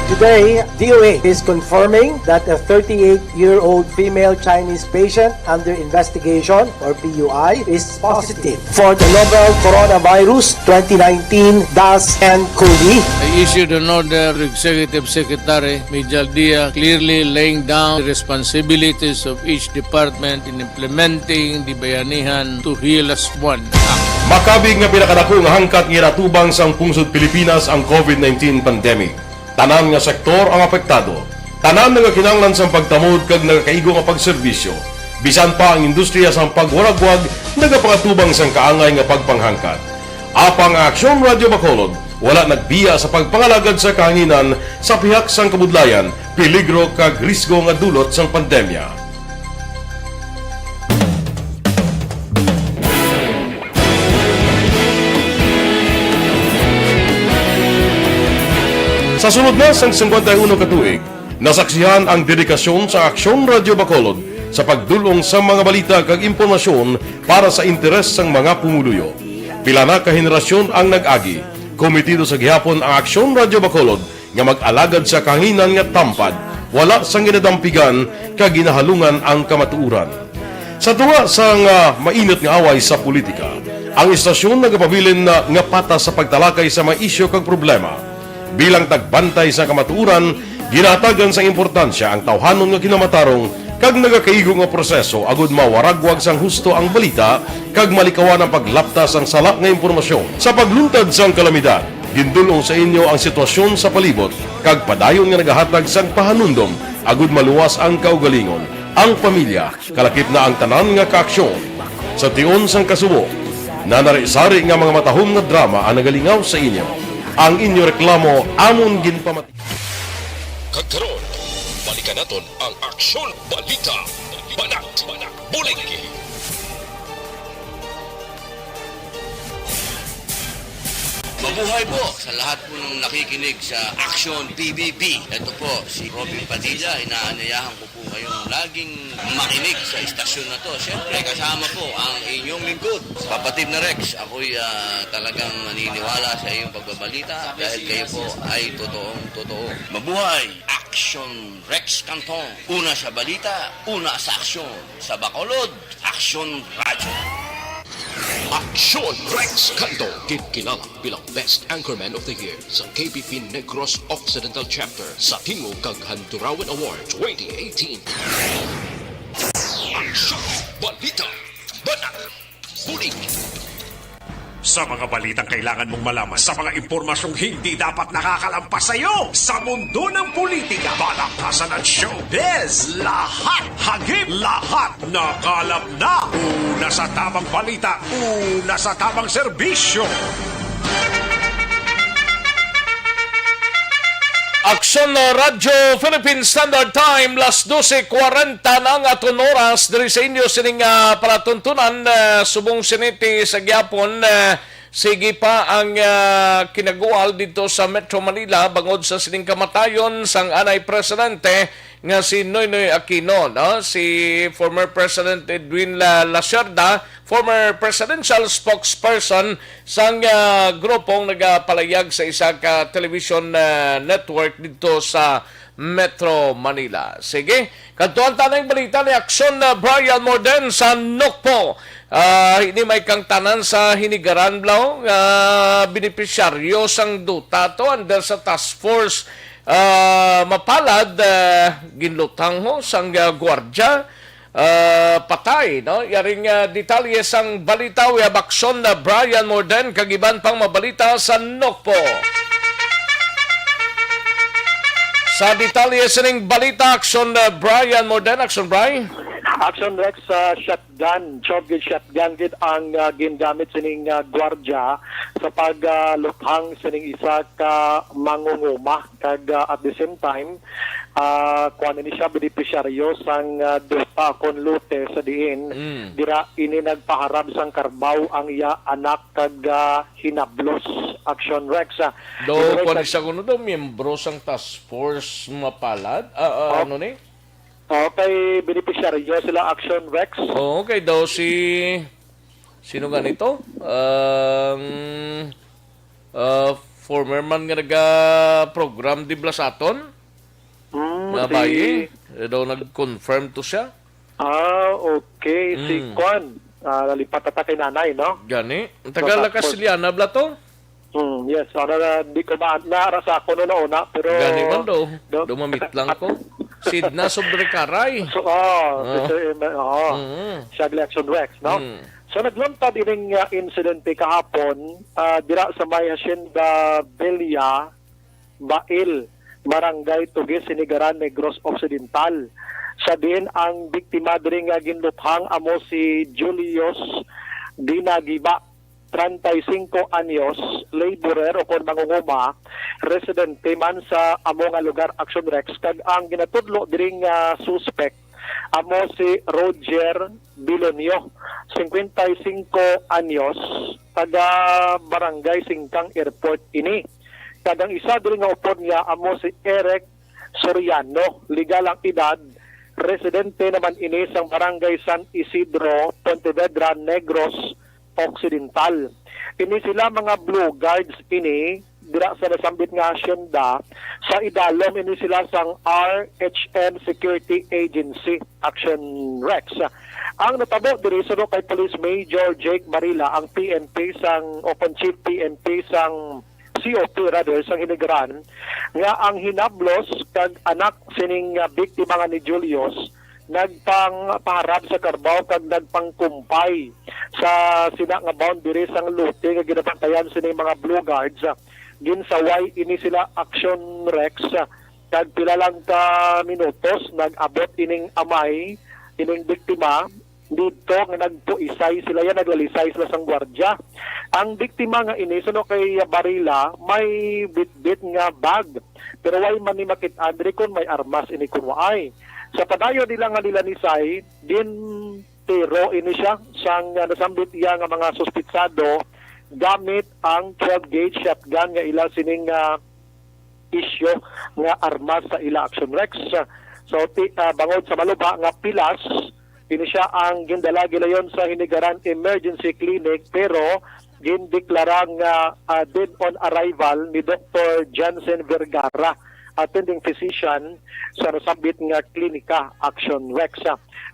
Today, D O A is confirming that a thirty-eight-year-old female Chinese patient under investigation, or P U I, is positive for the novel coronavirus twenty nineteen dash N cov. I issued an order to Executive Secretary Mijal Dia, clearly laying down the responsibilities of each department in implementing the Bayanihan to Heal Us One Act. Makabig nga pinakadako nga hangkat nga ginatubang sang pungsod Pilipinas ang covid nineteen pandemic. Tanan nga sektor ang apektado. Tanan nagakinahanglan sang pagtamod kag nagakaigo nga pagserbisyo. Bisan pa ang industriya sang pagwaragwag nagapangatubang sang kaangay nga pagpanghangkat. Apang ang Aksyon Radio Bacolod wala nagbiya sa pagpangalagad sa kahanginan sa pihak sang kabudlayan, peligro kag risgo nga dulot sang pandemya. Sa sulod na sang singkwenta y uno ka tuig, nasaksihan ang dedikasyon sa Aksyon Radio Bacolod sa pagdul-ong sa mga balita kag impormasyon para sa interes sang mga pumuluyo. Pila na ka henerasyon ang nag-agi. Kometido sa gihapon ang Aksyon Radyo Bacolod nga mag-alagad sa kahanginan nga tampad, wala sang ginadampigan kag ginahalungan ang kamatuoran. Sa tunga sang, ah, mainit nga away sa politika, ang istasyon nagapabilin na nga patas sa pagtalakay sa mga isyu kag problema. Bilang tagbantay sa kamatuoran, ginahatagan sang importansya ang tawhanon nga kinamatarong kag nagakaigo nga proseso agud mawaragwag sang husto ang balita kag malikawan ang paglapta sang sala nga impormasyon. Sa pagluntad sang kalamidad, gindul-ong sa inyo ang sitwasyon sa palibot kag padayon nga nagahatag sang pahanumdom agud maluwas ang kaugalingon, ang pamilya, kalakip na ang tanan nga kaaksyon. Sa tion sang kasubo, nanari-sari nga mga matahom nga drama ang nagalingaw sa inyo. Ang inyo reklamo amon ginpamati. Kag karon, balikan naton ang Aksyon Balita. Banat, Banat, Bulig. Mabuhay po sa lahat po ng nakikinig sa Action P B B. Ito po si Robin Padilla. Inaanyayahan ko po kayong laging makinig sa istasyon na to. Siyempre, kasama po ang inyong lingkod, Kapatid na Rex. Ako'y, ah, talagang naniniwala sa iyong pagbabalita dahil kayo po ay totoong totoo. Mabuhay! Action Rex Canton. Una sa balita, una sa aksyon. Sa Bacolod, Aksyon Radyo. Aksyon Rex Canton, gikilala bilang Best Anchorman of the Year sa K B P Negros Occidental Chapter sa Tingog kag Handurawan Award twenty eighteen. Aksyon! Balita! Banat! Bulig! Sa mga balitang kailangan mong malaman, sa mga impormasyong hindi dapat nakakalampas sa iyo, sa mundo ng politika, balaktasan at showbiz, lahat hagip, lahat nakalap na. Una sa tamang balita, una sa tamang serbisyo. Aksyon, uh, Radyo Philippine Standard Time, las dose kwarenta na ang aton oras diri sa inyo sining, uh, palatuntunan, uh, subong sini ti sa gihapon, uh, sige pa ang, uh, kinagual dito sa Metro Manila bangod sa sining kamatayon sang anay presidente nga si Noynoy Aquino, no? Si former President Edwin La-, Lacerda, former presidential spokesperson sang, ah, grupong nagapalayag sa isa ka television, ah, network didto sa Metro Manila. Sige, kadtuan ta na ang balita ni Aksyon, ah, Brian Morden sa Nokpo. Ah, ini may kang tanan sa Hinigaran, Blau, nga benepisyaryo sang duta to under sa task force, ah, Mapalad, ah, ginluthang ho sang, ah, gwardya, ah, patay, no? Yaring, ah, detalye sang balita, we have Aksyon na Brian Morden kag iban pang mabalita sa Nokpo. Sa detalye sining balita, Aksyon na Brian Morden, Aksyon Brian. Action Rex, sa shotgun, twelve gauge shotgun gid ang, ah, gingamit sining, ah, gwardya sa pag, ah, luthang sining isa ka mangunguma. Kag, ah, at the same time, ah, kuwan ini siya, benepisyaryo sang, ah, duta kon lote sa diin Mm. dira ini nagpaharab sang karbaw ang iya anak kag, ah, hinablos. Action Rex, ah. Do, Anyway, kuwan kag siya kuno do, miyembro sang task force Mapalad? Ah, ah, Oh. ano ni? Oh, kay benepisyaryo sila, Action Rex. Oo, kay daw si, sino nga nito? Ang, ah, former man nga naga-program di Blasaton? Hmm, Nga si bayi? Eh, daw nag-confirm to siya? Ah, okay. Si Mm. Kwan. Ah, nalipat ata kay nanay, no? Gani? Ang taga So, La tapos Castellana bala to? Hmm, yes. Ano na, di ko ma-, naara sa ako noon una, pero Gani man daw. do- Dumamit lang ko. Sidna Sobrekaray. So, oh, Oo. Mister Em-, oh, Mm. siya Gleason Rex, no? Mm. So, nagluntad ining, uh, insidente kahapon, ah, dira sa may Hacienda Villa, Bail, Barangay Tugis, Sinigaran, Negros Occidental. Sa diin ang biktima diri nga ginluthang amo si Julius Dinagiba, treinta y cinco anyos, laborer o kon mangunguma, residente man sa amo nga lugar, Action Rex, kag ang ginatudlo diri nga suspect amo si Roger Bilonio, cincuenta y cinco anyos, taga Barangay Singkang Airport ini. Kag ang isa diri nga upod niya amo si Eric Soriano, legal ang edad, residente naman ini sang Barangay San Isidro, Pontevedra, Negros Occidental. Ini sila mga Blue Guards ini dira sa nasambit nga hacienda. Sa idalom ini sila sang R H M Security Agency, Action Rex. Ang natabo diri suno kay Police Major Jake Marila, ang P N P sang, o kon Chief P N P sang C O P rather, sang Hinigaran, nga ang hinablos kag anak sining, ah, biktima nga ni Julius nagpangpaharap sa karbaw kag nagpangkumpay sa sina nga boundary sang lote nga ginabantayan sining mga Blue Guards. Ginsaway ini sila, Action Rex, kag pila lang ka minutos nag-abot ining amay, ining biktima, didto nga nagpuisay sila, yan, naglalisay sila sang gwardya. Ang biktima nga ini, suno kay Barila, may bitbit nga bag, pero way man ni makit-an diri kon may armas ini kon waay. Sa padayon nila nga nilanisay, gintiro ini siya sang, ah, nasambit iya nga mga suspitsado gamit ang twelve gauge shotgun nga ila sining, ah, isyu nga armas sa ila, Action Rex. So, ti-, ah, bangod sa maluba nga pilas, ini siya ang gindala gilayon sa Hinigaran Emergency Clinic, pero gindeklara nga, ah, dead on arrival ni Doktor Jansen Vergara, attending physician sa nasambit nga klinika, Action Rex.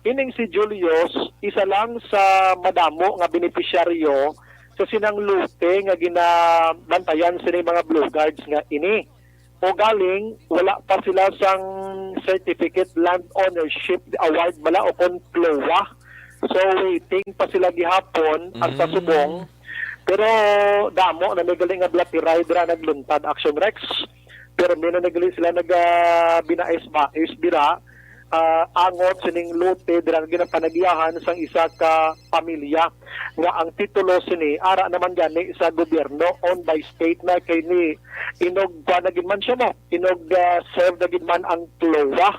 Ining si Julius, isa lang sa madamo nga benepisyaryo sa sinang lote nga ginabantayan sini mga Blue Guards nga ini. Ugaling, wala pa sila sang certificate land ownership award bala o kon CLOA. So, waiting pa sila gihapon hasta Mm. subong. Pero damo na may gali nga bala tiray dira nagluntad, Action Rex. Pero may na nagali sila nag, ah, binais-bais dira, ah, angot sining lote dira nga ginapanagiyahan sang isa ka pamilya nga ang titulo sini ara naman gani sa gobyerno, owned by state na, kay ni inog pa na gid man siya mo, inog, ah, serve na gid man ang CLOA.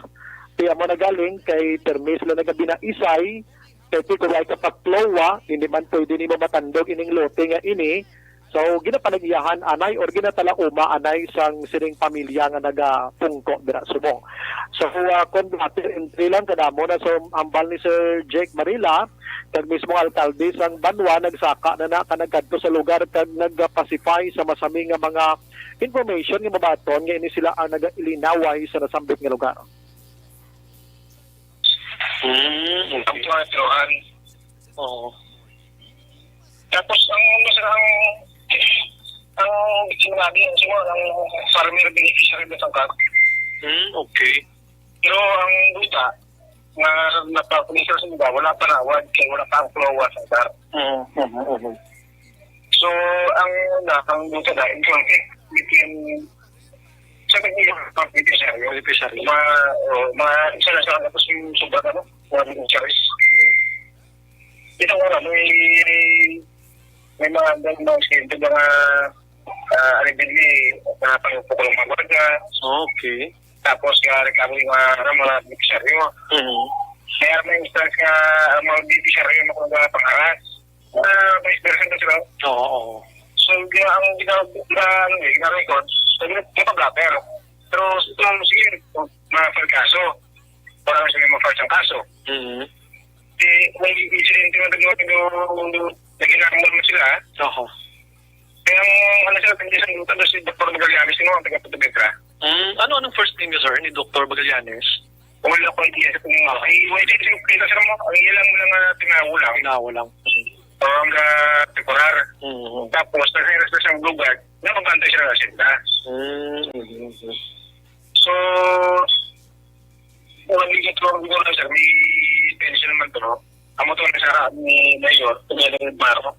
Kaya mo nagaling kay permi sila nagabinaisay, kay ti kung wala ka pa CLOA, hindi man pwede nimo matandog ining lote nga ini. So, ginapanagiyahan anay or ginatalauma anay sang sining pamilya nga nagapungko dira subong. So, ah, kung latter entry lang kadamo na, so, ambal ni Sir Jake Marila, kag mismo alkalde sang banwa, nagsaka na na ka nagkadto sa lugar kag nagpacify sa masami nga mga information nga mabaton nga ini sila ang nagailinaway sa nasambit nga lugar. Mm, okay. Ang tuwa, Johan. Oo. Tapos, ang, ano, sir, ang, ang sinabi, ang, sino, ang farmer beneficiary na tangkad. Hmm, okay. Pero ang duta, nga napakunisar sa iba, wala pa nawad, kaya wala pa ang CLOA sa bar. Mm, mm, mm. So, ang, na, ang duta na, ito ang between sa mga beneficiary. Beneficiary. Ma, oh, ma, isa na sa, tapos yung sugat, ano, mga beneficiaries. Ito nga, may, may mga, may mga siyempre, mga, ah, allegedly, mga pangupukol ng mga gwardiya. Okay. Tapos, nga, reklamo yung mga, ano, mga beneficiaryo. Mhm. Kaya may instance nga, ang mga beneficiaryo, mga pangaras. Ah, vice versa na sila. Oo, oo. So, gina-, ang gina-, na, ano, eh, gina-record, so, gina-, gina-blotter. Pero, so, sige, ma-file kaso. Para sa mga file ang kaso. Mhm. Di, may incident na nag-, nag-, nag-inambol mo sila, ah. Oo. Kaya ang, ano, sila, hindi sa lutan si Doktor Magallanes, no, ang taga Pontevedra. Mm, ano, anong first name niyo, sir, ni Doktor Magallanes? Wala ko idea sa kung ano. Ay, wala din sa kita, sir, mo. Ang ilang lang, ah, tinawo lang. Tinawo lang. O, ang, ah, temporar. Mm. Tapos, nag-hire sila sa Blue Guard, na magbantay sila ng asyenda. Mm, mm, mm. So, wala din ito ang guro, sir. May pension naman to, no? Amo to ang nasara ni Mayor, ni Maro.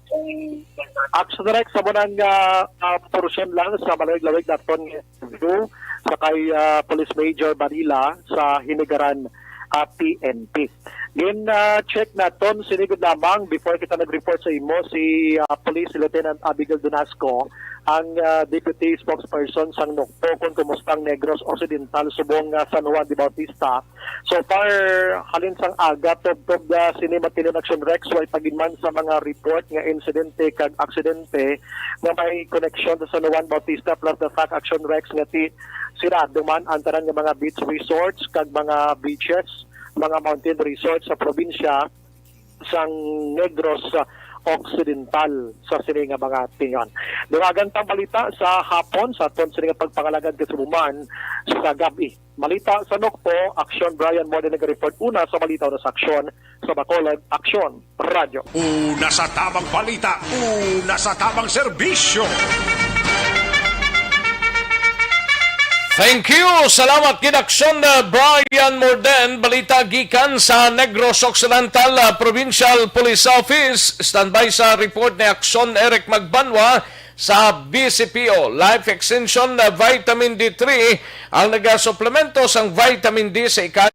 Action Rex, sa munang, ah, ah, porsyon lang sa malawig-lawig naton nga interview sa kay, ah, Police Major Barila sa Hinigaran, ah, P N P. Gin, ah, check naton, sinigod lamang before kita nag-report sa imo, si, ah, Police Lieutenant Abigail Donasco, ang, ah, deputy spokesperson sang NOCPO, kung kumusta ang Negros Occidental subong, ah, San Juan de Bautista. So far, halin sang aga, tubtob, ah, sini Matinun Action Rex, way pa gid man sa mga report nga insidente kag aksidente nga may koneksyon sa San Juan Bautista plus the fact, Action Rex, nga ti-, sirado man ang tanan nga mga beach resorts kag mga beaches mga mountain resort sa probinsya sang Negros Occidental sa sini nga mga tion. Dungagan tang balita sa hapon sa aton sini nga pagpangalagad kay subuman sa gab-i. Balita sa Nokpo, Aksyon Brian Morde naga-report una sa balita, una sa aksyon sa Bacolod, Aksyon Radyo. Una sa tamang balita, una sa tamang serbisyo. Thank you. Salamat gid, Aksyon, uh, Brian Morden. Balita gikan sa Negros Occidental, uh, Provincial Police Office. Standby sa report ni Aksyon Eric Magbanwa sa B C P O. Life Extension, uh, Vitamin D three ang nagasuplemento sang vitamin D sa ika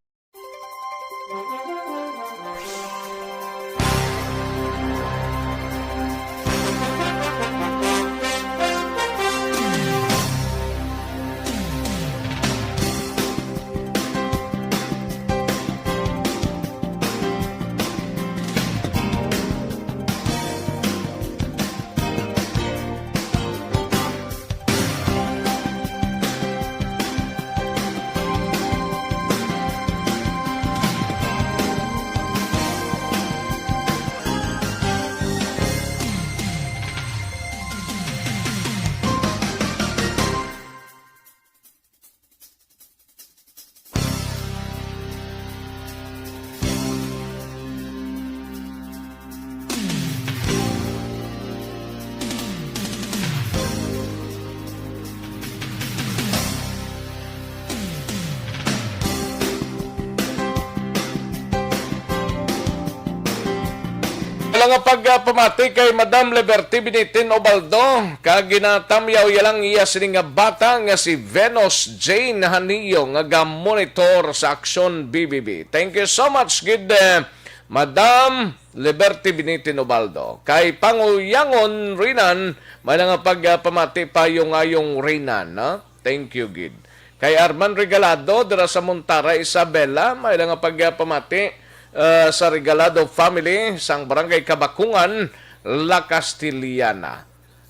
Wala nga pagpamati kay Madam Liberty Binitin Ubaldo, kag ginatamyaw ya lang iya sini nga bata nga si Venus Jane Hanillo nga ga-monitor sa Aksyon B B B. Thank you so much gid, eh, Madam Liberty Binitin Ubaldo. Kay Panguyangon Rinan, may nga pagpamati pa yung ayong Rinan, no? Thank you gid. Kay Arman Regalado dira sa Montara, Isabela, may nga pagpamati, uh, sa Regalado family sang Barangay Kabakungan, La Castellana.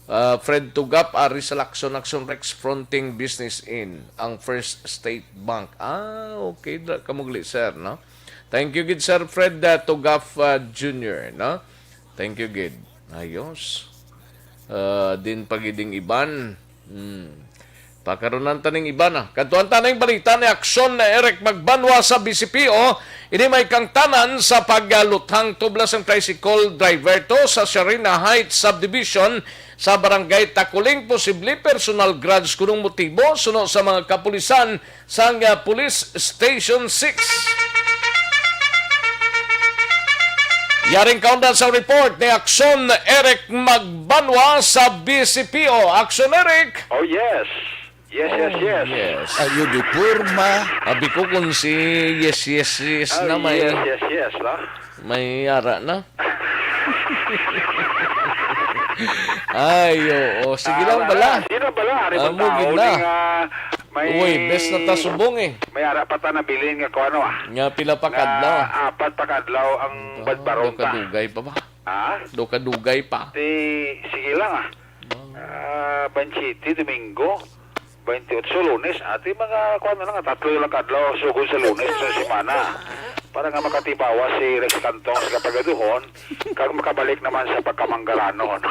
Uh, Fred Tugap, ari sa Lacson, Action Rex Fronting Business Inn, ang First State Bank. Ah, okay. Dira ka mugli, sir, no? Thank you gid, Sir Fred, uh, Tugap, uh, Junior, no? Thank you gid. Ayos. Uh, din pagiding iban. Hmm. Pakarunan ta ning iba na. Kadtuan ta ning balita ni Aksyon na Eric Magbanwa sa B C P O. Ini may kangtanan sa pagluthang tubla sang tricycle driver to sa Sharina Heights Subdivision sa Barangay Takuling. Posible personal grudge kunong motibo suno sa mga kapulisan sang, ah, Police Station six. Yaring kaundan sa report ni Aksyon Eric Magbanwa sa B C P O. Aksyon, Eric! Oh, yes. Yes, yes, Oh, yes. yes. Ayo di porma. Abi ko kung si yes, yes, yes Oh, na may, yes, yes, yes, no? may ara na. Ay, oo. Sige Ah, lang wala. bala. Sige lang bala. Ari Amo, bang tao gid na. ni nga may Uy, best na ta subong eh. May ara pa ta nabilin nga kuan, ah. Nga pila pa kadlaw. Nga apat pa kadlaw ang Ah, badbaron ta. Daw kadugay pa ba? Ha? Daw kadugay pa. Ti, sige lang, ah. Ah, twenty-seven, Domingo. Twenty-eight, Lunes. Ati mga, kuwan na lang, tatlo lang kadlaw, sugod sa Lunes sa semana. Para nga makatibawa si Rex Cantong sa kapagaduhon, kag makabalik naman sa pagkamanggaranon.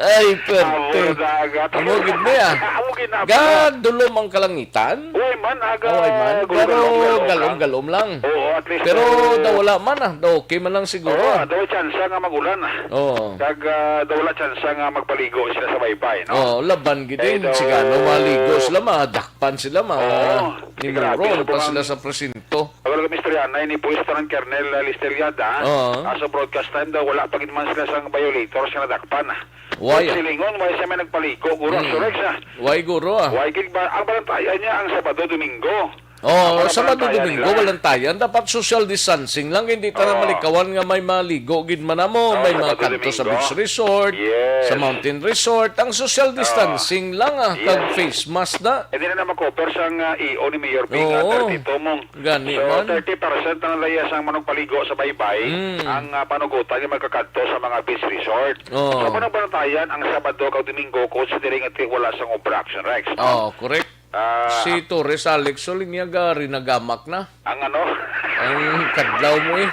Ay, Amo perte. na dagat. Amo gid na, ah. Amo gid na, Ga, dulom ang kalangitan? Uy, man, aga, Away man, pero gulong-galong lang. galom-galom lang. Oo, at least, Pero eh, daw wala man, ah. Daw okay man lang siguro, Oo, ah. daw chance nga magulan, ah. Oo. Kag, ah, daw wala chance nga magpaligo sila sa baybay, no? Oo, laban gid Eh, din. daw Sigano maligo sila, madakpan sila, ma-, Oo, ni grabe, Moron pa sobrang sila sa presinto. Wala kami istorya na ini, buhis pa ng Colonel, ah, Lister Yada, Oo. ah, sa broadcast time daw, wala pa gid man sila sang violators nga nadakpan, ah. Why, ah? Silingon, why siya may nagpaligo, guro, Hmm. Surex, ah. Why, guro, ah? Why gid ba, ang balantayan niya ang Sabado, Domingo. Oh, Ang mga Sabado, balantayan Domingo, nila. Balantayan. Dapat social distancing lang, hindi ta na Oo. malikawan nga may maligo gid man amo, Oh, may mga Sabado, kadto sa Domingo. beach resort, Yes. sa mountain resort. Ang social Oo. distancing lang, ah, kag Yes. face mask na. Hindi na na makoper sang, ah, E O ni Mayor Ping, ah, Oo. thirty-two mong. Gani So, man. thirty percent na lang iya sang manugpaligo sa baybay Mm. ang, ah, panugutan nga magkakadto sa mga beach resort. Oo. So, kung ang balantayan, ang Sabado kag Domingo, considering ati wala sang obra, Action Rex, no? Oo, correct. Ah, Si Torres Alex, uling niya ga rinagamak na. Ang ano? Ang kadlaw mo eh.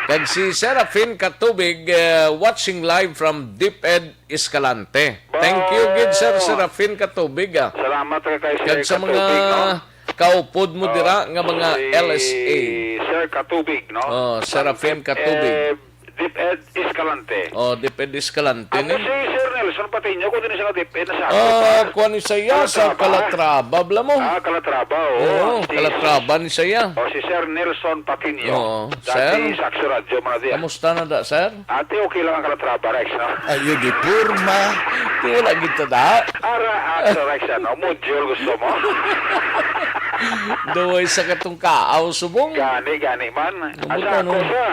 Kag si Serafin Katubig, eh, watching live from DepEd Escalante. Thank you gid, Sir Serafin Katubig, ah. Salamat ka kay Sir Kag sa mga Katubig, no? Kaupod mo dira nga mga Si L S A. Sir Katubig, no? Oh, Serafin Katubig. Eh, DepEd Escalante. Oh, DepEd Escalante Ako ni. Si Sir Nelson Patiño, kung din siya nga DepEd na sa Ah, ako, kuwan ni saya sa Calatrava. Calatrava, bla mo? Ah, Calatrava, oo. Oo, Si Calatrava ni saya. O, si Sir Nelson Patiño. Oo, Dati sir. Sa Action Radio, mga diya. Kamusta na da, sir? Ate, okay lang ang Calatrava, Rex, no? Ayo di porma. Di wala gid ta da. Ara, Action Rex, ano? Module gusto mo? Duway sa katong kaaw, subong. Gani, gani man. Asa Mabuta, no? Ako sa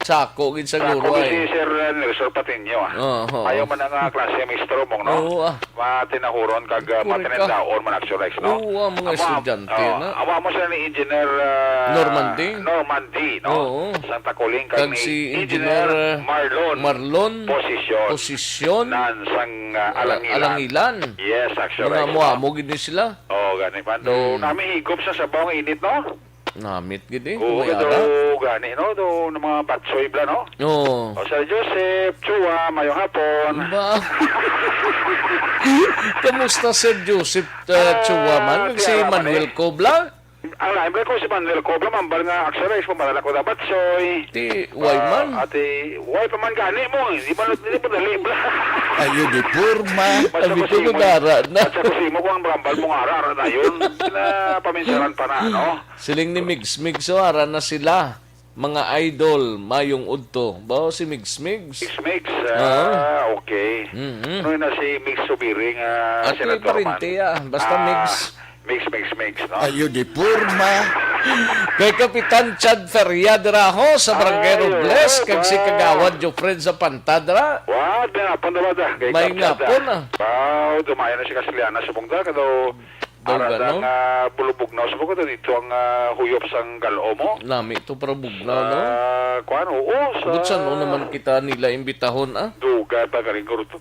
Sako gid sa Sa guro ako ay. Si Sir Nelson Patiño, ah. Oo. Ayaw man ang, ah, klase mistro mong, no? Oo, ah. Matinahuron kag, ah, Puri ka. Matindaon man actually, no? Oo, ang mga Amo, estudyante oo, na. Amo, amo sila ni Engineer, ah, Normandy. Normandy, no? Oo. Santa Coling kag Kag ni si Engineer Engineer Marlon Marlon Posisyon. Posisyon. Nan sang, ah, Ah, Alangilan. Alangilan. Yes, actually, Mga no? Amo-amo gid ni sila. Oo, gani man. Do, Hmm. Nami higop sa sabaw nga init, no? Namit gid eh, Oo, may kay ara. Do gani, no? Do, ng mga batsoy bla, no? Oo. O, Sir Joseph, Chua, mayong hapon. Ba? Kamusta, Sir Joseph, uh, Ah, Chua man? Kag si Manuel Cobla? Ang lain bla ko si Manuel Cobla, mambal nga, actually, is pumadala ko na batsoy. Ti, why man? Ah, ati, why pa man gani mo? Di man, di pa dali bla. Ayo di porma. Basta Abi ko ko si mo, madara na. Basta ko si mo, kung ang rambal mo nga ara, ara na yun. Na paminsaran pa na, no? Siling ni Migs, Migs, so, ara na sila. Mga idol, mayong udto. Ba, si Migs, Migs? Migs, Migs. Ah, okay. Mm-hmm. Ano na si Migs Subiring, ah, At may Senator parente, man? Ah. Basta Ah, Migs. Migs, Migs, Migs, no? Ayo di porma. Kay Kapitan Chad Feria dira ho sa Barangay Ay, Robles, oo, kag si ba? Kagawad Jofred sa Pantadra. Wa, may ngapon na ba da? Kay May Kap Chad, ngapon, ah. Wow, dumayo na si Castellana sa Bungda, kadaw Daw Ara gano? Nga bulubugnaw sa bukod dito ang, ah, huyop sang galo mo. Nami to para bugnaw, no? Ah, kuan, oo, sa But sa ano naman kita nila imbitahon, ah? Dugay pa galing guro to.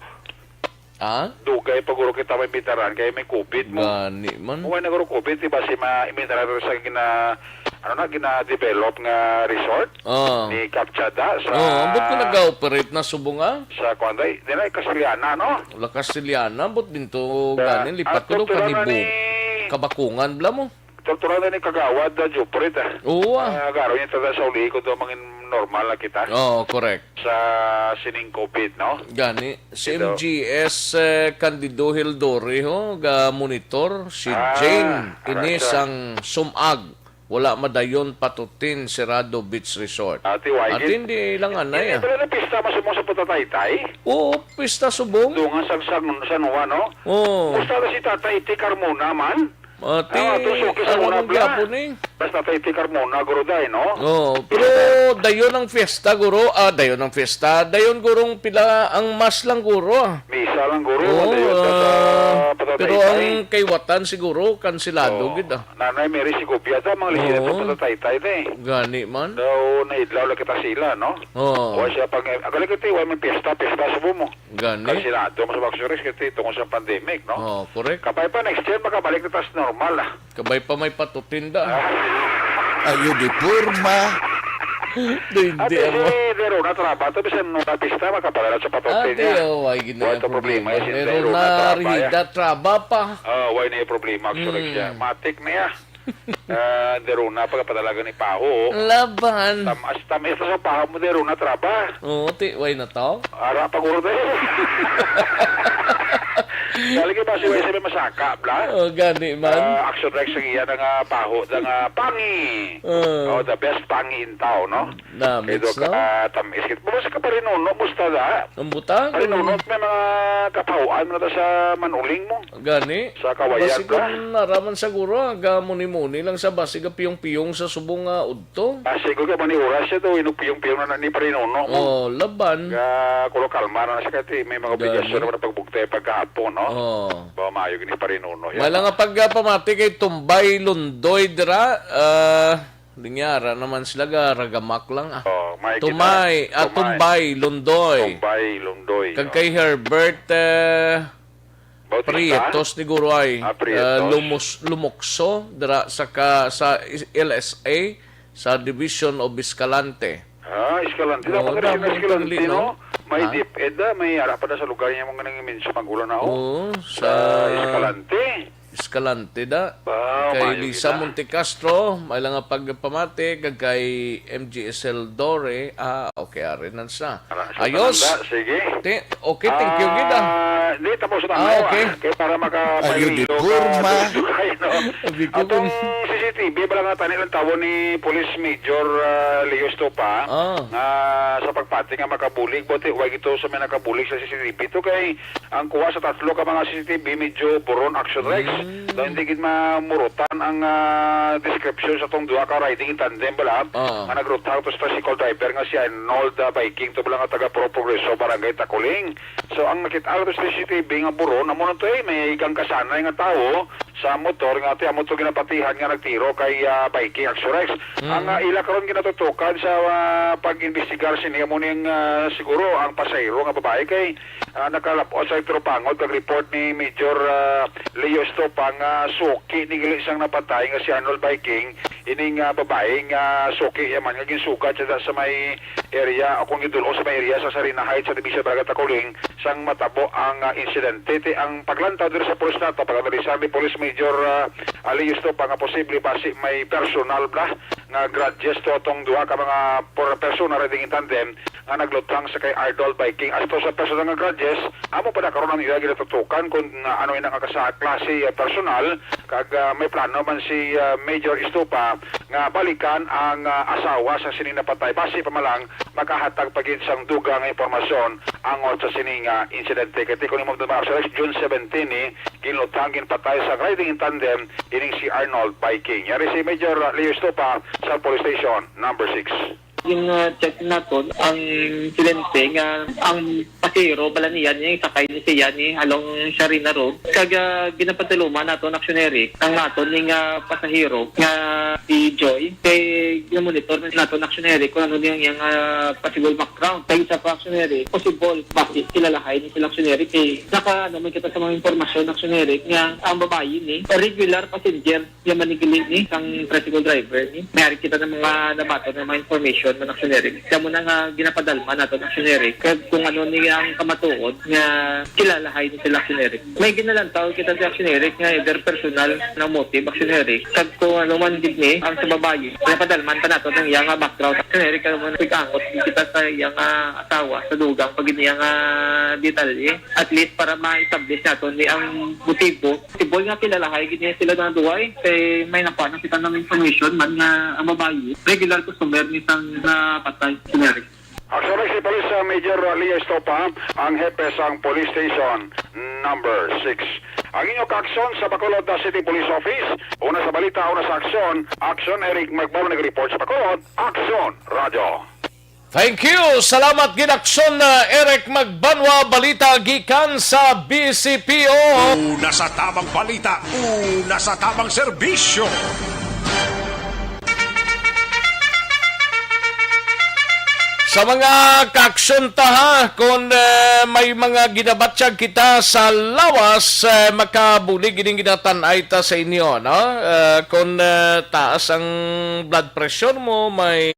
Ah? Dugay pa guro kita may imbitaran kay may covid mo. Gani man. Kung may naguro covid, di ba si ma-, imbitaran sa gina-, ano na, gina-develop nga resort? Ah. Ni Kapchada sa Oh, ambot ko nag-operate na subong, ah? Sa kuwan, day. Di na, Castellana, no? Wala Castellana, ambot din to Sa, gani, lipat ah, ko daw Torturan na kanibo. Ni Kabakungan, bla mo? Torturan na ni Kagawad, ah, Juprit, ah. Oo, ah. Ah, garo niya tada sa uli ko daw mangin normal na kita. Oo, correct. Sa sining covid, no? Gani, si Ito. M G S, eh, Candido Hildori, ho, ga monitor, si Ah, Jane, ini correct, sir. Sang sumag. Wala madayon patutin Sirado Beach Resort. Ati, why At gid? Hindi lang anay, Hindi ah. Pala na pista masumong sa Putataytay? Oo, pista subong. Doon nga sa San, San Juan, no? Oo. Gusto na si Tatay Iti Carmona man? Ati, Ah, to, suki sa alam una, mo bla. Gyapon, eh. Basta Tatay Iti Carmona, guro, day, no? Oo, pero dayon ang fiesta, guro. Ah, dayon ang fiesta. Dayon, gurong pila ang mas lang, guro, ah. Misa lang, guro. Oo, Dayon ta sa ah, Putataytay. Pero ang kaiwatan siguro, kansilado Oo. Gid, ah. Nanay Mary Segovia ta, mga lisinip Oo. Sa Taytay na eh. Gani man. Daw naidlaw lang kita sila, no? Oo. O siya pag, akala ko ito, may piyesta, piyesta sa bumo. Gani. Kasi sila, ito, mas vaccines, kasi tungkol sa pandemic, no? Oo, correct. Kapay pa, next year, makabalik na tayo sa normal, ah. Kabay pa may patutinda. Ah. Ayo di porma. Di, hindi Ate, ako. Si Verona Traba, to, bisan nung pista, makapadala sa patutin Ate, niya. Oh, ay, gina Wala to problema, problema. Si Meron Verona na Traba, rihida, ah. Traba pa. Ah, why na yung problema, actually, Mm. siya. Matik na, ah. Ah, Deruna, pagkapatalaga ni Paho. Laban. Tam-, as tam-, ito sa Paho mo, Deruna, Traba. Oo, ti, why na to? Ara, pag-uro tayo. Dali kayo ba si Wes, may masaka, bla? Oh, gani man. Ah, action Rex, ang iya na nga Paho, na nga Pangi. Ah. Oh, the best Pangi in town, no? Na, Kay mix, do ka, no? Ah, tamis kit. Basta ka parinuno, musta da? Ang butang. Parinuno, may mga kapahuan mo na sa manuling mo. Gani? Sa kawayan Basi ka? Kung naraman siguro, aga muni-muni lang sa basi ka piyong-piyong sa subong nga udto. Ah, siguro ka mani oras siya to, inupiyong-piyong na ni parinuno mo. Oh, laban. Ga, kulo kalma na siya kati, may mga Gani. Obligasyon naman na pagbugtay pagkahapon, no? Oh. Ba, maayo gini parinuno. Yan, Mala no? Nga pagpamati kay Tumbay Lundoy dira, ah, Linyara naman sila ga ragamak lang, ah. Oh, may Tumay, kita. Ah, Tumay. Tumbay, Lundoy. Tumbay, Lundoy, Kag oh. Kay Herbert, eh, Bautista? Prieto siguro ay, Ah, Prieto. ah, lumos-, lumukso dira sa ka-, sa is-, L S A, sa Division of Escalante. Ah, Escalante. Oo, Dapat damo Escalante, tuli, no? no? May Ha? DepEd, ah, may ara pa na sa lugar niya mga nang mention magulo na, oh. Oo, Sa sa Escalante. Escalante, da. Ba, Kay may Lisa na. Montecastro, may lang nga pagpamati, kag kay M G S L Dore. Ah, okay, ari na sa. Ara, sa Ayos. Tananda, sige. Ti-, okay, thank you, gid, ah. Ah, di, tapos na Ah, ako, okay. ah. Kaya para maka-, Ayun, di mailog, porma. ah, dugay, no? Sabi ko Atong kung C C T V, bala nga tani lang tawon ni Police Major, ah, Leo Estopa, Ah. nga sa pagpati nga makabulig, buti, wag ito sa may nakabulig sa C C T V. Ito kay ang kuha sa tatlo ka mga C C T V, medyo buron action, Rex. Mm. Daw hindi gid mamurutan ang, ah, description sa tong duha ka riding in tandem bala Ah. nga nagrutang to sa tricycle driver nga si Arnold, ah, Viking, to bala nga taga Pro Progreso, Barangay Taculing. So, ang nakita ko sa C C T V nga buron, amo na to, eh, may igang kasanay nga tawo sa motor nga ti amo to ginapatihan nga nagtiro kay, ah, Viking Axorex. Mm. Ang, ah, ila karon ginatutukan sa, ah, pag-imbestigar sini amo ning, ah, siguro ang pasahero nga babae kay, ah, nakalap-ot sa trupangot kag report ni Major, ah, Leo Estopa nga suki ni gali sang napatay nga si Arnold Viking, ining, ah, babae nga suki yaman nga ginsugat siya sa may area o kung gidul-ong sa may area sa Sarina Heights sa Division Barangay Taculing sang matabo ang, ah, insidente. Ti ang paglantaw diri sa pulis nato, pag-analisar ni Police Major, ah, Alius to pa nga posible basi may personal bla nga grudges to atong duha ka mga por-, persona riding in tandem nga naglutang sa kay Arnold Viking. As to sa personal nga grudges, amo pa na karon ang iya ginatutukan kung, ah, ano ina nga kasa-, klase, ah, personal, kag, ah, may plano man si, ah, Major Estopa nga balikan ang, ah, asawa sa sining napatay. Basi pa man lang makahatag pa gid sang dugang nga impormasyon angot sa sining, ah, insidente. Kay tikon nimo, mga Alex, June seventeen ni, ginlutang, ginpatay sa riding in tandem ining si Arnold Viking. Yari si Major, ah, Leo Estopa sa Police Station number six. Yung, ah, check naton, ang insidente nga ang pasahero bala niya, niya sakay ni siya ni along Sharina Road. Kag, ah, ginapadaluma naton, aksyoneri, ang naton ning, ah, pasahero nga si Joy. Kay gina-monitor na naton, aksyoneri, kung ano niyang, yang, ah, possible background. Kay isa pa, aksyoneri, possible, basi kilalahay ni sila, aksyoneri. Kay naka, ano man kita sa mga impormasyon, aksyoneri, nga ang babayi ni regular passenger. Iya man ni gali ni sang tricycle driver ni. May ari kita ng mga nabaton nga mga information man, aksyoneri. Kamo na nga ginapadalma naton, aksyoneri. Kag kung ano ni ang kamatuod nga kilalahay ni sila, aksyoneri. May ginalantaw kita sa aksyoneri nga either personal na motive, aksyoneri. Kag kung ano man gid ni ang sa babayi, ginapadalman pa naton ang iya nga background, aksyoneri. Kag mo na pag-angot kita sa iya nga asawa sa dugang pag iya nga detalye. At least para ma-establish naton ni ang motibo. Possible nga kilalahay gid niya sila nga duha, eh. Kay may nakuha na kita ng information man nga ang babayi, regular customer ni sang napatay, si Mary. Actually, si Police, uh, Major Leo Estopa, ang hepe sang Police Station number six. Ang inyo kaaksyon sa Bacolod, uh, City Police Office, una sa balita, una sa aksyon, Aksyon Eric Magbanwa nag-report sa Bacolod, Aksyon Radio. Thank you. Salamat gid, Aksyon, uh, Eric Magbanwa, balita gikan sa B C P O. Una sa tamang balita, una sa tamang serbisyo. Sa mga kaaksyon ta, ha, kung, uh, may mga ginabatyag kita sa lawas, uh, makabulig ining ginatan-ay ta sa inyo, no? Uh, kung, uh, taas ang blood pressure mo, may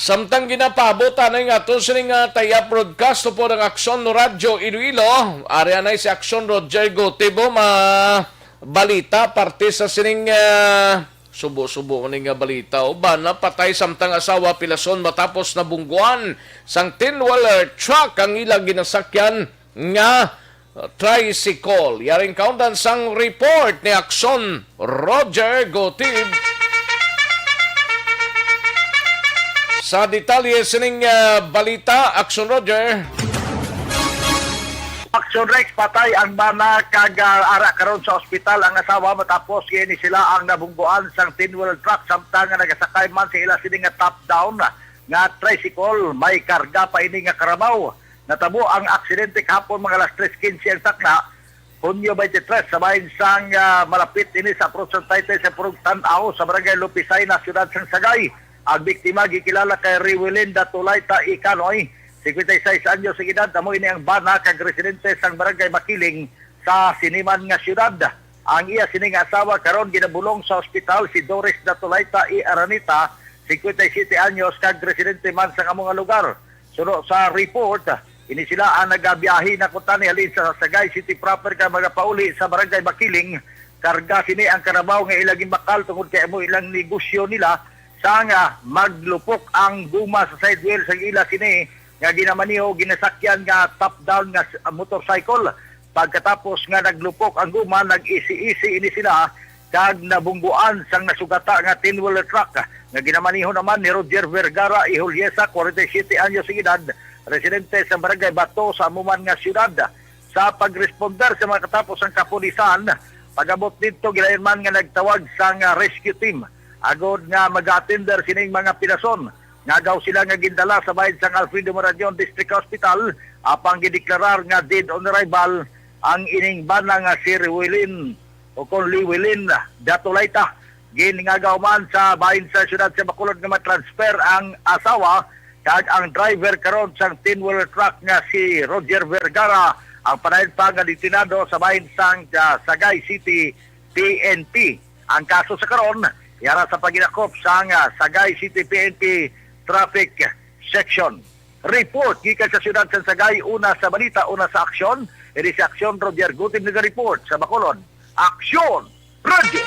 Samtang ginapaabot anay nga aton sining, ah, tayap broadcast upod ang Aksyon Radyo Iloilo, ari anay si Aksyon Roger Gotibo, ma-, balita parte sa sining, ah, subo-subo ni nga balita. Uban napatay samtang asawa pilason matapos nabungguan sang ten-wheeler truck ang ila ginasakyan nga tricycle. Yaring kaundan sang report ni Aksyon Roger Gotib. Sa detalye sining, ah, balita, Aksyon Roger. Aksyon Rex, patay ang bana kag, ah, ara karon sa ospital ang asawa matapos ini sila ang nabungguan sang ten-wheel truck samtang nga nagasakay man sa ila sini nga top down nga tricycle. May karga pa ini nga karabaw. Natabo ang aksidente kahapon mga alas tres quince ang takna, Hunyo twenty-three, sa bahin sang, ah, malapit ini sa approach sang Taytay sa Purong Tan-aw sa Barangay Lupisay na siyudad sang Sagay. Ang biktima gikilala kay Riwilin Datulayta Ikanoy, cincuenta y seis anyos ang edad, amo ini ang bana kag residente sang Barangay Makiling sa siniman nga siyudad. Ang iya sining asawa karon ginabulong sa ospital, si Doris Datulayta I Aranita, cincuenta y siete anyos kag residente man sa amo nga lugar. Suno sa report, ini sila ang nagabiyahe na kuntani halin sa Sagay City proper kag magapauli sa Barangay Makiling. Karga sini ang karabaw nga ila ginbakal tungod kay amo ilang negosyo nila. Sang, ah, maglupok ang guma sa side wheel sang ila sini nga ginamaniho, ginasakyan nga top down nga s-, motorcycle. Pagkatapos nga naglupok ang guma, nag-isi-isi ini sila kag nabungguan sang nasugata nga ten-wheeler truck nga ginamaniho naman ni Roger Vergara Ihuliesa, forty-seven anyos ang edad, residente sa Barangay Bato sa amo man nga siyudad. Sa pagresponder sa mga katapos ang kapulisan, pag-abot didto, gilayon man nga nagtawag sang, ah, rescue team agod nga mag-atender sining mga pilason. Nagaw sila nga gindala sa bahin sang Alfredo Marañon District Hospital, apang gideklarar nga dead on arrival ang ining bana nga si Rewilin o kon Liwilin Datulayta. Ginngagaw man sa bahin sa siyudad sa Bacolod nga matransfer ang asawa kag ang driver karon sang ten-wheeler truck nga si Roger Vergara ang padayon pa nga detenado sa bahin sang, ah, Sagay City P N P. Ang kaso sa karon, yara sa paghinakop sang, ah, Sagay City P N P Traffic Section. Report gikan sa siyudad sa Sagay, una sa balita, una sa aksyon. Ini si Aksyon Roger Gutib naga-report sa Bacolod. Aksyon Radio.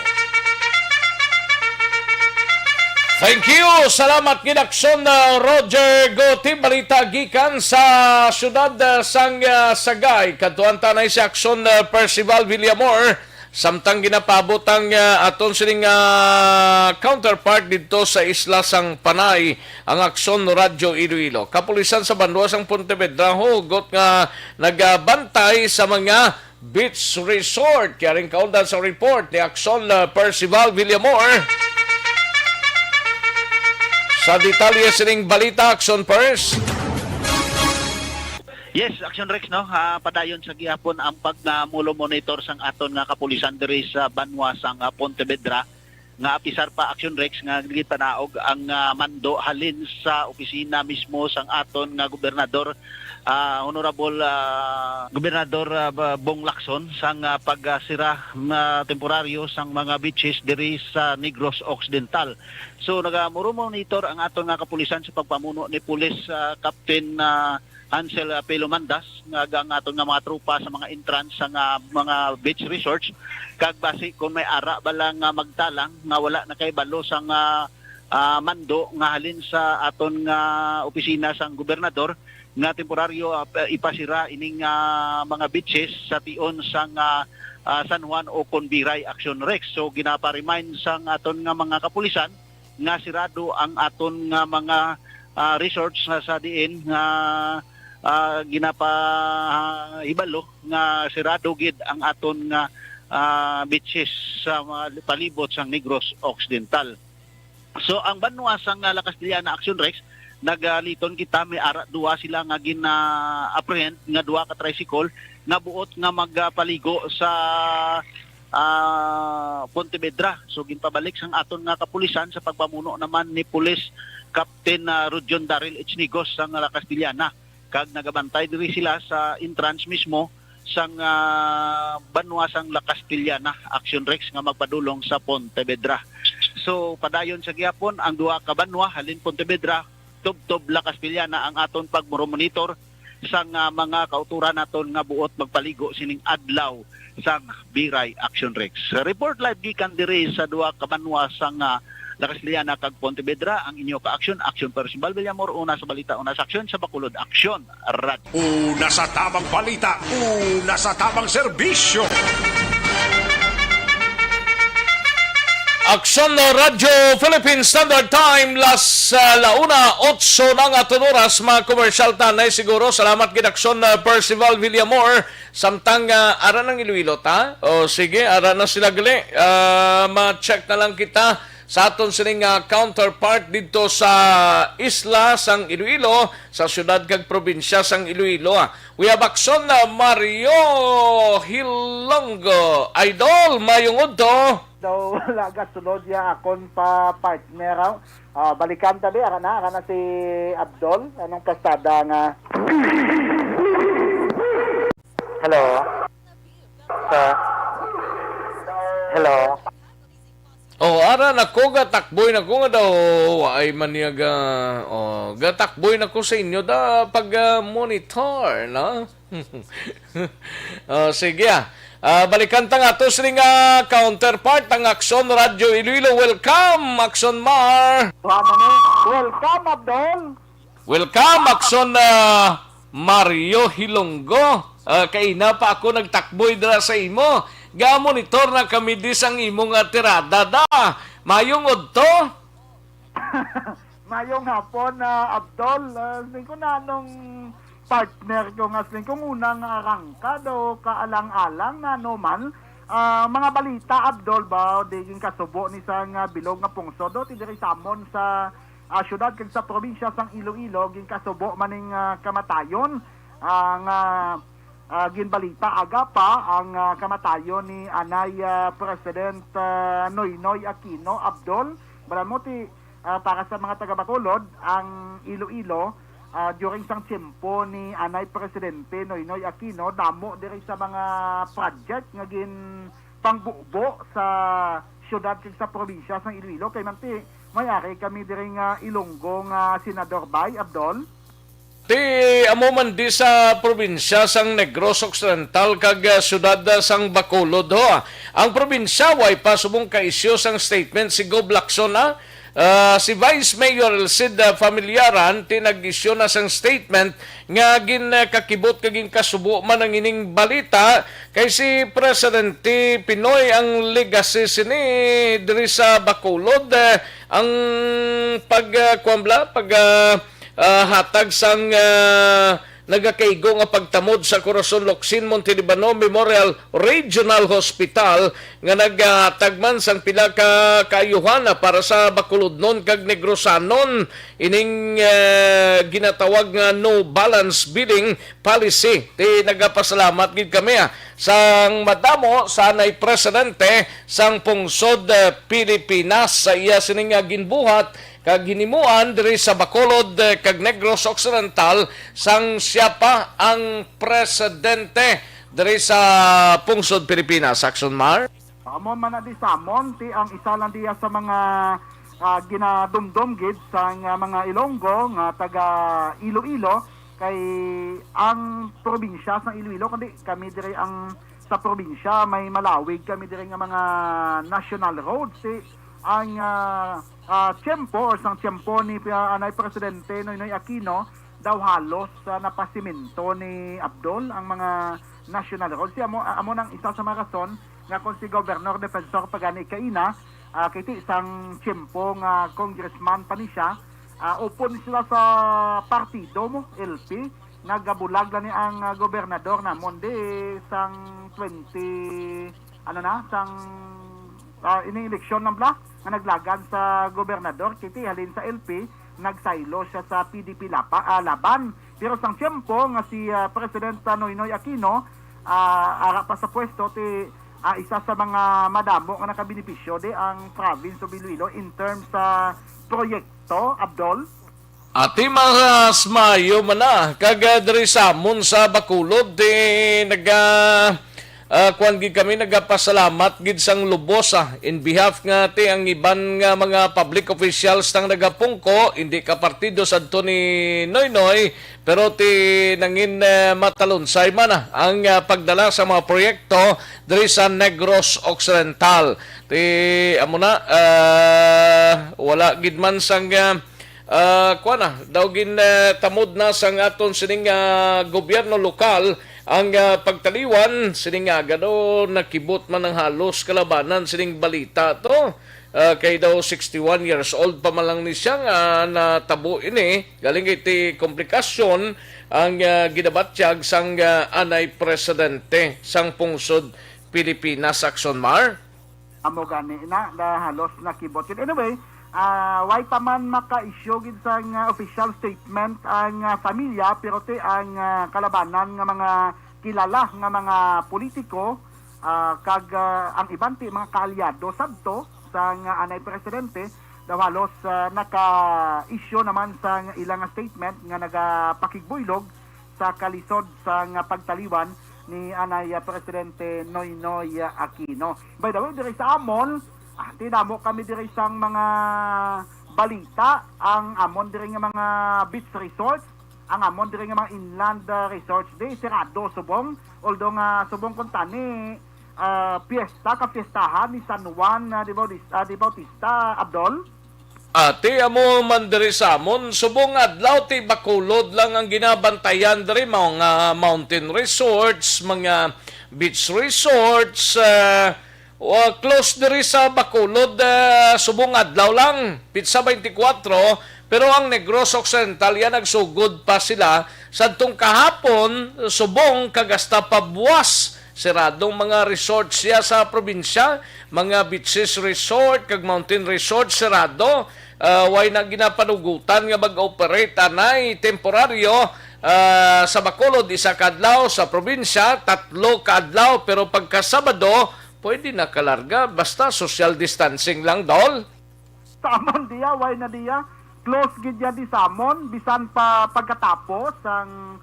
Thank you. Salamat gid, Aksyon, uh, Roger Gutib. Balita gikan sa siyudad, uh, sang, uh, Sagay. Kadtuan ta anay si Aksyon, uh, Percival Villamor. Samtang ginapaabot ang, ah, aton sining, ah, counterpart didto sa isla sang Panay, ang Aksyon Radyo Iloilo. Kapulisan sa banwa sang Pontevedra hugot nga nagabantay sa mga beach resort. Yaring kaundan sa report ni Aksyon, ah, Percival Villamor. Sa detalye sining balita, Aksyon Pers. Yes, Action Rex, no? Ah, padayon sa gihapon ang pagmulo-monitor sang aton nga kapulisan diri sa banwa sang, ah, Pontevedra, nga apisar pa, Action Rex, nga gitanaog ang, ah, mando halin sa opisina mismo sang aton nga gobernador, ah, Honorable, ah, Gobernador, ah, Ba-, Bong Lacson, sang, ah, pagsira nga temporaryo sang mga beaches diri sa Negros Occidental. So, nagamulo-monitor ang aton nga kapulisan sa pagpamuno ni Police, ah, Captain, ah, Hansel, ah, Pelo Mandas, nga ang aton nga mga tropa sa mga entrance sa nga mga beach resorts, kag basi kung may ara ba lang nga magtalang nga wala nakahibalo sa nga, ah, mando nga halin sa aton nga opisina sang gobernador nga temporaryo, ah, pa-, ipasira ining, ah, mga beaches sa tion sang, ah, ah, San Juan o Conbiray, Action Rex. So, ginapa-remind sang aton nga mga kapulisan nga sirado ang aton nga mga, ah, resorts nga sa diin nga, ah, ginapahibalo nga sirado gid ang aton nga, ah, beaches sa mga palibot sang Negros Occidental. So, ang banwa sang, ah, La Castellana, Action Rex, nagaliton kita, may ara duwa sila nga gina-apprehend nga duha ka tricycle nga buot nga magpaligo sa ah, Pontevedra. So, ginpabalik sang aton nga kapulisan sa pagpamuno naman ni Police Captain, ah, Rudion Daryl H. Nigos sang La Castellana, kag nagabantay diri sila sa entrance mismo sang, ah, banwa sang La Castellana, Action Rex, nga magpadulong sa Pontevedra. So, padayon sa gihapon ang duha ka banwa halin Pontevedra, tubtob La Castellana ang aton pagmonitor sang, ah, mga kautoran naton nga buot magpaligo sining adlaw sang Biray Action Rex. Report live gikan diri sa duha ka banwa sang, ah, La Castellana kag Pontevedra, ang inyo ka-aksyon, Aksyon Percival Villamor, una sa balita, una sa aksyon, sa Bacolod Aksyon Radyo. Una sa tamang balita, una sa tamang serbisyo. Aksyon Radyo Philippine Standard Time, las, ah, launa, otso na nga aton oras, mga komersyal tanay siguro. Salamat gid, Aksyon, ah, Percival Villamor. Samtang, ah, ara ng Iloilo ta? O sige, ara na sila gali. Ah, ma-check na lang kita sa aton sining, ah, counterpart dito sa isla sang Iloilo, sa syudad kag probinsya sang Iloilo, ah. We have Aksyon, ah, Mario Hilonggo. Idol, mayong udto. Daw wala gasunod ya akon pa partner, ah. Ah, balikan ta, be. Ara na, ara na si Abdol. Anong pasada nga? Hello? Sa, hello? Oh, ara na ko, gatakboy na ko nga daw, ay man niya ga, oh, gatakboy na ko sa inyo da pag, ah, monitor, no? Oh, sige, ah. Ah, balikan ta nga to sining, ah, counterpart, ang Aksyon Radyo Iloilo. Welcome, Aksyon Mar. Wa man eh. Welcome, Abdol. Welcome, Aksyon, ah, Mario Hilonggo. Ah, kaina pa ako nagtakboy dira sa imo. Ga-monitor na kami di sang imo nga tirada da. Mayong udto. Mayong hapon, ah, Abdol. Ah, siling ko na anong partner ko nga siling kong una nga arangka daw kaalang-alang na ano man. Ah, mga balita, Abdol, ba, di ginkasubo ni sang, ah, bilog nga pungsod, do, ti diri sa amon sa, ah, syudad kag sa probinsya sang Iloilo, ginkasubo man ning, ah, kamatayon, ah, nga, ah, ginbalita aga pa ang, ah, kamatayon ni anay, ah, President, ah, Noynoy Aquino, Abdol. Bala mo ti, ah, para sa mga taga Bacolod, ang Iloilo, ah, during sang tiyempo ni anay Presidente Noynoy Aquino, damo diri sa mga project nga ginpangbubo sa syudad kag sa probinsya sang Iloilo. Kay man ti, may ari kami diri nga Ilonggo nga senador, bay, Abdol. Ti amo man di sa probinsya sang Negros Occidental kag, ah, siyudad, ah, sang Bacolod, ho. Ang probinsya way pa subong ka-isyu sang statement si Gob Lacson, ha. Ah, si Vice Mayor Elcid, ah, Familiaran ti nag-isyu na sang statement nga gin, ah, kakibot kag ginkasubo man ang ining balita kay si Presidente Pinoy ang legacy sini diri sa Bacolod, eh, ang pag, ah, kuwan bala, pag, ah, ah, hatag sang, ah, nagakaigo nga pagtamod sa Corazon Locsin Monte Libano Memorial Regional Hospital nga naghatag man sang pila ka kaayuhan para sa Bacolodnon kag Negrosanon ining, ah, ginatawag nga no balance bidding policy. Ti nagapasalamat gid kami, ah, sang madamo sa anay presidente sang pungsod, ah, Pilipinas sa iya sini nga ginbuhat kag hinimuan diri sa Bacolod, eh, kag Negros Occidental sang siya pa ang presidente diri sa pungsod Pilipinas. Action Mar? Amo man na di samon, ti ang isa lang diya sa mga, ah, ginadumdom gid sang, ah, mga Ilonggo nga taga Iloilo kay ang probinsya sang Iloilo, kundi kami diri ang sa probinsya, may malawig kami diri nga mga national roads. Ti ang, ah, ah, tiyempo or sang tiyempo ni, ah, anay Presidente Noynoy Aquino, daw halos, ah, napasimento ni Abdol ang mga national roads. Ti amo, amo nang isa sa mga rason nga kung si Governor Defensor pa gani kaina, ah, kay ti sang tiyempo nga congressman pa ni siya, ah, upod sila sa partido mo, L P, nagabulag lang ni ang, ah, gobernador namon di sang twenty, ano na, sang, ah, ining eleksyon lang bala nga naglagan sa gobernador, kay ti halin sa L P, nagsaylo siya sa P D P lapa-, ah, Laban. Pero sang tiyempo nga si, ah, President, ah, Noynoy Aquino, ah, ara pa sa pwesto, ti, ah, isa sa mga madamo nga nakabenepisyo di ang province of Iloilo in terms sa proyekto, Abdol. Ati mas maayo man na, kag, ah, diri sa amon sa Bacolod, ti naga-, Ah, kuwan gid kami nagapasalamat gid sang lubos, ah, in behalf nga ti ang iban nga mga public officials tang nagapungko, hindi ka partido sadto ni Noynoy, pero ti nangin, eh, matalunsay man, ah, ang, ah, pagdala sa mga proyekto diri sa Negros Occidental. Ti amo na, ah, wala gid man sang, ah, ah, kuwan na, daw gin, ah, tamod na sang aton sining, ah, gobyerno lokal ang, ah, pagtaliwan sining aga daw nakibot man ang halos kalabanan sining balita to. Ah, kay daw sixty-one years old pa man lang ni siya nga natabo ini. Galing kay ti komplikasyon ang, ah, ginabatyag sang, ah, anay presidente sang pungsod Pilipinas, Aksyon Mar. Amo gani na, na halos nakibot gid. Anyway, ah, way pa man maka-issue gid sang, ah, official statement ang, ah, pamilya, pero ti ang, ah, kalabanan nga mga kilala nga mga politiko, ah, kag, ah, ang iban ti mga kaalyado sadto sang, ah, anay presidente, daw halos, ah, naka-issue naman sang ilang statement nga nagapakigbuylog sa kalisod sang pagtaliwan ni anay, ah, Presidente Noynoy Aquino. By the way, diri sa amon, ah, ti damo kami diri sang mga balita, ang amon diri nga mga beach resort, ang amon diri nga mga inland, ah, resort, di sirado subong, although nga subong kuntani, ah, piyesta, kapiestahan ni San Juan, ah, de Bautista, ah, de Bautista, Abdol. Ati, amo man diri sa amon, subong adlaw ti Bacolod lang ang ginabantayan diri, mga mountain resorts, mga beach resorts, ah, wa-, close diri sa Bacolod, ah, subong adlaw lang, pitsa twenty-four, pero ang Negros Occidental, yan, nagsugod pa sila sadtong kahapon, subong kag hasta pabuwas. Siradong mga resort siya sa probinsya, mga beaches resort kag mountain resort, sirado. Ah, way na ginapanugutan nga mag-operate anay temporaryo, ah, sa Bacolod, isa ka adlaw, sa probinsya, tatlo ka adlaw, pero pagka Sabado, pwede na kalarga, basta social distancing lang, Dol. Sa amon diya, way na diya. Close gid ya di sa amon, bisan pa pagkatapos ang,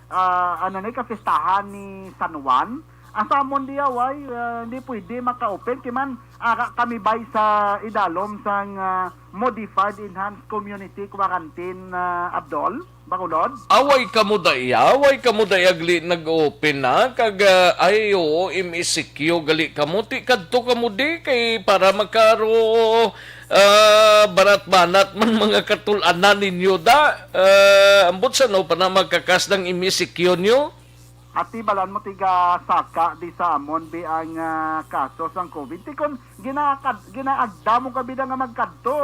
ah, ano ni, kapistahan ni San Juan. Ang sa amon diya, way, ah, hindi pwede maka-open. Kay man, ah, ka-, kami bay sa idalom sang, ah, modified enhanced community quarantine, ah, Abdol. Bacolod? Away kamo daya, away kamo daya gali nag-open na, kag, ah, ay, oo, M E C Q gali kamo, ti kadto kamo di kay para makaro, ah, banat-banat man mga katul-anan ninyo da. Ah, ambot sa no pa na magkakas ng M E C Q nyo? Ati, balan mo tiga saka di sa amon bi ang, ah, kaso sang covid. Ti kon ginaagda mo ka bida nga magkadto,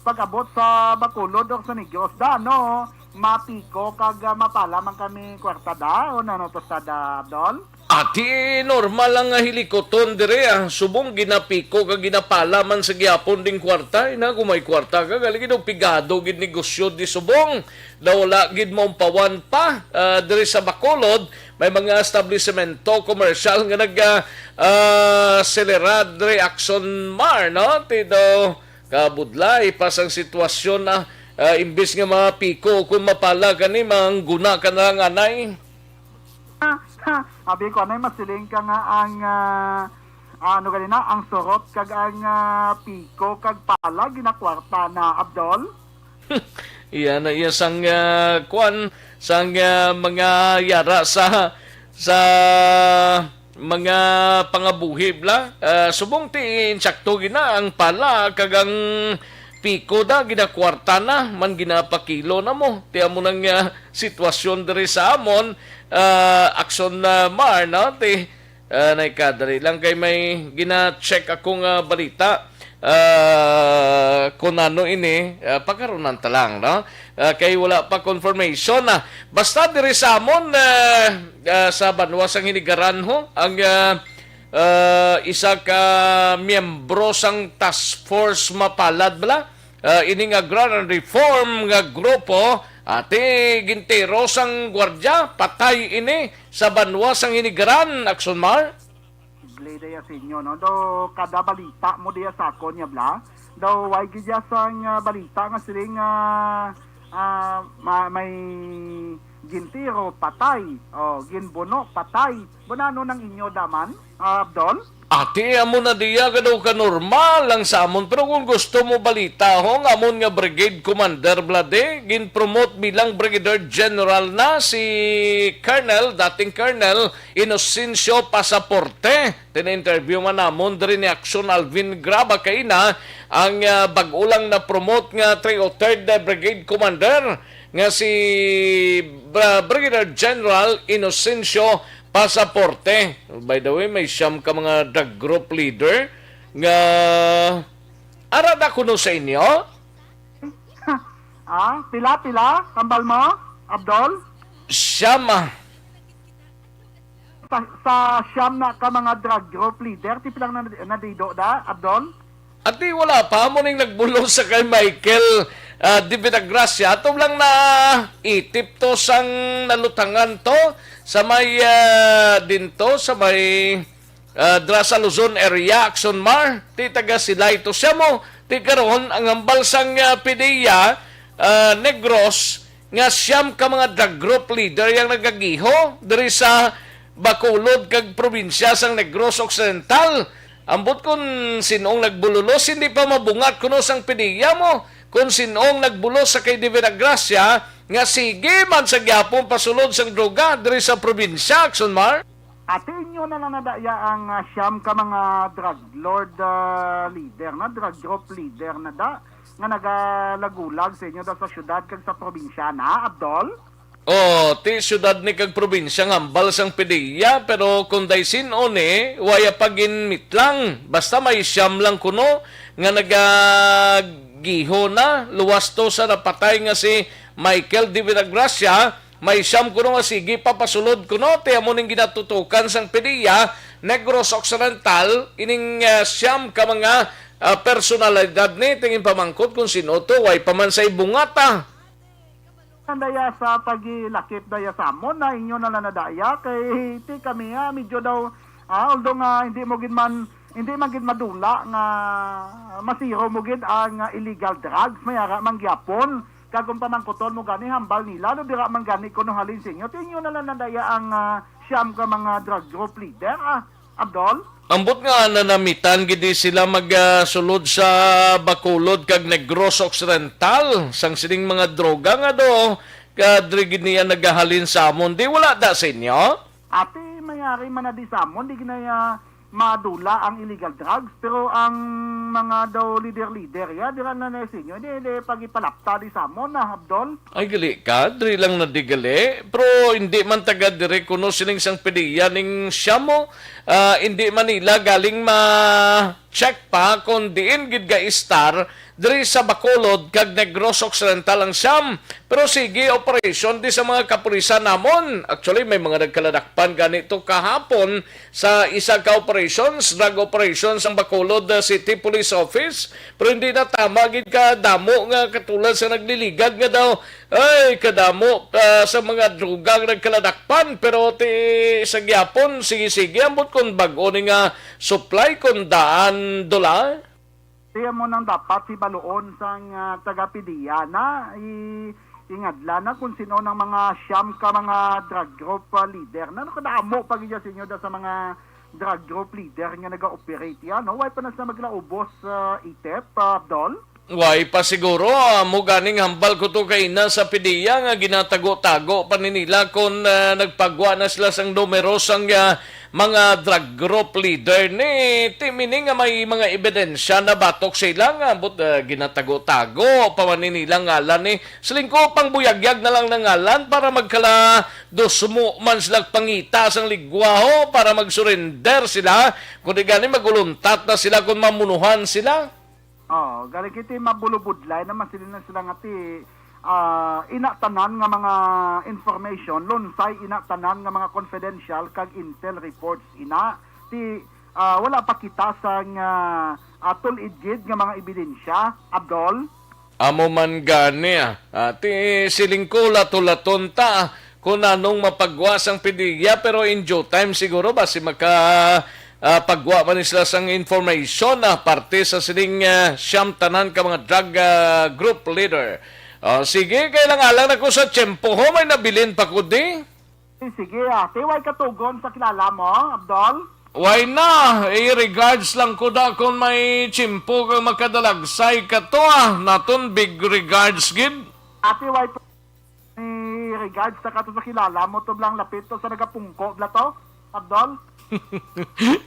pag-abot sa Bacolod o sa Negros, da, no? Mapiko kag, ah, mapala man kami kwarta da, o nano to sa da, Abdol? Ati, normal lang nga hilikoton dire, ah. Subong ginapiko kag ginapala man sa gihapon ding kwarta. Ina, kung may kwarta ka, galing gid og pigado gid negosyo di subong. Daw wala gid maumpawan pa, ah, diri sa Bacolod. May mga establisemento komersyal nga nag, ah, ah, selera diri, Aksyon Mar, no? Ti daw kabudlay pa sang sitwasyon na, ah, imbis nga mapiko kung mapala ka ni, mangguna ka na lang anay. Abi ko, anay masiling ka nga ang, ah, ano gani na, ang surot kag ang, ah, piko kag pala ginakwarta na, Abdol? Iya na iya sang, ah, kwan, sang, ah, mga yara sa, sa mga pangabuhi bla. Ah, subong ti insakto gina ang pala kag ang piko da ginakwarta na man ginapakilo na mo. Ti amo nang, ah, sitwasyon diri sa amon, ah, Aksyon, ah, Mar, no? Ti, ah, naikadali lang kay may gina-check akong, ah, balita. Ah, kung ano ini, ah, pagkarunan ta lang, no? Ah, kay wala pa confirmation, ah. Basta diri sa amon, ah, ah, sa banwa sang Hinigaran, ho, ang, ah, ah, isa ka miyembro sang task force mapalad bala, ah, ining agrarian reform nga grupo, ati gintiro sang gwardiya, patay ini sa banwa sang Hinigaran, Aksyon Mar. Ble diya sa inyo, no? Do kada balita mo diya sa akon niya bla. Do way gid diya sang, ah, balita nga siling, ah, ah, ma-, may Gintiro, patay. O, ginbuno, patay. Bunano nang inyo daman, ah, Abdol? Ati, amo na diya, gado ka normal lang sa amon. Pero kung gusto mo balita, ho, ang amon nga Brigade Commander Vlade, ginpromote bilang Brigadier General na si Colonel, dating Colonel Inocencio Pasaporte. Tini-interview man namon diri ni Action Alvin Graba kaina, ang, ah, bag-o lang na-promote nga three oh third Brigade Commander nga si Bra-, Brigadier General Inocencio Pasaporte. By the way, may siyam ka mga drug group leader nga ara na kuno sa inyo? Ah, pila, pila? Tambal mo, Abdol? Siyam, ah. Sa, sa siyam na ka mga drug group leader, ti pilang na, nadido da, Abdol? Ati, wala pa. Amo ning nagbulos sa kay Michael, ah, de Vinagracia. Ato lang na itip to sang nalutangan to sa may, ah, dinto, sa may, ah, dra sa Luzon area, Action Mar. Ti taga Silay to siya mo. Ti karon ang hambal sang, ah, P D E A, ah, Negros, nga siyam ka mga drug group leader yang nagagiho diri sa Bacolod kag probinsya sang Negros Occidental. Ambot kon sin-ong nagbulos, hindi pa mabungat kuno sang P D E A mo kon sin-ong nagbulos sa kay de Vinagracia nga sige man sa gyapon pasulod sang droga diri sa probinsya, Action Mar. Ati inyo na lang na da ya ang, ah, siyam ka mga drug lord, ah, leader na, drug group leader na da, nga nagalagulag sa inyo da sa syudad kag sa probinsya na, Abdol? Oh, ti syudad ni kag probinsya nga hambal sang P D E A, pero kung day sin-o ni, waya pa ginmitlang. Basta may siyam lang kuno nga nagagiho na. Luwas to sa napatay nga si Michael de Vinagracia, may siyam kuno nga sige papasulod kuno. Ti amo ning ginatutukan sang P D E A, Negros Occidental, ining, ah, siyam ka mga, ah, personalidad ni, tingin pamangkot kung sino to, way pa man sa ibungata. Nandaya sa pagilakip daya sa amon na inyo na lang na daya kay ti kami, ah, medyo daw, ah, although nga hindi mo gid man, hindi man gid madula nga masiro mo gid ang, ah, illegal drugs, may ara man gyapon. Kag kung pamangkuton mo gani, hambal nila, no, dira man gani kuno halin sa inyo. Ti inyo na lang na daya ang, ah, siyam ka mga drug group leader, ah, Abdol? Ambot nga nanamitan gid di sila magsulod sa Bacolod kag Negros Occidental sang sining mga droga nga do kadri gid niya nagahalin sa amon. Di wala da sa inyo? Ati, mayari man na di sa amon, di ginaya madula ang illegal drugs, pero ang mga daw leader-leader ya, dira na na sa inyo, di, di pagipalapta di sa amon na, Abdol. Ay, gali ka, diri lang na di gali. Pero hindi man taga diri kuno sining sang P D E A ning siyam mo. Ah, hindi man nila galing ma-check pa kung diin gid ga-istar diri sa Bacolod kag Negros Occidental ang siyam. Pero sige, operation di sa mga kapulisan namon. Actually, may mga nagkaladakpan gani to kahapon sa isa ka operations, drug operations ang Bacolod, uh, City Police Office. Pero hindi na tama gid ka damo nga katulad sa nagliligad nga daw, ay, kadamo, ah, sa mga droga ang nagkaladakpan, pero ti sa gyapon, sige-sige, ambot kon bag-o ni nga supply kon daan, Dola. Kaya mo nang dapat hibaluon sang, ah, taga-P D E A na, i-, ingadla na kung sino nang mga siyam ka mga drug group, ah, leader na nakadamo pa gid sa inyo da sa mga drug group leader nga naga-operate yan, no? Way pa na sila maglaubos, ah, itep, ah, Abdol? Way pa siguro. Amo ganing hambal ko to kaina sa P D E A nga ginatago-tago pa ni nila kon, ah, nagpagwa na sila sang numerosang, ah, mga drug group leader ni ti meaning nga may mga ebidensya na batok sa ila nga ambot, ah, ginatago-tago pa man ni nila ngalan ni. Siling ko, pangbuyagyag na lang na ngalan para magkala dusmo man sila pangita sang ligwa ho para mag-surrender sila, kundi gani maguluntat na sila kung mamunuhan sila. Oh, gani kiti mabulubudlay naman sila na sila nga ti, ah, ina tanan nga mga information, lunsay ina tanan nga mga confidential kag intel reports ina. Ti, ah, wala pa kita sang, ah, ah, tul-id gid nga mga ebidensya, Abdol. Amo man gani, ah. Ah, ti siling ko, lato-laton ta, ah, kung anong mapagwa sang P D E A, pero in due time siguro basi maka, ah, pagwa man ni sila sang information, ah, parte sa sining, ah, siyam tanan ka mga drug, ah, group leader. Ah, sige, kay lang alang ako sa tiyempo ho, may nabilin pa ko di. Eh, sige, ah. Ti, way katugon sa kilala mo, Abdol? Way na, eh, regards lang ko da kung may tiyempo kang makadalagsay ka to, ah. Naton big regards gid. Ati, way pa, eh, regards sa kato sa kilala mo, to lang lapit to sa nagapungko bla to, Abdol?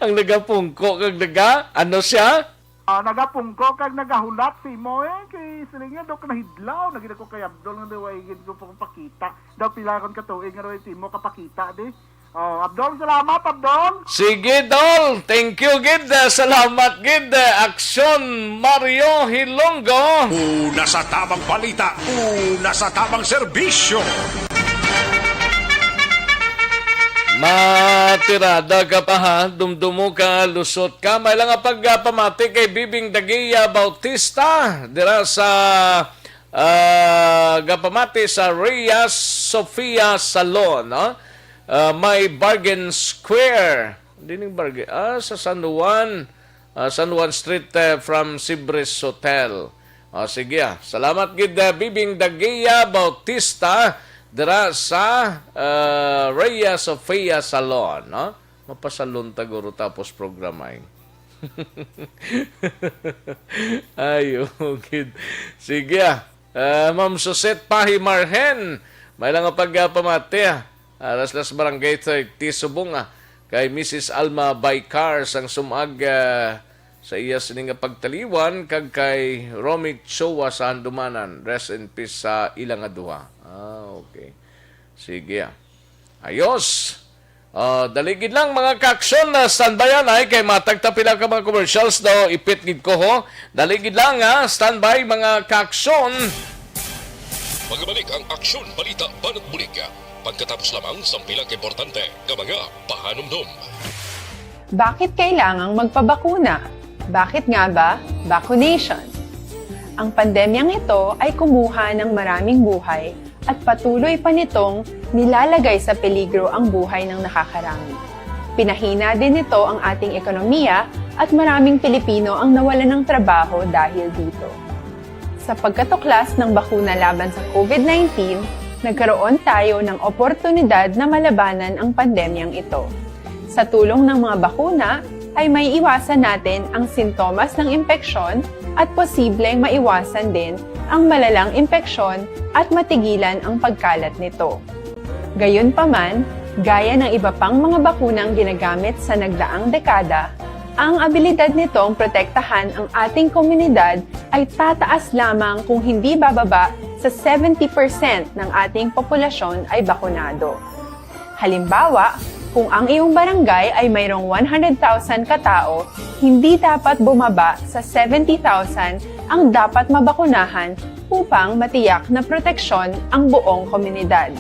Ang nagapungko kag naga, ano siya? Ah, nagapungko kag nagahulat si mo eh. Kay siling niya, daw ka nahidlaw. Nagid ako kay Abdol nga daw ay gid ko pa pakita. Daw pila ron ka tuig nga daw ay timo kapakita, di? Oh, Abdol, salamat, Abdol. Sige, Dol. Thank you, gid. Ah, salamat, gid. Ah, Aksyon, Mario Hilonggo. Una sa tamang balita, una sa tamang serbisyo. Matirada ka pa, ha? Dumdumo ka, lusot ka. May lang nga pagpamati kay Bibing Dagiya Bautista dira sa, ah, gapamati sa Rhea Sofia Salon, no? Ah, may Bargain Square. Dining Bargain, ah, sa San Juan, ah, San Juan Street, eh, from Sibris Hotel. Ah, sige, ah. Salamat gid, ah, Bibing Dagiya Bautista dira sa, ah, Rhea Sofia Salon, no? Mapasalon ta guro tapos programa, eh. Ay, oh, gid. Sige, ah. Ah, Ma'am Suzette Pahi Marhen, may lang nga pagpamati, ah. Aras las Barangay thirty, subong, ah, kay Missus Alma Baykar sang Sumag, ah, sa iya sini nga pagtaliwan, kag kay Romy Choa sa Handumanan. Rest in peace sa ila nga duha. Ah, okay. Sige, ah. Ayos. Ah, dali gid lang, mga kaaksyon, na standby anay kay matag ta pila ka mga commercials daw ipit gid ko ho. Dali gid lang, ha, standby, mga kaaksyon. Magbalik ang Aksyon Balita Banat Bulig pagkatapos lamang sang pila ka importante nga mga pahanumdom. Bakit kailangang magpabakuna? Bakit nga ba vaccination? Ang pandemyang ito ay kumuha ng maraming buhay at patuloy pa nitong nilalagay sa peligro ang buhay ng nakakarami. Pinahina din nito ang ating ekonomiya at maraming Pilipino ang nawalan ng trabaho dahil dito. Sa pagkatuklas ng bakuna laban sa COVID nineteen, nagkaroon tayo ng oportunidad na malabanan ang pandemyang ito. Sa tulong ng mga bakuna, ay maiiwasan natin ang sintomas ng impeksyon at posibleng maiwasan din ang malalang impeksyon at matigilan ang pagkalat nito. Gayunpaman, gaya ng iba pang mga bakunang ginagamit sa nagdaang dekada, ang abilidad nitong protektahan ang ating komunidad ay tataas lamang kung hindi bababa sa seventy percent ng ating populasyon ay bakunado. Halimbawa, kung ang iyong barangay ay mayroong one hundred thousand ka tawo, hindi dapat bumaba sa seventy thousand ang dapat mabakunahan upang matiyak na proteksyon ang buong komunidad.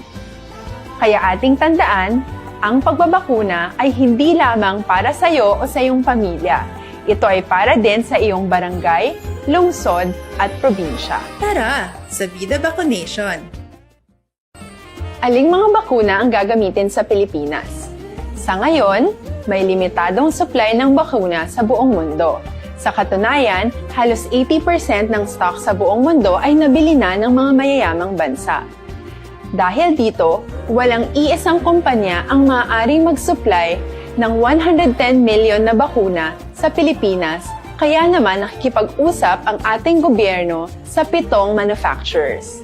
Kaya ating tandaan, ang pagbabakuna ay hindi lamang para sa iyo o sa iyong pamilya. Ito ay para din sa iyong barangay, lungsod, at probinsya. Tara, sa Vida Vaccination! Aling mga bakuna ang gagamitin sa Pilipinas? Sa ngayon, may limitadong supply ng bakuna sa buong mundo. Sa katunayan, halos eighty percent ng stock sa buong mundo ay nabili na ng mga mayayamang bansa. Dahil dito, walang iisang kumpanya ang maaaring mag-supply ng one hundred ten million na bakuna sa Pilipinas, kaya naman nakikipag-usap ang ating gobyerno sa pitong manufacturers.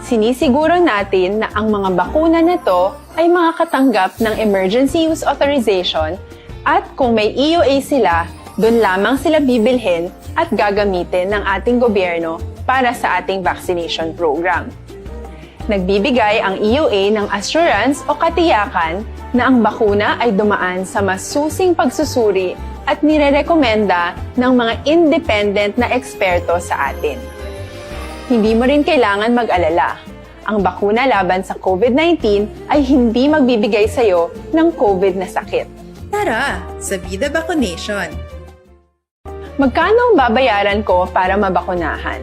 Sinisiguro natin na ang mga bakuna na to ay makakatanggap ng emergency use authorization at kung may E U A sila, doon lamang sila bibilhin at gagamitin ng ating gobyerno para sa ating vaccination program. Nagbibigay ang E U A ng assurance o katiyakan na ang bakuna ay dumaan sa masusing pagsusuri at nirerekomenda ng mga independent na eksperto sa atin. Hindi mo rin kailangan mag-alala. Ang bakuna laban sa COVID nineteen ay hindi magbibigay sa iyo ng COVID na sakit. Tara, sa Vida Vaccination! Magkano ang babayaran ko para mabakunahan?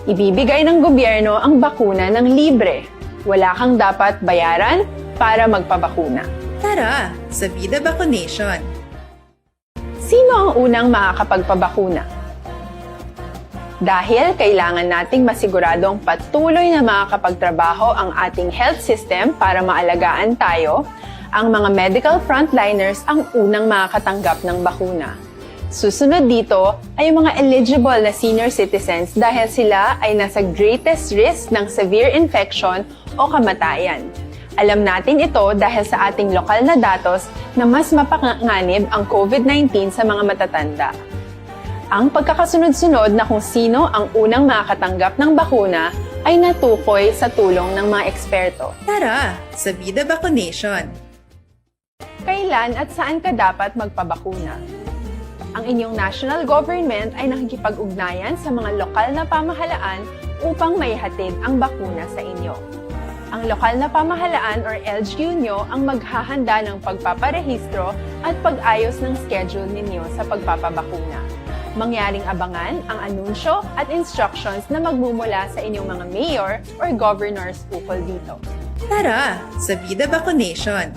Ibibigay ng gobyerno ang bakuna ng libre. Wala kang dapat bayaran para magpabakuna. Tara, sa Vida Vaccination! Sino ang unang makakapagpabakuna? Dahil kailangan nating masiguradong patuloy na makakapagtrabaho ang ating health system para maalagaan tayo, ang mga medical frontliners ang unang makakatanggap ng bakuna. Susunod dito ay ang mga eligible na senior citizens dahil sila ay nasa greatest risk ng severe infection o kamatayan. Alam natin ito dahil sa ating lokal na datos na mas mapanganib ang COVID nineteen sa mga matatanda. Ang pagkakasunod-sunod na kung sino ang unang makakatanggap ng bakuna ay natukoy sa tulong ng mga eksperto. Tara, sa Vida Vaccination! Kailan at saan ka dapat magpabakuna? Ang inyong national government ay nakikipag-ugnayan sa mga lokal na pamahalaan upang maihatid ang bakuna sa inyo. Ang lokal na pamahalaan or L G U nyo ang maghahanda ng pagpaparehistro at pag-ayos ng schedule ninyo sa pagpapabakuna. Mangyaring abangan ang anunsyo at instructions na magmumula sa inyong mga mayor or governors ukol dito. Tara, sa Vida Vaccination!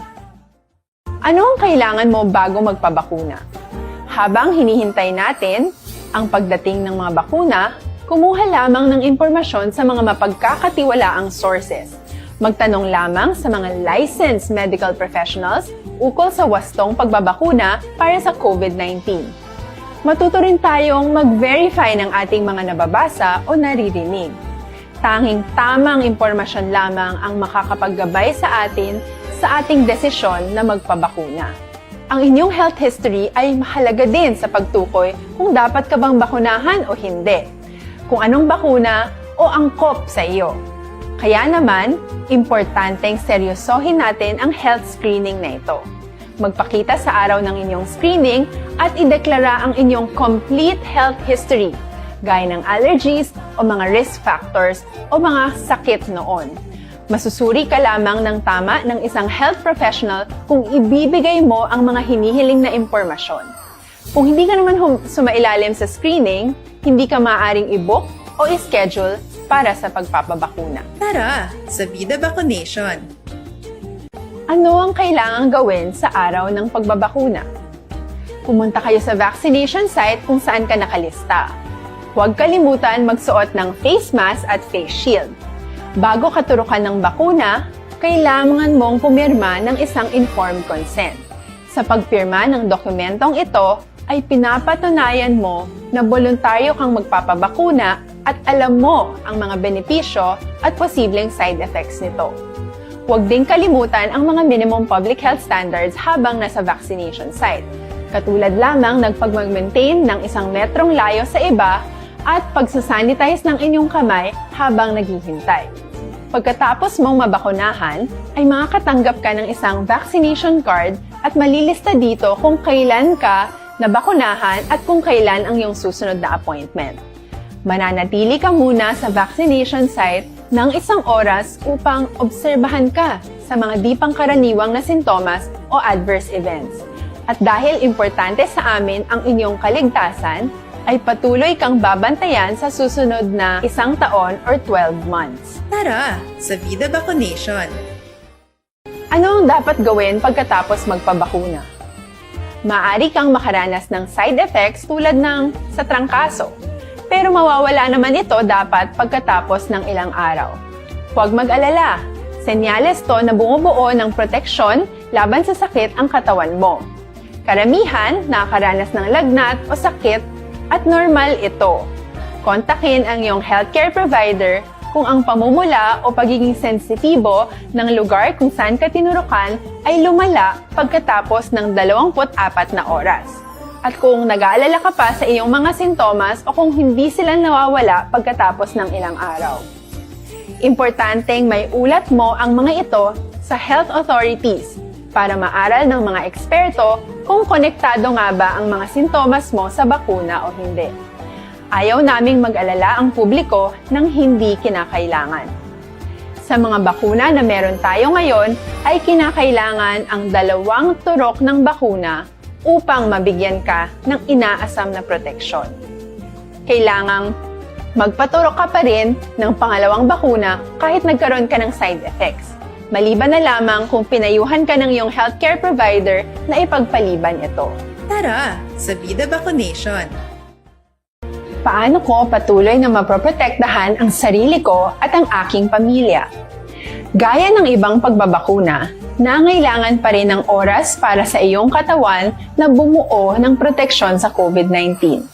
Ano ang kailangan mo bago magpabakuna? Habang hinihintay natin ang pagdating ng mga bakuna, kumuha lamang ng impormasyon sa mga mapagkakatiwalaang sources. Magtanong lamang sa mga licensed medical professionals ukol sa wastong pagbabakuna para sa COVID nineteen. Matuto rin tayong mag-verify ng ating mga nababasa o naririnig. Tanging tamang impormasyon lamang ang makakapaggabay sa atin sa ating desisyon na magpabakuna. Ang inyong health history ay mahalaga din sa pagtukoy kung dapat ka bang bakunahan o hindi, kung anong bakuna o angkop sa iyo. Kaya naman, importanteng seryosohin natin ang health screening na ito. Magpakita sa araw ng inyong screening at ideklara ang inyong complete health history, gaya ng allergies o mga risk factors o mga sakit noon. Masusuri ka lamang ng tama ng isang health professional kung ibibigay mo ang mga hinihiling na impormasyon. Kung hindi ka naman hum- sumailalim sa screening, hindi ka maaaring i-book o i-schedule para sa pagpapabakuna. Tara, sa Vida Vaccination! Ano ang kailangang gawin sa araw ng pagbabakuna? Pumunta kayo sa vaccination site kung saan ka nakalista. Huwag kalimutan magsuot ng face mask at face shield. Bago katurukan ng bakuna, kailangan mong pumirma ng isang informed consent. Sa pagpirma ng dokumentong ito, ay pinapatunayan mo na boluntaryo kang magpapabakuna at alam mo ang mga benepisyo at posibleng side effects nito. Huwag ding kalimutan ang mga minimum public health standards habang nasa vaccination site, katulad lamang ng pagmag-maintain ng isang metrong layo sa iba at pagsasanitize ng inyong kamay habang naghihintay. Pagkatapos mong mabakunahan, ay makakatanggap ka ng isang vaccination card at malilista dito kung kailan ka nabakunahan at kung kailan ang iyong susunod na appointment. Mananatili ka muna sa vaccination site ng isang oras upang obserbahan ka sa mga di pangkaraniwang na sintomas o adverse events. At dahil importante sa amin ang inyong kaligtasan, ay patuloy kang babantayan sa susunod na isang taon or twelve months. Tara, sa Vida Vaccination! Ano ang dapat gawin pagkatapos magpabakuna? Maaari kang makaranas ng side effects tulad ng sa trangkaso, pero mawawala naman ito dapat pagkatapos ng ilang araw. Huwag mag-alala, senyales to na bumubuo ng proteksyon laban sa sakit ang katawan mo. Karamihan nakakaranas ng lagnat o sakit at normal ito. Kontakin ang iyong healthcare provider kung ang pamumula o pagiging sensitibo ng lugar kung saan ka tinurukan ay lumala pagkatapos ng dalawampu't apat na oras, at kung nag-aalala ka pa sa iyong mga sintomas o kung hindi sila nawawala pagkatapos ng ilang araw. Importanteng may ulat mo ang mga ito sa health authorities para maaral ng mga eksperto kung konektado nga ba ang mga sintomas mo sa bakuna o hindi. Ayaw naming mag-alala ang publiko ng hindi kinakailangan. Sa mga bakuna na meron tayo ngayon, ay kinakailangan ang dalawang turok ng bakuna upang mabigyan ka ng inaasam na proteksyon. Kailangang magpaturok ka pa rin ng pangalawang bakuna kahit nagkaroon ka ng side effects, maliban na lamang kung pinayuhan ka ng iyong healthcare provider na ipagpaliban ito. Tara, sa Vida Vaccination! Paano ko patuloy na maproprotektahan ang sarili ko at ang aking pamilya? Gaya ng ibang pagbabakuna, nangailangan pa rin ng oras para sa iyong katawan na bumuo ng proteksyon sa COVID nineteen.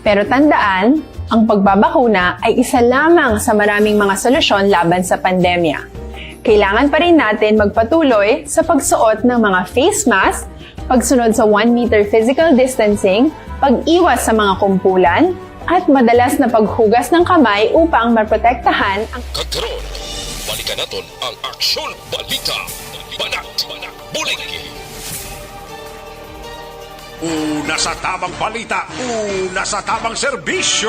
Pero tandaan, ang pagbabakuna ay isa lamang sa maraming mga solusyon laban sa pandemya. Kailangan pa rin natin magpatuloy sa pagsuot ng mga face mask, pagsunod sa one meter physical distancing, pag-iwas sa mga kumpulan, at madalas na paghugas ng kamay upang maprotektahan ang Kag karon, balikan naton ang Aksyon Balita. Banat, Bulig. Una sa tamang balita, una sa tamang serbisyo.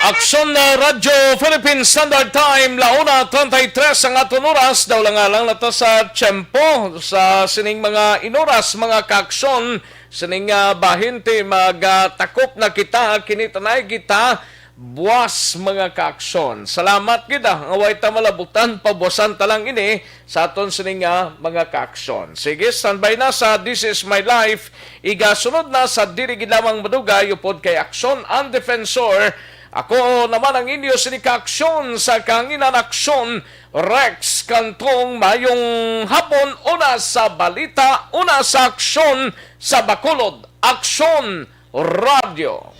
Aksyon na Radyo Philippine Standard Time, la una treinta y tres ang aton oras. Daw lang nga lang na ta sa tiyempo sa sining mga inoras, mga kaaksyon. Sining, ah, bahin ti magatakop na kita, kini tanay kita buwas, mga kaaksyon. Salamat gid, ah, nga way ta malabutan, pabuwasan ta lang ini sa aton sini nga mga kaaksyon. Sige, standby na sa This Is My Life. Igasunod na sa dili gid lamang madugay upod kay Aksyon ang Defensor. Ako naman ang inyo sini kaaksyon sa kahanginan, Aksyon Rex Cantong. Mayong hapon, una sa balita, una sa aksyon sa Bacolod, Aksyon Radyo.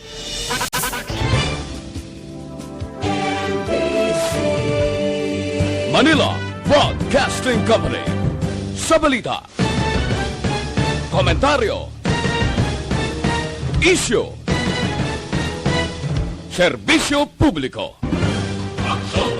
Manila Broadcasting Company. Sa balita, komentaryo, isyu, serbisyo publiko.